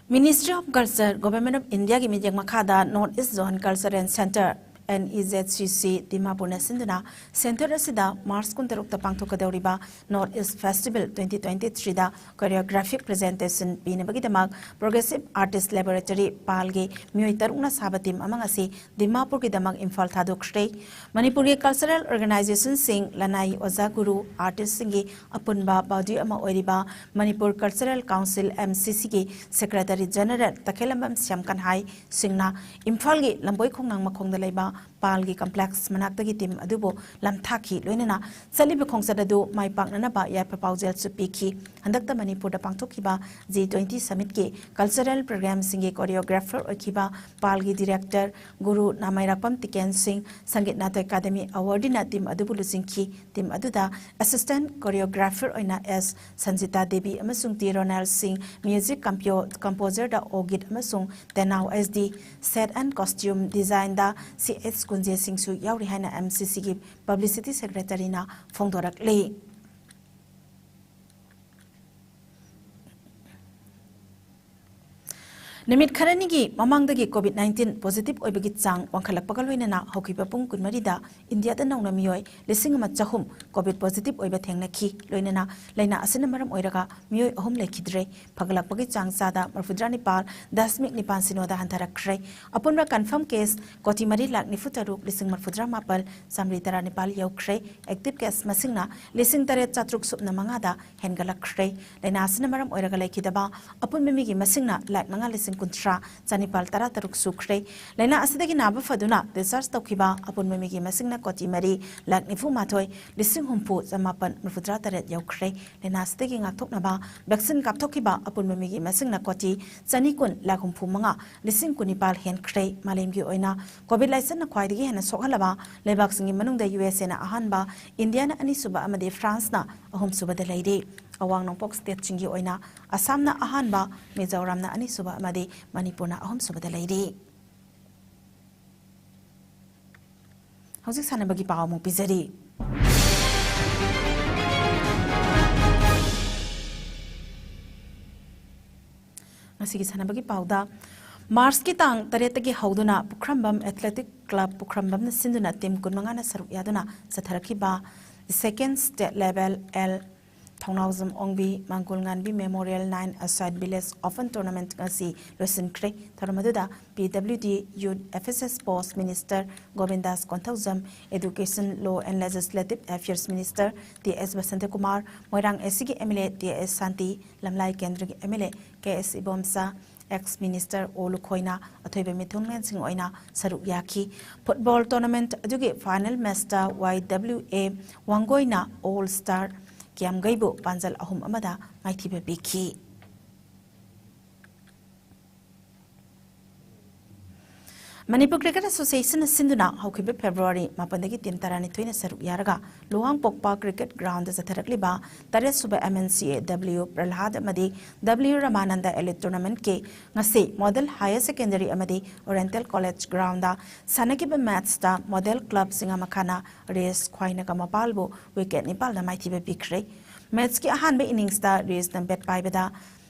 Ministry of Culture, Government of Indiaꯒꯤ ꯃꯤꯠꯌꯦꯡ ꯃꯈꯥꯗ North East Zone Cultural Centre, NEZCC, ꯗꯤꯃꯥꯄꯨꯔꯅ ꯁꯤꯟꯗꯨꯅ centre ꯑꯁꯤꯗ March ꯀꯨꯟꯇꯔꯨꯛꯇ ꯄꯥꯡꯊꯣꯛꯀꯗꯧꯔꯤꯕ North East Festival twenty twenty-threeꯗ choreographic presentation ꯄꯤꯅꯕꯒꯤꯗꯃꯛ Progressive Artist Laboratory, ꯄꯥꯜꯒꯤ ꯃꯤꯑꯣꯏ ꯇꯔꯨꯛꯅ ꯁꯥꯕ team ꯑꯃ ꯉꯁꯤ ꯗꯤꯃꯥꯄꯨꯔꯒꯤꯗꯃꯛ ꯏꯝꯐꯥꯜ ꯊꯥꯗꯣꯛꯈ꯭ꯔꯦ꯫ ꯃꯅꯤꯄꯨꯔꯒꯤ cultural organizationꯁꯤꯡ, ꯂꯅꯥꯏ ꯑꯣꯖꯥ ꯒꯨꯔꯨ, artistꯁꯤꯡꯒꯤ ꯑꯄꯨꯟꯕ body ꯑꯃ ꯑꯣꯏꯔꯤꯕ Manipur Cultural Council, MCCꯒꯤ Secretary General ꯇꯈꯦꯜꯂꯝꯕꯝ Shyam ꯀꯟꯍꯥꯏ ꯁꯤꯡꯅ ꯏꯝꯐꯥꯜꯒꯤ ꯂꯝꯕꯣꯏ ꯈꯣꯡꯅꯥꯡ ꯃꯈꯣꯡꯗ ꯂꯩꯕ ꯄꯥꯜꯒꯤ complex ꯃꯅꯥꯛꯇꯒꯤ team ꯑꯗꯨꯕꯨ ꯂꯝꯊꯥꯈꯤ꯫ ꯂꯣꯏꯅꯅ ꯆꯠꯂꯤꯕ ꯈꯣꯡꯆꯠ ꯑꯗꯨ ꯃꯥꯏ ꯄꯥꯛꯅꯅꯕ ꯌꯥꯏꯐ ꯄꯥꯎꯖꯦꯜꯁꯨ ꯄꯤꯈꯤ꯫ ꯍꯟꯗꯛꯇ ꯃꯅꯤꯄꯨꯔꯗ ꯄꯥꯡꯊꯣꯛꯈꯤꯕ G twenty summitꯀꯤ cultural programꯁꯤꯡꯒꯤ choreographer ꯑꯣꯏꯈꯤꯕ ꯄꯥꯜꯒꯤ director ꯒꯨꯔꯨ ꯅꯥꯃꯩꯔꯥꯛꯄꯝ ꯇꯤꯀꯦꯟ ꯁꯤꯡ ꯁꯪꯒꯤꯠ ꯅꯥꯇꯛ ꯑꯦꯀꯥꯗꯃꯤ awardeeꯅ team ꯑꯗꯨꯕꯨ ꯂꯨꯆꯤꯡꯈꯤ꯫ Team ꯑꯗꯨꯗ assistant choreographer ꯑꯣꯏꯅ S ꯁꯟꯖꯤꯇꯥ ꯗꯦꯕꯤ ꯑꯃꯁꯨꯡ ꯇꯤ ꯔꯣꯅꯥꯜ ꯁꯤꯡ, music compo-, composerꯗ ꯑꯣꯒꯤꯠ ꯑꯃꯁꯨꯡ ꯇꯦꯅꯥꯎ S D, set and costume designꯗ C S ꯀꯨꯟꯖꯦ ꯁꯤꯡꯁꯨ ꯌꯥꯎꯔꯤ ꯍꯥꯏꯅ MCCꯒꯤ publicity secretaryꯅ ꯐꯣꯡꯗꯣꯔꯛꯂꯤ꯫ ꯅꯨꯃꯤꯠ ꯈꯔꯅꯤꯒꯤ ꯃꯃꯥꯡꯗꯒꯤ COVID nineteen positive ꯑꯣꯏꯕꯒꯤ ꯆꯥꯡ ꯋꯥꯡꯈꯠꯂꯛꯄꯒ ꯂꯣꯏꯅꯅ ꯍꯧꯈꯤꯕ ꯄꯨꯡ ꯀꯨꯟꯃꯔꯤꯗ ꯏꯟꯗꯤꯌꯥꯗ ꯅꯧꯅ ꯃꯤꯑꯣꯏ ꯂꯤꯁꯤꯡ ꯑꯃ ꯆꯍꯨꯝ COVID positive ꯑꯣꯏꯕ ꯊꯦꯡꯅꯈꯤ꯫ ꯂꯣꯏꯅꯅ ꯂꯥꯏꯅꯥ ꯑꯁꯤꯅ ꯃꯔꯝ ꯑꯣꯏꯔꯒ ꯃꯤꯑꯣꯏ ꯑꯍꯨꯝ ꯂꯩꯈꯤꯗ꯭ꯔꯦ꯫ ꯐꯒꯠꯂꯛꯄꯒꯤ ꯆꯥꯡ ꯆꯥꯗ ꯃꯔꯤꯐꯨꯇꯔꯥ ꯅꯤꯄꯥꯜ ꯗꯁꯃꯤꯛ ꯅꯤꯄꯥꯜ ꯁꯤꯅꯣꯗ ꯍꯟꯊꯔꯛꯈ꯭ꯔꯦ꯫ ꯑꯄꯨꯟꯕ confirm case ꯀꯣꯇꯤ ꯃꯔꯤ ꯂꯥꯈ ꯅꯤꯐꯨ ꯇꯔꯨꯛ ꯂꯤꯁꯤꯡ ꯃꯔꯤꯐꯨꯇꯔꯥ ꯃꯥꯄꯜ ꯆꯥꯃꯔꯤ ꯇꯔꯥ ꯅꯤꯄꯥꯜ ꯌꯧꯈ꯭ꯔꯦ꯫ Active case ꯃꯁꯤꯡꯅ ꯂꯤꯁꯤꯡ ꯇꯔꯦꯠ ꯆꯥꯇ꯭ꯔꯨꯛ ꯁꯨꯞꯅ ꯃꯉꯥꯗ ꯍꯦꯟꯒꯠꯂꯛꯈ꯭ꯔꯦ꯫ ꯂꯥꯏꯅꯥ ꯑꯁꯤꯅ ꯃꯔꯝ ꯑꯣꯏꯔꯒ ꯂꯩꯈꯤꯗꯕ ꯑꯄꯨꯟꯕ ꯃꯤꯒꯤ ꯃꯁꯤꯡꯅ ꯂꯥꯈ ꯃꯉꯥ ꯂꯤꯁꯤꯡ ꯀꯨꯟꯊ꯭ꯔꯥ ꯆꯅꯤꯄꯥꯜ ꯇꯔꯥ ꯇꯔꯨꯛ ꯁꯨꯈ꯭ꯔꯦ꯫ ꯂꯥꯏꯅꯥ ꯑꯁꯤꯗꯒꯤ ꯅꯥꯕ ꯐꯗꯨꯅ discharge ꯇꯧꯈꯤꯕ ꯑꯄꯨꯟꯕ ꯃꯤꯒꯤ ꯃꯁꯤꯡꯅ ꯀꯣꯇꯤ ꯃꯔꯤ ꯂꯥꯈ ꯅꯤꯐꯨ ꯃꯥꯊꯣꯏ ꯂꯤꯁꯤꯡ ꯍꯨꯝꯐꯨ ꯆꯃꯥꯄꯜ ꯃꯔꯤꯐꯨꯇꯔꯥ ꯇꯔꯦꯠ ꯌꯧꯈ꯭ꯔꯦ꯫ ꯂꯥꯏꯅꯥ ꯑꯁꯤꯗꯒꯤ ꯉꯥꯛꯊꯣꯛꯅꯕ vaccine ꯀꯥꯞꯊꯣꯛꯈꯤꯕ ꯑꯄꯨꯟꯕ ꯃꯤꯒꯤ ꯃꯁꯤꯡꯅ ꯀꯣꯇꯤ ꯆꯅꯤ ꯀꯨꯟ ꯂꯥꯈ ꯍꯨꯝꯐꯨ ꯃꯉꯥ ꯂꯤꯁꯤꯡ ꯀꯨꯟꯅꯤꯄꯥꯜ ꯍꯦꯟꯈ꯭ꯔꯦ꯫ ꯃꯥꯂꯦꯝꯒꯤ ꯑꯣꯏꯅ COVID ꯂꯥꯏꯆꯠꯅ ꯈ꯭ꯋꯥꯏꯗꯒꯤ ꯍꯦꯟꯅ ꯁꯣꯛꯍꯜꯂꯕ ꯂꯩꯕꯥꯛꯁꯤꯡꯒꯤ ꯃꯅꯨꯡꯗ USAꯅ ꯑꯍꯥꯟꯕ, ꯏꯟꯗꯤꯌꯥꯅ ꯑꯅꯤꯁꯨꯕ ꯑꯃꯗꯤ ꯐ꯭ꯔꯥꯟꯁꯅ ꯑꯍꯨꯝꯁꯨꯕꯗ ꯂꯩꯔꯤ꯫ ꯑꯋꯥꯡ ꯅꯣꯡꯄꯣꯛ stateꯁꯤꯡꯒꯤ ꯑꯣꯏꯅ ꯑꯁꯥꯝꯅ ꯑꯍꯥꯟꯕ, ꯃꯤꯖꯣꯔꯥꯝꯅ ꯑꯅꯤꯁꯨꯕ ꯑꯃꯗꯤ ꯃꯅꯤꯄꯨꯔꯅ ꯑꯍꯨꯝꯁꯨꯕꯗ ꯂꯩꯔꯤ꯫ ꯍꯧꯖꯤꯛ ꯁꯥꯟꯅꯕꯒꯤ ꯄꯥꯎ ꯑꯃꯨꯛ ꯄꯤꯖꯔꯤ꯫ ꯉꯁꯤꯒꯤ ꯁꯥꯟꯅꯕꯒꯤ ꯄꯥꯎꯗ, Marchꯀꯤ ꯇꯥꯡ ꯇꯔꯦꯠꯇꯒꯤ ꯍꯧꯗꯨꯅ ꯄꯨꯈ꯭ꯔꯝꯕꯝ Athletic Club ꯄꯨꯈ꯭ꯔꯝꯕꯝꯅ ꯁꯤꯟꯗꯨꯅ team ꯀꯨꯟꯃꯉꯥꯅ ꯁꯔꯨꯛ ꯌꯥꯗꯨꯅ ꯆꯠꯊꯔꯛꯈꯤꯕ second state level L ꯊꯧꯅꯥꯎꯖꯝ ꯑꯣꯡꯕꯤ ꯃꯪꯒꯣꯜ ꯉꯥꯟꯕꯤ Memorial Nine-a-Side Village Open Tournament ꯉꯁꯤ ꯂꯣꯏꯁꯤꯟꯈ꯭ꯔꯦ꯫ ꯊꯧꯔꯝ ꯑꯗꯨꯗ PWD, Youth, FSS Sports Minister Gobindas Konthoujam, Education, Law and Legislative Affairs Minister T S Basantakumar, Moirang ACꯒꯤ MLA T S Shanti, Lamlai ꯀꯦꯟꯗ꯭ꯔꯒꯤ MLA ꯀꯦ ꯑꯦꯁ ꯏꯕꯣꯝꯆꯥ, ex Minister ꯑꯣ ꯂꯨꯈꯣꯏꯅ ꯑꯊꯣꯏꯕ ꯃꯤꯊꯨꯡꯂꯦꯟꯁꯤꯡ ꯑꯣꯏꯅ ꯁꯔꯨꯛ ꯌꯥꯈꯤ꯫ Football tournament ꯑꯗꯨꯒꯤ final matchꯇ YWA ꯋꯥꯡꯒꯣꯏꯅ All Star ꯀꯤꯌꯥꯝꯒꯩꯕꯨ ꯄꯥꯟꯖꯜ ꯑꯍꯨꯝ ꯑꯃꯗ ꯃꯥꯏꯊꯤꯕ ꯄꯤꯈꯤ꯫ Manipur Cricket Associationꯅ ꯁꯤꯟꯗꯨꯅ ꯍꯧꯈꯤꯕ February ꯃꯥꯄꯟꯗꯒꯤ team ꯇꯔꯥꯅꯤꯊꯣꯏꯅ ꯁꯔꯨꯛ ꯌꯥꯔꯒ ꯂꯨꯋꯥꯡꯄꯣꯛꯄ cricket groundꯗ ꯆꯠꯊꯔꯛꯂꯤꯕ ꯇꯔꯦꯠꯁꯨꯕ MNCAW ꯄ꯭ꯔꯍ꯭ꯂꯥꯗ ꯑꯃꯗꯤ W ꯔꯃꯥꯅꯟꯗ Elite Tournamentꯀꯤ ꯉꯁꯤ Model Higher Secondary ꯑꯃꯗꯤ Oriental College groundꯗ ꯁꯥꯟꯅꯈꯤꯕ matchꯇ Model Club ꯆꯤꯡꯉꯥꯃꯈꯥꯅ ꯔꯦꯁ ꯈ꯭ꯋꯥꯏꯅꯒ ꯃꯄꯥꯜꯕꯨ wicket ꯅꯤꯄꯥꯜꯗ ꯃꯥꯏꯊꯤꯕ ꯄꯤꯈ꯭ꯔꯦ꯫ Matchꯀꯤ ꯑꯍꯥꯟꯕ inningsꯇ ꯔꯦꯁꯅ bat ꯄꯥꯏꯕꯗ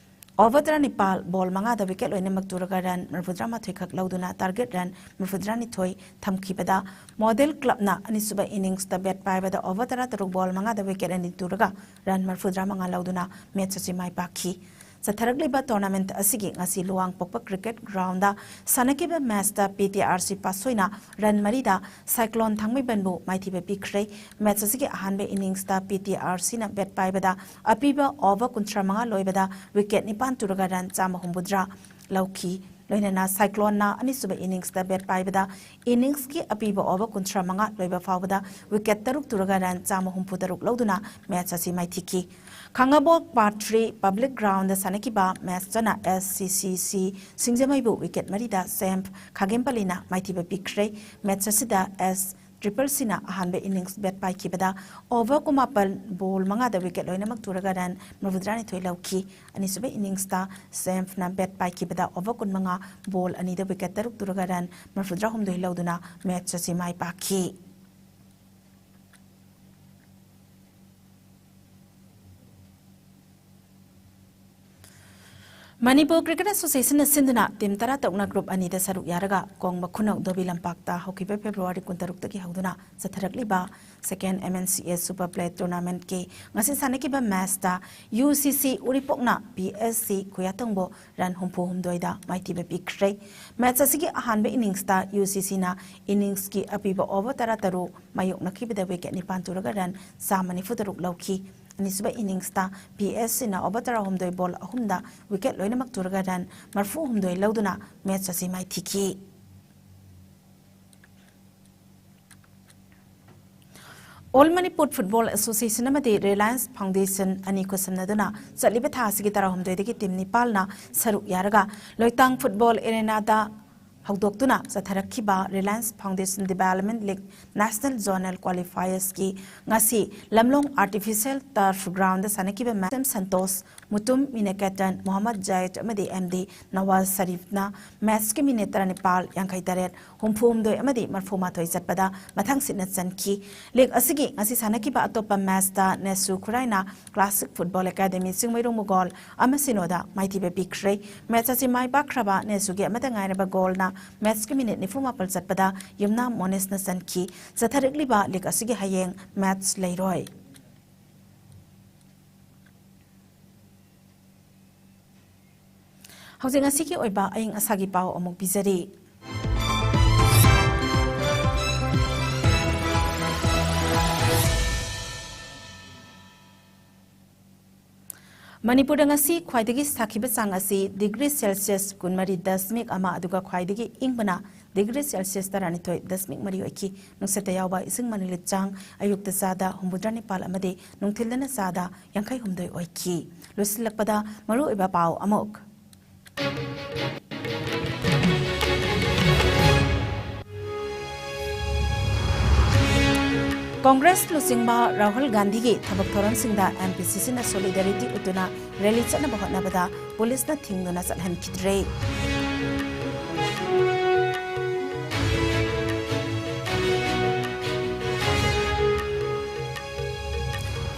Over ꯇꯔꯥꯅꯤꯄꯥꯜ ball ꯃꯉꯥꯗ wicket ꯂꯣꯏꯅꯃꯛ ꯇꯨꯔꯒ run ꯃꯔꯤꯐꯨꯇꯔꯥꯃꯥꯊꯣꯏ ꯈꯛ ꯂꯧꯗꯨꯅ target run ꯃꯔꯤꯐꯨꯇꯔꯥꯅꯤꯊꯣꯏ ꯊꯝꯈꯤꯕꯗ, Model Clubꯅ ꯑꯅꯤꯁꯨꯕ inningsꯇ bat ꯄꯥꯏꯕꯗ over ꯇꯔꯥꯇꯔꯨꯛ ball ꯃꯉꯥꯗ wicket ꯑꯅꯤ ꯇꯨꯔꯒ run ꯃꯔꯤꯐꯨꯇꯔꯥꯃꯉꯥ ꯂꯧꯗꯨꯅ match ꯑꯁꯤ ꯃꯥꯏ ꯄꯥꯛꯈꯤ꯫ ꯆꯠꯊꯔꯛꯂꯤꯕ tournament ꯑꯁꯤꯒꯤ ꯉꯁꯤ ꯂꯨꯋꯥꯡꯄꯣꯛꯄ cricket groundꯗ ꯁꯥꯟꯅꯈꯤꯕ matchꯇ P T R C ꯄꯥꯁꯣꯏꯅ run ꯃꯔꯤꯗ Cyclone ꯊꯥꯡꯃꯩꯕꯟꯕꯨ ꯃꯥꯏꯊꯤꯕ ꯄꯤꯈ꯭ꯔꯦ꯫ Match ꯑꯁꯤꯒꯤ ꯑꯍꯥꯟꯕ inningsꯇ P T R Cꯅ bat ꯄꯥꯏꯕꯗ ꯑꯄꯤꯕ over ꯀꯨꯟꯊ꯭ꯔꯥꯃꯉꯥ ꯂꯣꯏꯕꯗ wicket ꯅꯤꯄꯥꯟ ꯇꯨꯔꯒ run ꯆꯥꯝꯃ ꯍꯨꯝꯐꯨꯇꯔꯥ ꯂꯧꯈꯤ꯫ ꯂꯣꯏꯅꯅ Cycloneꯅ ꯑꯅꯤꯁꯨꯕ inningsꯇ bat ꯄꯥꯏꯕꯗ inningsꯀꯤ ꯑꯄꯤꯕ over ꯀꯨꯟꯊ꯭ꯔꯥꯃꯉꯥ ꯂꯣꯏꯕ ꯐꯥꯎꯕꯗ wicket ꯇꯔꯨꯛ ꯇꯨꯔꯒ run ꯆꯥꯝꯃ ꯍꯨꯝꯐꯨꯇꯔꯨꯛ ꯂꯧꯗꯨꯅ match ꯑꯁꯤ ꯃꯥꯏꯊꯤꯈꯤ꯫ ꯈꯥꯡꯉꯕꯣꯛ Part three Public Groundꯗ ꯁꯥꯟꯅꯈꯤꯕ matchꯇꯅ S C C C ꯁꯤꯡꯖꯃꯩꯕꯨ wicket ꯃꯔꯤꯗ Sam ꯈꯥꯒꯦꯝꯄꯜꯂꯤꯅ ꯃꯥꯏꯊꯤꯕ ꯄꯤꯈ꯭ꯔꯦ꯫ Match ꯑꯁꯤꯗ S Triple Cꯅ ꯑꯍꯥꯟꯕ innings bat ꯄꯥꯏꯈꯤꯕꯗ over ꯀꯨꯟꯃꯥꯄꯜ ball ꯃꯉꯥꯗ wicket ꯂꯣꯏꯅꯃꯛ ꯇꯨꯔꯒ run ꯃꯔꯤꯐꯨꯇꯔꯥꯅꯤꯊꯣꯏ ꯂꯧꯈꯤ꯫ ꯑꯅꯤꯁꯨꯕ inningsꯇ Samꯅ bat ꯄꯥꯏꯈꯤꯕꯗ over ꯀꯨꯟꯃꯉꯥ ball ꯑꯅꯤꯗ wicket ꯇꯔꯨꯛ ꯇꯨꯔꯒ run ꯃꯔꯤꯐꯨꯇꯔꯥꯍꯨꯝꯗꯣꯏ ꯂꯧꯗꯨꯅ match ꯑꯁꯤ ꯃꯥꯏ ꯄꯥꯛꯈꯤ꯫ ꯃꯅꯤꯄꯨꯔ Cricket Associationꯅ ꯁꯤꯟꯗꯨꯅ team ꯇꯔꯥꯇꯔꯨꯛꯅ group ꯑꯅꯤꯗ ꯁꯔꯨꯛ ꯌꯥꯔꯒ ꯀꯣꯡꯕ ꯈꯨꯅꯧ ꯗꯣꯕꯤ ꯂꯝꯄꯥꯛꯇ ꯍꯧꯈꯤꯕ February ꯀꯨꯟꯇꯔꯨꯛꯇꯒꯤ ꯍꯧꯗꯨꯅ ꯆꯠꯊꯔꯛꯂꯤꯕ Second M N C A Super Play Tournamentꯀꯤ ꯉꯁꯤ ꯁꯥꯟꯅꯈꯤꯕ matchꯇ U C C ꯎꯔꯤꯄꯣꯛꯅ P S C ꯈꯨꯌꯥꯇꯣꯡꯕꯨ run ꯍꯨꯝꯐꯨ ꯍꯨꯝꯗꯣꯏꯗ ꯃꯥꯏꯊꯤꯕ ꯄꯤꯈ꯭ꯔꯦ꯫ Match ꯑꯁꯤꯒꯤ ꯑꯍꯥꯟꯕ inningsꯇ U C Cꯅ inningsꯀꯤ ꯑꯄꯤꯕ over ꯇꯔꯥꯇꯔꯨꯛ ꯃꯥꯌꯣꯛꯅꯈꯤꯕꯗ wicket ꯅꯤꯄꯥꯟ ꯇꯨꯔꯒ run ꯆꯥꯝꯃ ꯅꯤꯐꯨ ꯇꯔꯨꯛ ꯂꯧꯈꯤ꯫ ꯑꯅꯤꯁꯨꯕ inningsꯇ P S Cꯅ over ꯇꯔꯥꯍꯨꯝꯗꯣꯏ ball ꯑꯍꯨꯝꯗ wicket ꯂꯣꯏꯅꯃꯛ ꯇꯨꯔꯒ run ꯃꯔꯤꯐꯨ ꯍꯨꯝꯗꯣꯏ ꯂꯧꯗꯨꯅ match ꯑꯁꯤ ꯃꯥꯏꯊꯤꯈꯤ꯫ All Manipur Football Association ꯑꯃꯗꯤ Reliance Foundation ꯑꯅꯤ ꯈꯨꯠꯁꯝꯅꯗꯨꯅ ꯆꯠꯂꯤꯕ ꯊꯥ ꯑꯁꯤꯒꯤ ꯇꯔꯥꯍꯨꯝꯗꯣꯏꯗꯒꯤ team ꯅꯤꯄꯥꯜꯅ ꯁꯔꯨꯛ ꯌꯥꯔꯒ ꯂꯣꯏꯇꯥꯡ football arenaꯗ ꯍꯧꯗꯣꯛꯇꯨꯅ ꯆꯠꯊꯔꯛꯈꯤꯕ Reliance Foundation Development League National Zonal Qualifiersꯀꯤ ꯉꯁꯤ ꯂꯝꯂꯣꯡ Artificial Turf Groundꯗ ꯁꯥꯟꯅꯈꯤꯕ match ꯁꯟꯇꯣꯁ ꯃꯨꯇꯨꯝ, ꯃꯤꯅꯦ ꯀꯦꯇꯟ, ꯃꯣꯍꯝꯃꯗ ꯖꯥꯏꯗ ꯑꯃꯗꯤ ꯑꯦꯝ ꯗꯤ ꯅꯋꯥꯖ ꯁꯔꯤꯐꯅ matchꯀꯤ minute ꯇꯔꯥꯅꯤꯄꯥꯜ, ꯌꯥꯡꯈꯩ ꯇꯔꯦꯠ, ꯍꯨꯝꯐꯨ ꯍꯨꯝꯗꯣꯏ ꯑꯃꯗꯤ ꯃꯔꯐꯨ ꯃꯥꯊꯣꯏ ꯆꯠꯄꯗ ꯃꯊꯪ ꯁꯤꯠꯅ ꯆꯟꯈꯤ꯫ League ꯑꯁꯤꯒꯤ ꯉꯁꯤ ꯁꯥꯟꯅꯈꯤꯕ ꯑꯇꯣꯞꯄ matchꯇ ꯅꯦꯁꯨ ꯈꯨꯔꯥꯏꯅ Classic Football Academy ꯆꯤꯡꯃꯩꯔꯣꯡꯕꯨ goal ꯑꯃ ꯁꯤꯅꯣꯗ ꯃꯥꯏꯊꯤꯕ ꯄꯤꯈ꯭ꯔꯦ꯫ Match ꯑꯁꯤ ꯃꯥꯏ ꯄꯥꯛꯈ꯭ꯔꯕ ꯅꯦꯁꯨꯒꯤ ꯑꯃꯠꯇ ꯉꯥꯏꯔꯕ goalꯅ matchꯀꯤ minute ꯅꯤꯐꯨ ꯃꯥꯄꯜ ꯆꯠꯄꯗ ꯌꯨꯝꯅꯥꯝ ꯃꯣꯅꯤꯁꯅ ꯆꯟꯈꯤ꯫ ꯆꯠꯊꯔꯛꯂꯤꯕ league ꯑꯁꯤꯒꯤ ꯍꯌꯦꯡ match ꯂꯩꯔꯣꯏ꯫ ꯍꯧꯖꯤꯛ ꯉꯁꯤꯒꯤ ꯑꯣꯏꯕ ꯑꯏꯪ ꯑꯁꯥꯒꯤ ꯄꯥꯎ ꯑꯃꯨꯛ ꯄꯤꯖꯔꯤ꯫ ꯃꯅꯤꯄꯨꯔꯗ ꯉꯁꯤ ꯈ꯭ꯋꯥꯏꯗꯒꯤ ꯁꯥꯈꯤꯕ ꯆꯥꯡ ꯑꯁꯤ degree Celsius ꯀꯨꯟꯃꯔꯤ ꯗꯁꯃꯤꯛ ꯑꯃ, ꯑꯗꯨꯒ ꯈ꯭ꯋꯥꯏꯗꯒꯤ ꯏꯪꯕꯅ degree Celsius ꯇꯔꯥꯅꯤꯊꯣꯏ ꯗꯁꯃꯤꯛ ꯃꯔꯤ ꯑꯣꯏꯈꯤ꯫ ꯅꯨꯡꯁꯤꯠꯇ ꯌꯥꯎꯕ ꯏꯁꯤꯡ ꯃꯅꯤꯂꯤꯠ ꯆꯥꯡ ꯑꯌꯨꯛꯇ ꯆꯥꯗ ꯍꯨꯝꯐꯨꯇꯔꯥ ꯅꯤꯄꯥꯜ ꯑꯃꯗꯤ ꯅꯨꯡꯊꯤꯜꯗꯅ ꯆꯥꯗ ꯌꯥꯡꯈꯩ ꯍꯨꯝꯗꯣꯏ ꯑꯣꯏꯈꯤ꯫ ꯂꯣꯏꯁꯤꯜꯂꯛꯄꯗ ꯃꯔꯨꯑꯣꯏꯕ ꯄꯥꯎ ꯑꯃꯨꯛ꯫ ꯀꯣꯡꯒ꯭ꯔꯦꯁ ꯂꯨꯆꯤꯡꯕ ꯔꯥꯍꯨꯜ ꯒꯥꯟꯙꯤꯒꯤ ꯊꯕꯛ ꯊꯧꯔꯝꯁꯤꯡꯗ M P C Cꯅ solidarity ꯎꯠꯇꯨꯅ rally ꯆꯠꯅꯕ ꯍꯣꯠꯅꯕꯗ ꯄꯨꯂꯤꯁꯅ ꯊꯤꯡꯗꯨꯅ ꯆꯠꯍꯟꯈꯤꯗ꯭ꯔꯦ꯫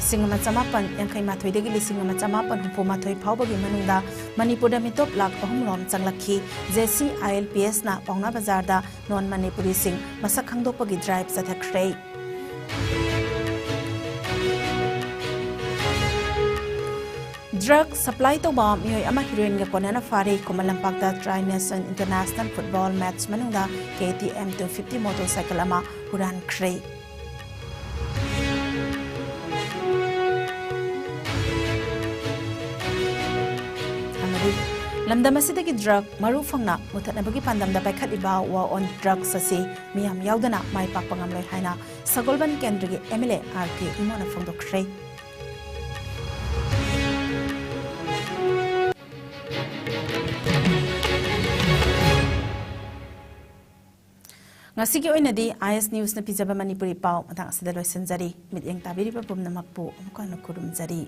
ꯂꯤꯁꯤꯡ ꯑꯃ ꯆꯃꯥꯄꯟ ꯌꯥꯡꯈꯩ ꯃꯥꯊꯣꯏꯗꯒꯤ ꯂꯤꯁꯤꯡ ꯑꯃ ꯆꯃꯥꯄꯟ ꯍꯨꯝꯐꯨ ꯃꯥꯊꯣꯏ ꯐꯥꯎꯕꯒꯤ ꯃꯅꯨꯡꯗ ꯃꯅꯤꯄꯨꯔꯗ ꯃꯤꯇꯣꯞ ꯂꯥꯈ ꯑꯍꯨꯝ ꯔꯣꯝ ꯆꯪꯂꯛꯈꯤ꯫ J C I L P Sꯅ ꯄꯥꯎꯅꯥ ꯕꯖꯥꯔꯗ non ꯃꯅꯤꯄꯨꯔꯤꯁꯤꯡ ꯃꯁꯛ ꯈꯪꯗꯣꯛꯄꯒꯤ drive ꯆꯠꯊꯈ꯭ꯔꯦ꯫ Drug supply ꯇꯧꯕ ꯃꯤꯑꯣꯏ ꯑꯃ heroinꯒ ꯀꯣꯟꯅꯅ ꯐꯥꯔꯦ꯫ ꯈꯨꯃꯟ ꯂꯝꯄꯥꯛꯇ Tri Nation International Football Match ꯃꯅꯨꯡꯗ K T M two fifty motorcycle ꯑꯃ ꯍꯨꯔꯥꯟꯈ꯭ꯔꯦ꯫ ꯑꯃꯗꯤ ꯂꯝꯗꯝ ꯑꯁꯤꯗꯒꯤ drug ꯃꯔꯨ ꯐꯪꯅ ꯃꯨꯊꯠꯅꯕꯒꯤ ꯄꯥꯟꯗꯝꯗ ꯄꯥꯏꯈꯠꯂꯤꯕ War on Drugs ꯑꯁꯤ ꯃꯤꯌꯥꯝ ꯌꯥꯎꯗꯅ ꯃꯥꯏ ꯄꯥꯛꯄ ꯉꯝꯂꯣꯏ ꯍꯥꯏꯅ ꯁꯒꯣꯜꯕꯟ ꯀꯦꯟꯗ꯭ꯔꯒꯤ M L A R K ꯏꯃꯣꯅ ꯐꯣꯡꯗꯣꯛꯈ꯭ꯔꯦ꯫ ꯉꯁꯤꯒꯤ ꯑꯣꯏꯅꯗꯤ ꯑꯥꯏ ꯑꯦꯁ ꯅ꯭ꯌꯨꯁꯅ ꯄꯤꯖꯕ ꯃꯅꯤꯄꯨꯔꯤ ꯄꯥꯎ ꯃꯇꯥꯡ ꯑꯁꯤꯗ ꯂꯣꯏꯁꯤꯟꯖꯔꯤ꯫ ꯃꯤꯠꯌꯦꯡ ꯇꯥꯕꯤꯔꯤꯕ ꯄꯨꯝꯅꯃꯛꯄꯨ ꯑꯃꯨꯛꯀ ꯍꯟꯅ ꯈꯨꯔꯨꯝꯖꯔꯤ꯫